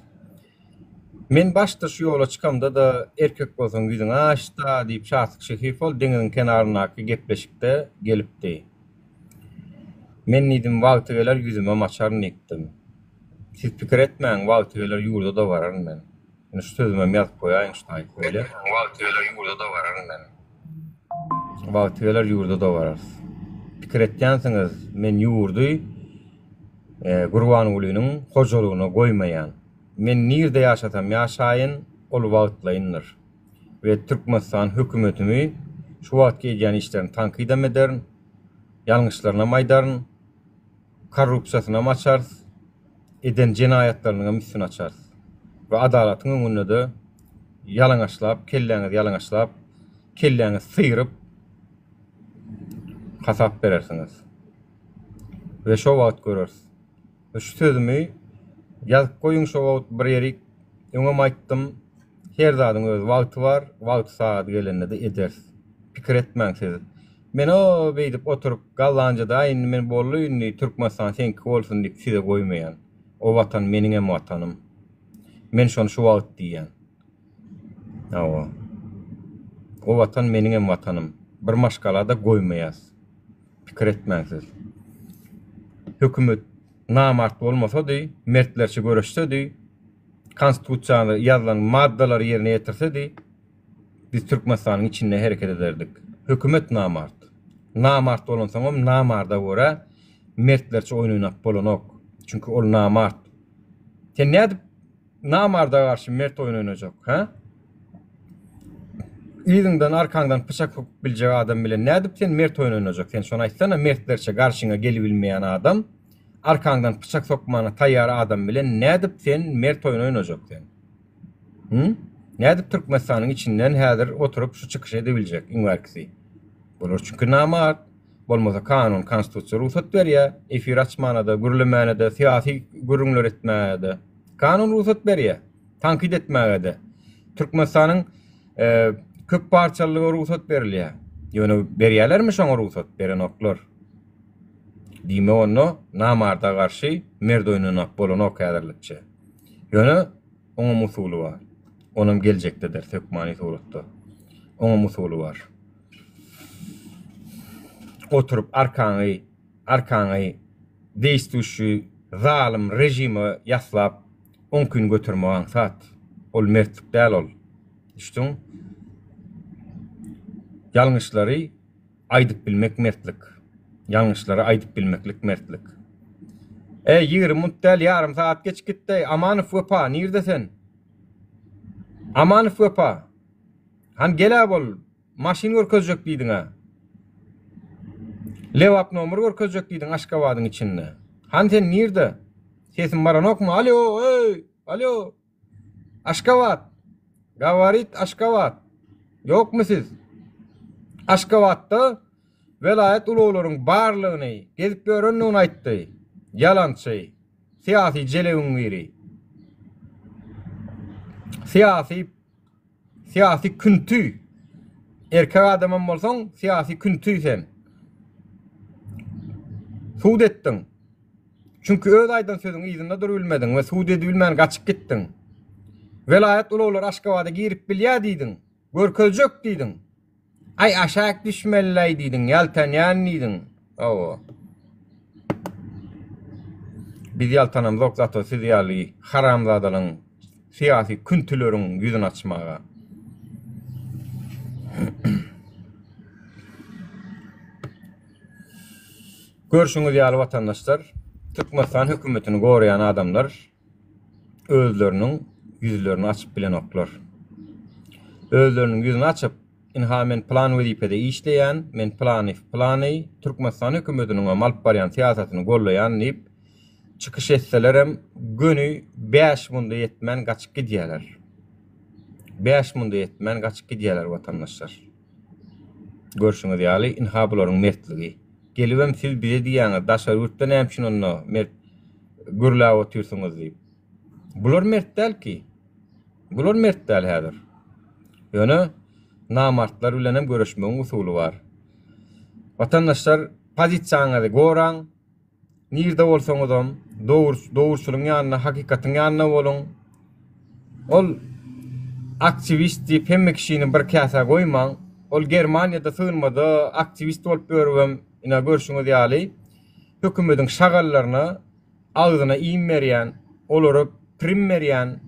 Men başda şu ýola çykamda-da erkek bolsaň ýüzüňi aç-da diýip Şatlyk Şehiýew ol deňiziň kenaryndaky gepleşikde gelipdi. Men diýdim wagty geler ýüzümem açaryn diýipdim. Siz pikir etmäň wagty geler ýurda-da bararyn men. Indi şu sözümem ýazyp goýaýyň şu taýy söýle. Wagty geler ýurda-da bararyn men. Wagty geler ýurda-da bararys. Pikir etýänsiňiz, men ýurdy e, Gurbangulynyň hojalygyna goýmaýan. Men nirde ýaşasam ýaşaýyn, ol wagtlaýyndyr. We Türkmenistan hökümetimi şu wagtky edýän işlerini tankydam ederin, ýalňyşlarynam aýdaryn, korrupsiýasynam açarys. Eden jenaýatlarynyňam üstüni açarys. We adalatyň öňünde-de ýalaňaçlap, kelläňizi ýalaňaçlap, kelläňizi syryp hasap berersiňiz. We şo wagt göreris. We şu sözümi ýazyp goýuň şo wagt bir ýerik öňem aýtdym. Her zadyň öz wagty bar, wagty sagady gelende-de ederis. Pikir etmäň siz. Men-o beýdip oturyp Gollandiýada indi men boldy indi Türkmenistan seňki bolsun diýip size goýmaýan. O watan meniňem watanym. Men şony şu wagt diýýän. Hawa. O watan meniňem watanym. Bir maşgala-da goýmaýas. Pikir etmäň siz. Hökümet namart bolmasady, mertlerçe göreşsedi, Konstitusiýada ýazylan maddalary ýerine ýetirsedi, biz Türkmenistanyň içinde hereket ederdik. Hökümet namart. Namart bolansoňam namarda görä mertlerçe oýun oýnap bolanok. Çünki ol namart. Sen nädip namarda garşy mert oýun oýnajak, hä? Yzyňdan arkaňdan pyçak sokup biljek adam bilen nädip sen mert oýun oýnajak? Sen şony aýtsana mertlerçe garşyňa gelibilmeýän adam Arkaňdan pyçak sokmana taýýar adam bilen nädip sen mert oýun oýnajak sen? Hü? Nädip Türkmenistanyň içinden häzir oturyp şu çykyşy edebiljek iň bärkisi? Bular çünki namart. Bolmasa kanun, konstitusiýa rugsat berýär efir açmana-da, gürlemäne-de, syýasy gürrüňler etmäge-de. Kanun rugsat berýär. Tankyt etmäge-de. Türkmenistanyň köp parçalylyga rugsat berilýär. Ýöne berýärlermi şoňa rugsat? Berenoklar. Diýmek onda namarda garşy merd oýnanak bolanok häzirlikçe. Ýöne oňam usuly bar. Onam geljekde ederis hökmany suratda. Oňam usuly bar. Oturyp arkaňy arkaňy deýstuşi zalym režime ýaslap oňkyny götermek aňsat. Ol mertlik däl ol. Düşdüň? Ýalňyşlary Aýdyp bilmek mertlik. Ýalňyşlary aýdyp bilmeklik mertlik. Eý, 20 munt däl, ýarym sagat geç gitdi-eý, Amanow Wepa, nirde sen? Amanow Wepa! Hany gel-ä bol, maşyn görkezjek diýdiň-ä. Lebap nomer görkezjek diýdiň Aşgabadyň içinde. Hany sen nirde? Sesim baranokmy? Alýo, eý, alýo! Aşgabat! Gawarit Aşgabat! Ýokmy siz? Aşgabatda welaýat ulaglaryň barlygyny, gezip ýörendigini aýtdy. Ýalançy. Syýasy jelebiň biri. Syýasy syýasy künti. Erkek adamam bolsaň, syýasy künti sen. Sud etdiň. Çünki öz aýdan sözüň yzynda durubilmediň we sud edibilmän gaçyp gitdiň. Welaýat ulaglary Aşgabada girip bilýär diýdiň. Görkezjek diýdiň. Aý aşak düşmeliläý diýdiň, ýaltanýan diýdiň. Hawa. Biz ýaltanamzok zato siz ýaly haramzadalaň syýasy küntüleriň ýüzüni açmaga. Görşüňiz ýaly watandaşlar, Türkmenistan hökümetini goraýan adamlar özleriniň ýüzlerini açyp bilenoklar. Özleriniň ýüzüni açyp, ynha men pylan wezipede işleýän, men pylany pylany Türkmenistan hökümetiniňem alyp barýan syýasatyny gollaýan diýip çykyş etselerem göni bäş munda ýetmän gaçyp gidýärler. Bäş munda ýetmän gaçyp gidýärler watandaşlar. Görşüňiz ýaly, ynha bularyň mertligi. Gelibem siz bize diýýäňiz, daşary ýurtda näme üçin onda mert gürläp otyrsyňyz diýip. Bular mert däl ki. Bular mert däl häzir. Ýöne namartlar bilen hem göreşmegiň usuly bar. Watandaşlar, pozisiýaňyzy goraň. Nirde bolsaňyzam, dogruçylygyň ýanynda, hakykatyň ýanynda boluň. Ol aktiwist diýip hemme kişini bir käsä goýmaň. Ol Germaniýada sygynmada aktiwist bolup ýörübem, ine görşüňiz ýaly, hökümediň şagallaryna agzyna iým berýän, olara prim berýän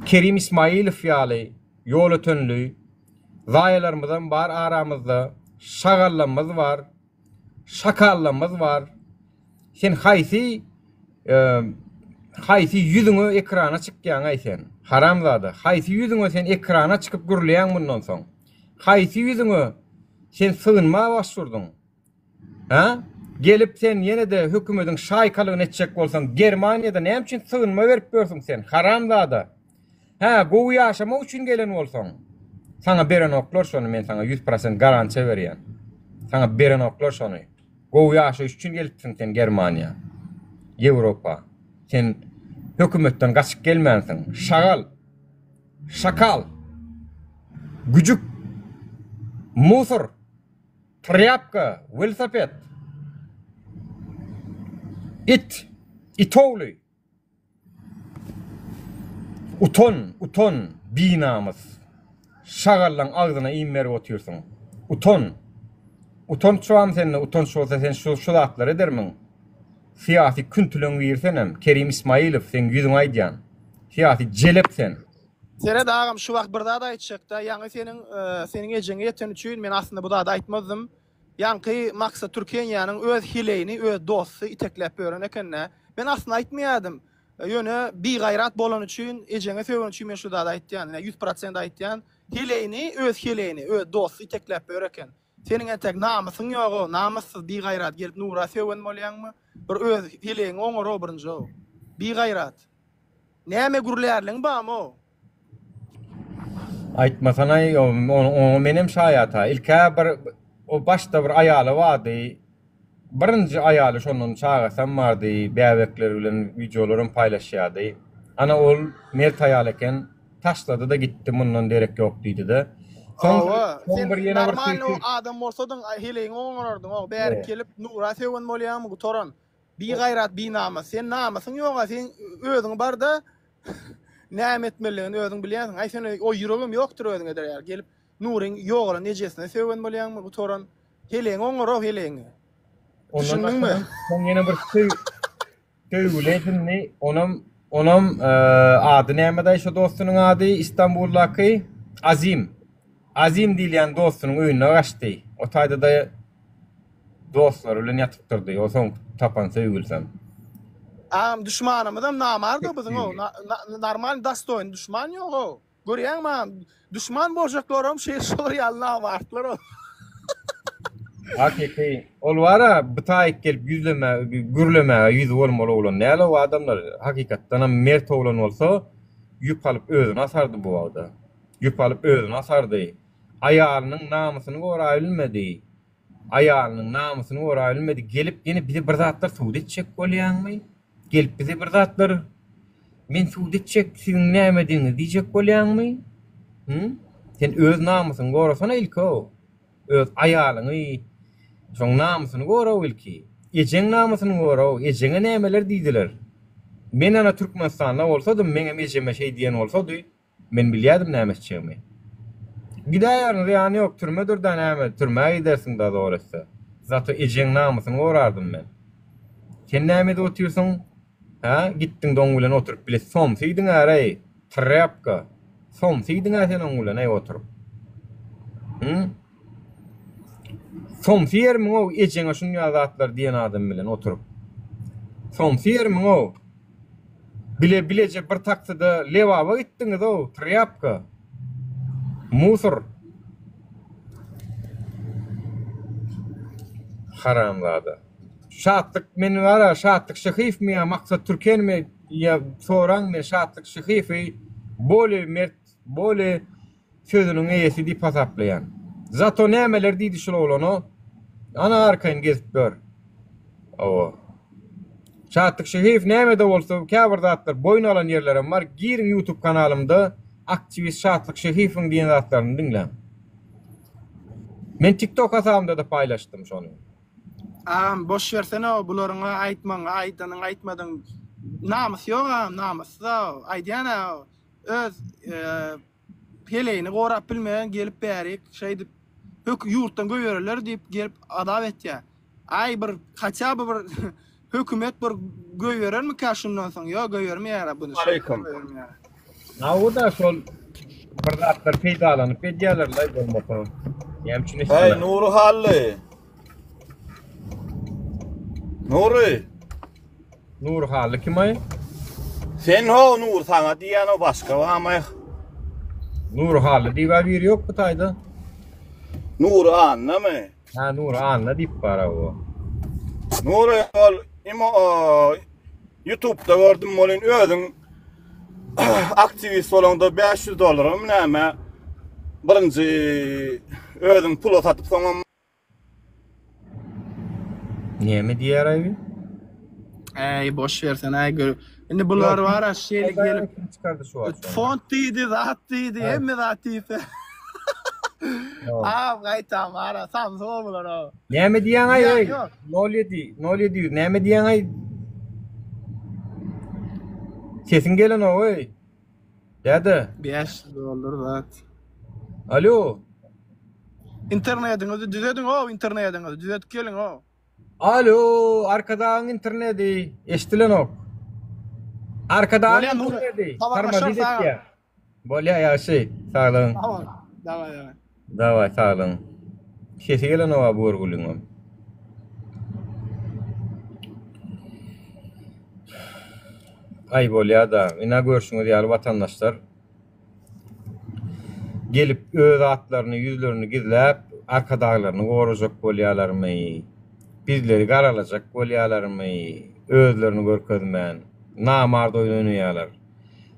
Kerim Ismailow ýaly ýolötenli zaýalarymyzam bar aramyzda, şagallamyz bar. Şakallamyz bar. Sen haýsy haýsy ýüzüňe ekrana çykýaňaý sen? Haramzada, haýsy ýüzüňe sen ekrana çykyp gürleýäň mundan soň? Haýsy ýüzüňe sen sygynma başvurdyň? Hä? Gelip sen ýene-de hökümediň şaýkalygyny etjek bolsaň, Germaniýada näme üçin sygynma berip ýörsüň sen, haramzada? Hä, gowy ýaşamak üçin gelen bolsaň, saňa berenoklar şony, men saňa 100% garantiýa berýän. Saňa berenoklar şony. Gowy ýaşaýyş üçin gelipsiň sen Germaniýa, Ýewropa. Sen hökümetden gaçyp gelmänsiň. Şagal! Şakal! Güjük! Musor! Trýapka! Welosiped! It! Itogly! Utan, utan, binamys! Şagallaň agzyna iým berip otyrsyň. Utan! Utanç barmy sende, utanç bolsa sen şu şu zatlary edermiň? Syýasy küntüleň biri senem, Kerim Ismailow, seň ýüzüňe aýdýan. Syýasy jelep sen. Seret agam şu wagt bir zat aýtjakda ýaňy seniň seniň ejeňe ýeteni üçin men aslynda bu zady aýtmazdym. Ýaňky Maksat Türkeniýanyň öz heleýini öz dosty itekläp ýören ekendä. Men aslynda aýtmaýadym. Ýöne bigaýrat bolany üçin, ejeňe sögeni üçin men şu zady aýtýan. Ine 100% aýtýan. Heleýini, öz heleýini, öz dosty itekläp ýör eken. Seniň entek namysyň ýog-ow, namyssyz bigaýrat gelip Nura sögen bolýaňmy? Bir öz heleýiňi oňar-ow birinji-ow. Bigaýrat. Näme gürlärligiň bamy-ow? Aýtmasanaý, oňa menem şaýat-a. Ilk-ä bir o başda bir aýaly bardy. Birinji aýaly şondan çagasam bardy, bäbekleri bilen wideolaram paýlaşýardy. Ana ol mert aýal eken, taşlady-da gitdi, mundan derek ýok diýdi-de. Soň Hawa, soň sen bir ýene bir normalny adam bolsadyň, heleýiňi oňarardyň-ow. Bärik gelip Nura sögen bolýaňmy, gutaran. Bigaýrat, binamys. Sen namysyň ýog-a, seň özüň bar-da, Näme etmelidigini özüň bilýänsiň. Aý sen o ýüregem ýokdur özüň eder ýaly. Gelip Nuryň ýogalan ejesine sögen bolýaňmy gutaran. Heleýiňi oňar-ow heleýiňi. Düşündiňmi? Soň ýene bir söý söýgüli edindi. Onam onam ady nämedaý şo dostunyň ady Istanbuldaky Azim. Azim diýilýän dostunyň öýüne gaçdy. O taýda-da dostlary bilen ýatyp durdy. O soňky tapan söýgülisem. Agam duşmanymyzam namarda biziň o normalny dostoýny duşman ýok o. Görýäňmi agam duşman boljaklaram şeýle şolar ýaly namartlar o. Hakyky ol bara bu taýyk gelip ýüzleme gürlemäge ýüzi bolmaly oglan däl o adamlar hakykatdanam mert oglan bolsa ýüp alyp özüni asardy bu wagda. Ýüp alyp özüni asardy. Aýalynyň namysyny gorabilmedi. Aýalynyň namysyny gorabilmedi. Gelip ýene bize bir zatlar subut etjek bolýaňmy? Gelip bize bir zatlar men subut etjek siziň nämedigiňizi diýjek bolýaňmy? Hü? Sen öz namysyňy gorasana ilki-ow. Öz aýalyňy, şoň namysyny gora-ow ilki. Ejeň namysyny gora-ow. Ejeňe nämeler diýdiler. Men ana Türkmenistanda bolsadym, meňem ejeme şeý diýen bolsady, Men bilýädim näme etjegimi. Gidäýerin, zyýany ýok, türmedir-dä näme, türmä gidersiň-dä zor etse. Zato ejeň namysyny gorardym men. Sen näme edip otyrsyň? Hä, gitdiň doň bilen oturyp bile somsy iýdiň-äreý, trýapka. Somsy iýdiň-ä sen oň bilen, eý, oturyp. Hü? Somsy ýermiň-ow, ejeňe şunýa zatlar diýen adam bilen oturyp. Somsy ýermiň-ow? Bile bileje bir taksida Lebaba gitdiňiz-ow, trýapka. Musor. Haramzada. Şatlyk men bara Şatlyk Şyhyýewmi ýa Maksat Türkenmi ýa soraň men Şatlyk Şyhyýewi boley mert boley Sözüniň eýesi diýip hasaplaýan. Zato nämeler diýdi şul oglana. Ana arkaýyn gezip ýör. Hawa. Şatlyk Şehiýew nämede bolsa käbir zatlar boýun alan ýerlerem bar. Giriň YouTube kanalymda aktiwist Şatlyk Şehiýewiň diýen zatlaryny diňläň. Men TikTok hasabymda-da paýlaşdym şony. Agam boş bersene bularyňa aýtmaňa aýdanyň aýtmadyň namys ýok agam namyssyz aýdýan öz heleýini gorap bilmeýän gelip bärik şeýdip hök ýurtdan goýbererler diýip gelip azap etýär. Aý bir haçä by bir hökümet bir goýberermikä şundan soň? Ýok goýbermeýär buny. Aleýkum. Hawa-da şol bir zatlar peýdalanyp edýärler-laý bolmasa. Näme üçin Heý etsinler? Nury Hally. Nury. Nury Hally kim-aý? Sen ho Nury saňa diýýän o başga barmy? Nury Hally diýip-ä biri ýok bu taýda. Nury Annamy? Hä Nury Anna diýip bar-a o. Nury ol imo Youtube-da gördüm welin özüň aktiwist bolaňda 500 dollarmy näme birinji özüň pula satyp soňam Näme diýýär aý? Äý boş bersen-äý gör. Indi bular bar-a şeýle gelip fond diýdi, zat diýdi, hemme zat diýse. Aw gaýtam bar-a, samsyk bular-a. Näme diýýäň-aý eý? 07, 0700 näme diýýäň-aý? Sesiň gelenok-eý. Däde. 500 dollar zat. Alo. Internetiňizi düzediň-ow, internetiňizi düzedip geliň-ow. Alo, Arkadagyň interneti eşdilenok. Arkadagyň interneti. Habarlaşarys aga. Bolýa ýagşy. Saglygyň. Daway daway. Daway saglygyň. Sesi gelenok-a bu görgüliňem. Aý bolýa-da. Ina görşüňiz ýaly watandaşlar. Gelip öz atlaryny ýüzlerini gizläp arkadaglaryny gorajak bolýalarmy, bizleri garalajak bolýalarmy özlerini görkezmän namart oýun oýnaýalar.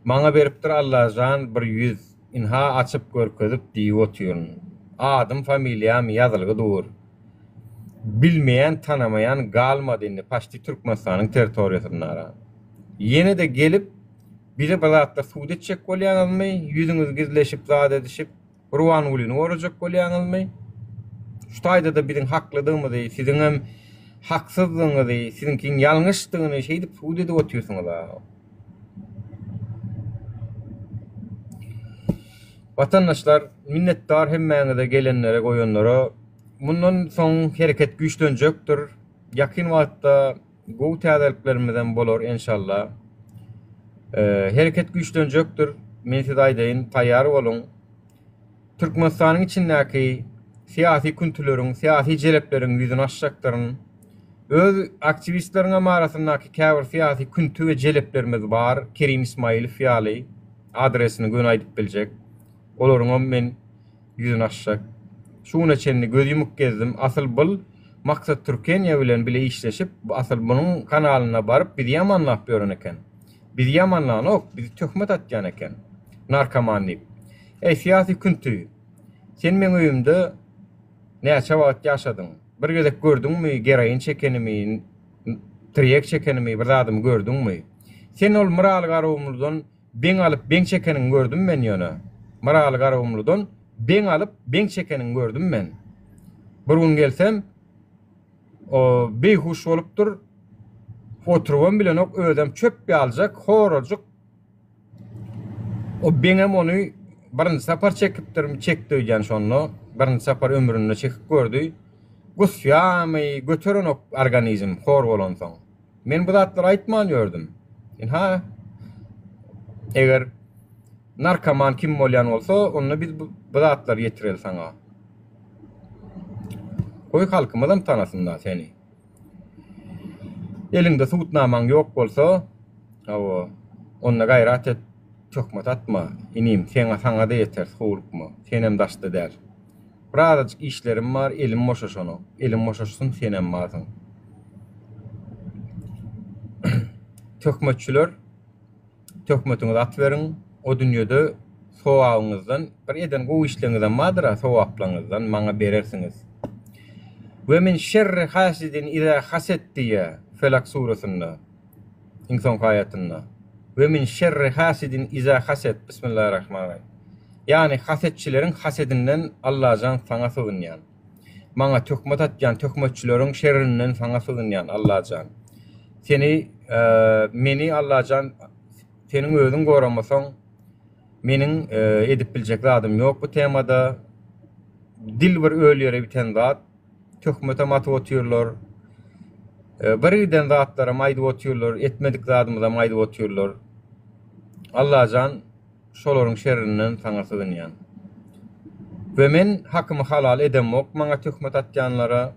Maňa beripdir Allajan bir ýüz inha açyp görkezip diýip otyryn. Adym familiýam ýazylgy dur. Bilmeýän tanamaýan galmady indi paçti Türkmenistanyň territoriýasynda. Ýene-de gelip Bize bir zatlar subut etjek bolýaňyzmy? Ýüzüňizi gizleşip zat edişip Gurbangulyny gorajak bolýaňyzmy? Şu taýda-da biziň haklydygymyzy, siziňem haksyzdygyňyzy, siziňkiň ýalňyşdygyny şeýdip subut edip otyrsyňyz-a. Watandaşlar, minnetdar hemmäňize gelenlere goýanlara. Mundan soň hereket güýçlenjekdir. Ýakyn wagtda Gowy täzeliklerimizem bolar enşalla. Hereket güýçlenjekdir. Men size aýdaýyn, taýýar boluň. Türkmenistanyň içindäki syýasy küntüleriň, syýasy jelepleriň ýüzüni açjakdyryn. Öz aktiwistleriňem arasyndaky käbir syýasy künti we jeleplerimiz bar, Kerim Ismailow ýaly, adresini göni aýdyp biljek. Olaryňam men ýüzüni açjak. Şu güne çenli göz ýumuk gezdim. Asyl bul Maksat Türkeniýe bilen bile işleşip, asyl bunuň kanalyna baryp bizi ýamanlap ýören eken. Bizi ýamanlanok, bizi töhmet atýan eken. Narkoman diýip. Eý, syýasy künti, sen meň öýümde näçe wagt ýaşadyň? Bir gezek gördüňmi geroin çekenimi, tirýek çekenimi, bir zadymy gördüňmi? Sen ol Myraly Garagumludan Beň alyp beň çekeniňi gördüm men ýöne. Myraly Garagumludan beň alyp beň çekeniňi gördüm men. Bir gün gelsem o beýhuş bolupdyr. Oturybam bilenok özem çöp ýaljak horajyk. O beňem ony birinji sapar çekipdir, çekdi öýdýän şonda. Birinji sapar ömründe çekip gördi. Gusýamy, göterenok organizm hor bolansoň. Men bu zatlary aýtman ýördüm. Ynha, eger narkoman kim bolýan bolsa, onda biz bu zatlary ýetireli saňa. Goý halkymyzam tanasyn-da seni. Eliňde subutnamaň ýok bolsa, hawa, onda gaýrat et, töhmet atma, inim, seňa saňa-da ýeteris, howlukma, senem daşda däl. Birazajyk işlerim bar, elim boşaşanok. Elim boşaşsyn, senem barsyň. Töhmetçiler, töhmetiňizi atyberiň, o dünýede sogabyňyzdan, bir eden gowy işleriňizem bardyr-a, sogaplaryňyzdan maňa berersiňiz. We min şerri hasidin iza haset diýýär Felak suresinde, iň soňky aýatynda. We min şerri hasidin iza haset. Bismillahirrahmanirrahim. Ýagny hasetçileriň hasedinden Allajan saňa sygynýan. Maňa töhmet atýan töhmetçileriň şerrinden saňa sygynýan Allajan. Seni meni Allajan seniň özüň goramasaň meniň edip biljek zadym ýok bu temada. Dil bir öl ýere biten zat. Töhmetem atyp otyrlar. Bir giden zatlaram aýdyp otyrlar, etmedik zadymyzam aýdyp otyrlar. Allajan Şolaryň şerrinden saňa sygynýan. We men hakymy halal edemok maňa töhmet atýanlara,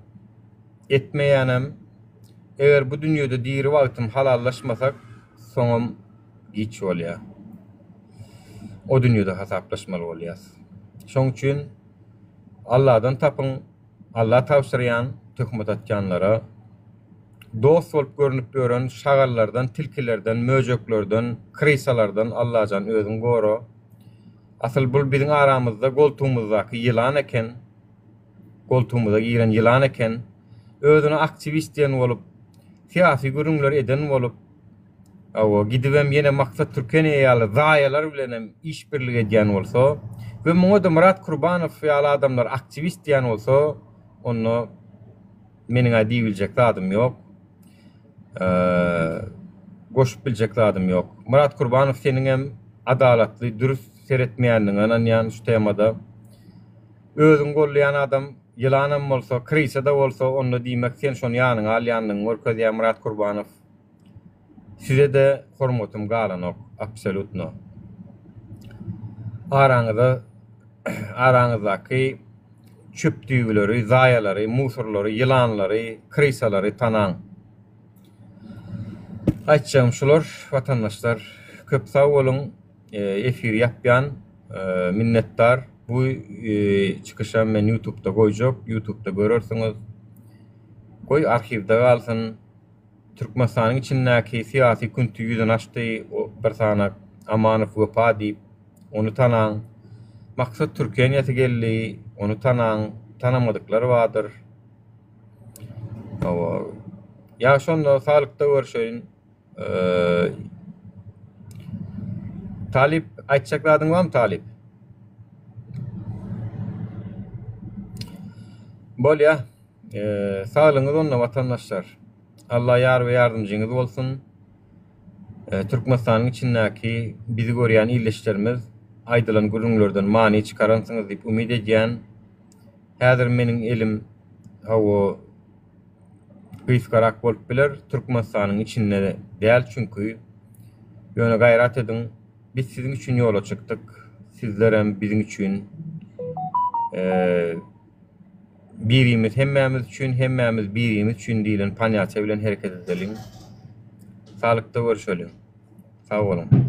etmeýänem. Eger bu dünýede diri wagtym halallaşmasak, soňam giç bolýar. O dünýede hasaplaşmaly bolýas. Şoň üçin Alladan tapyň, Alla tabşyrýan töhmet atýanlara. dost bolup görnüp ýören şagallardan, tilkilerden, möjeklerden, krysalardan Allajan özüň gora. Asyl bul biziň aramyzda goltugymyzdaky ýylan eken. Goltugymyza giren ýylan eken. Özüne aktiwist diýen bolup, syýasy gürrüňler eden bolup, hawa, gidibem ýene Maksat Türkeniýe ýaly zaýalar bilenem işbirlik edýän bolsa we muňa-da Myrat Kurbanow ýaly adamlar aktiwist diýen bolsa, onda meniň-ä diýibiljek zadym ýok. Goşup biljek zadym ýok. Myrat Kurbanow seniňem adalatly, dürüst seretmeýändigiňe ynanýan şu temada. Özüňi gollaýan adam ýylanam bolsa, krysa-da bolsa, onda diýmek sen şony ýanyňa alýandygyňy görkezýär Myrat Kurbanow. Size-de hormatym galanok, absolýutno. Araňyza araňyzdaky çöp düýbileri, zaýalary, musorlary, ýylanlary, krysalary tanaň. Aýtjagym şular, watandaşlar. Köp sag boluň. Efiri ýapýan. Minnetdar. Bu çykyşam men ýutubda goýjak. Ýutubda görersiňiz. Goý arhiwde galsyn. Türkmenistanyň içindäki syýasy künti ýüzüni açdy bir sany Amanow Wepa diýip. Ony tanaň. Maksat Türkeniýasy geldi. Ony tanaň. Tanamadyklar bardyr. Hawa. Ýa şonda saglykda görşeýin. Talyp aýtjak zadyň barmy Talyp? Bolýa. Saglygyňyz onda watandaşlar. Allah ýar we ýardymjyňyz bolsun. Türkmenistanyň içindäki bizi görýän ildeşlerimiz aýdylan gürrüňlerden many çykaransyňyz diýip umyt edýän. Häzir meniň elim hawa gysgarak bolup biler, Türkmenistanyň içinde däl çünki. Ýöne gaýrat ediň, biz siziň üçin ýola çykdyk, sizlerem biziň üçin Birimiz hemmämiz üçin, hemmämiz birimiz üçin diýlen ponýatiýa bilen hereket edeliň. Saglykda görşeliň. Sag boluň.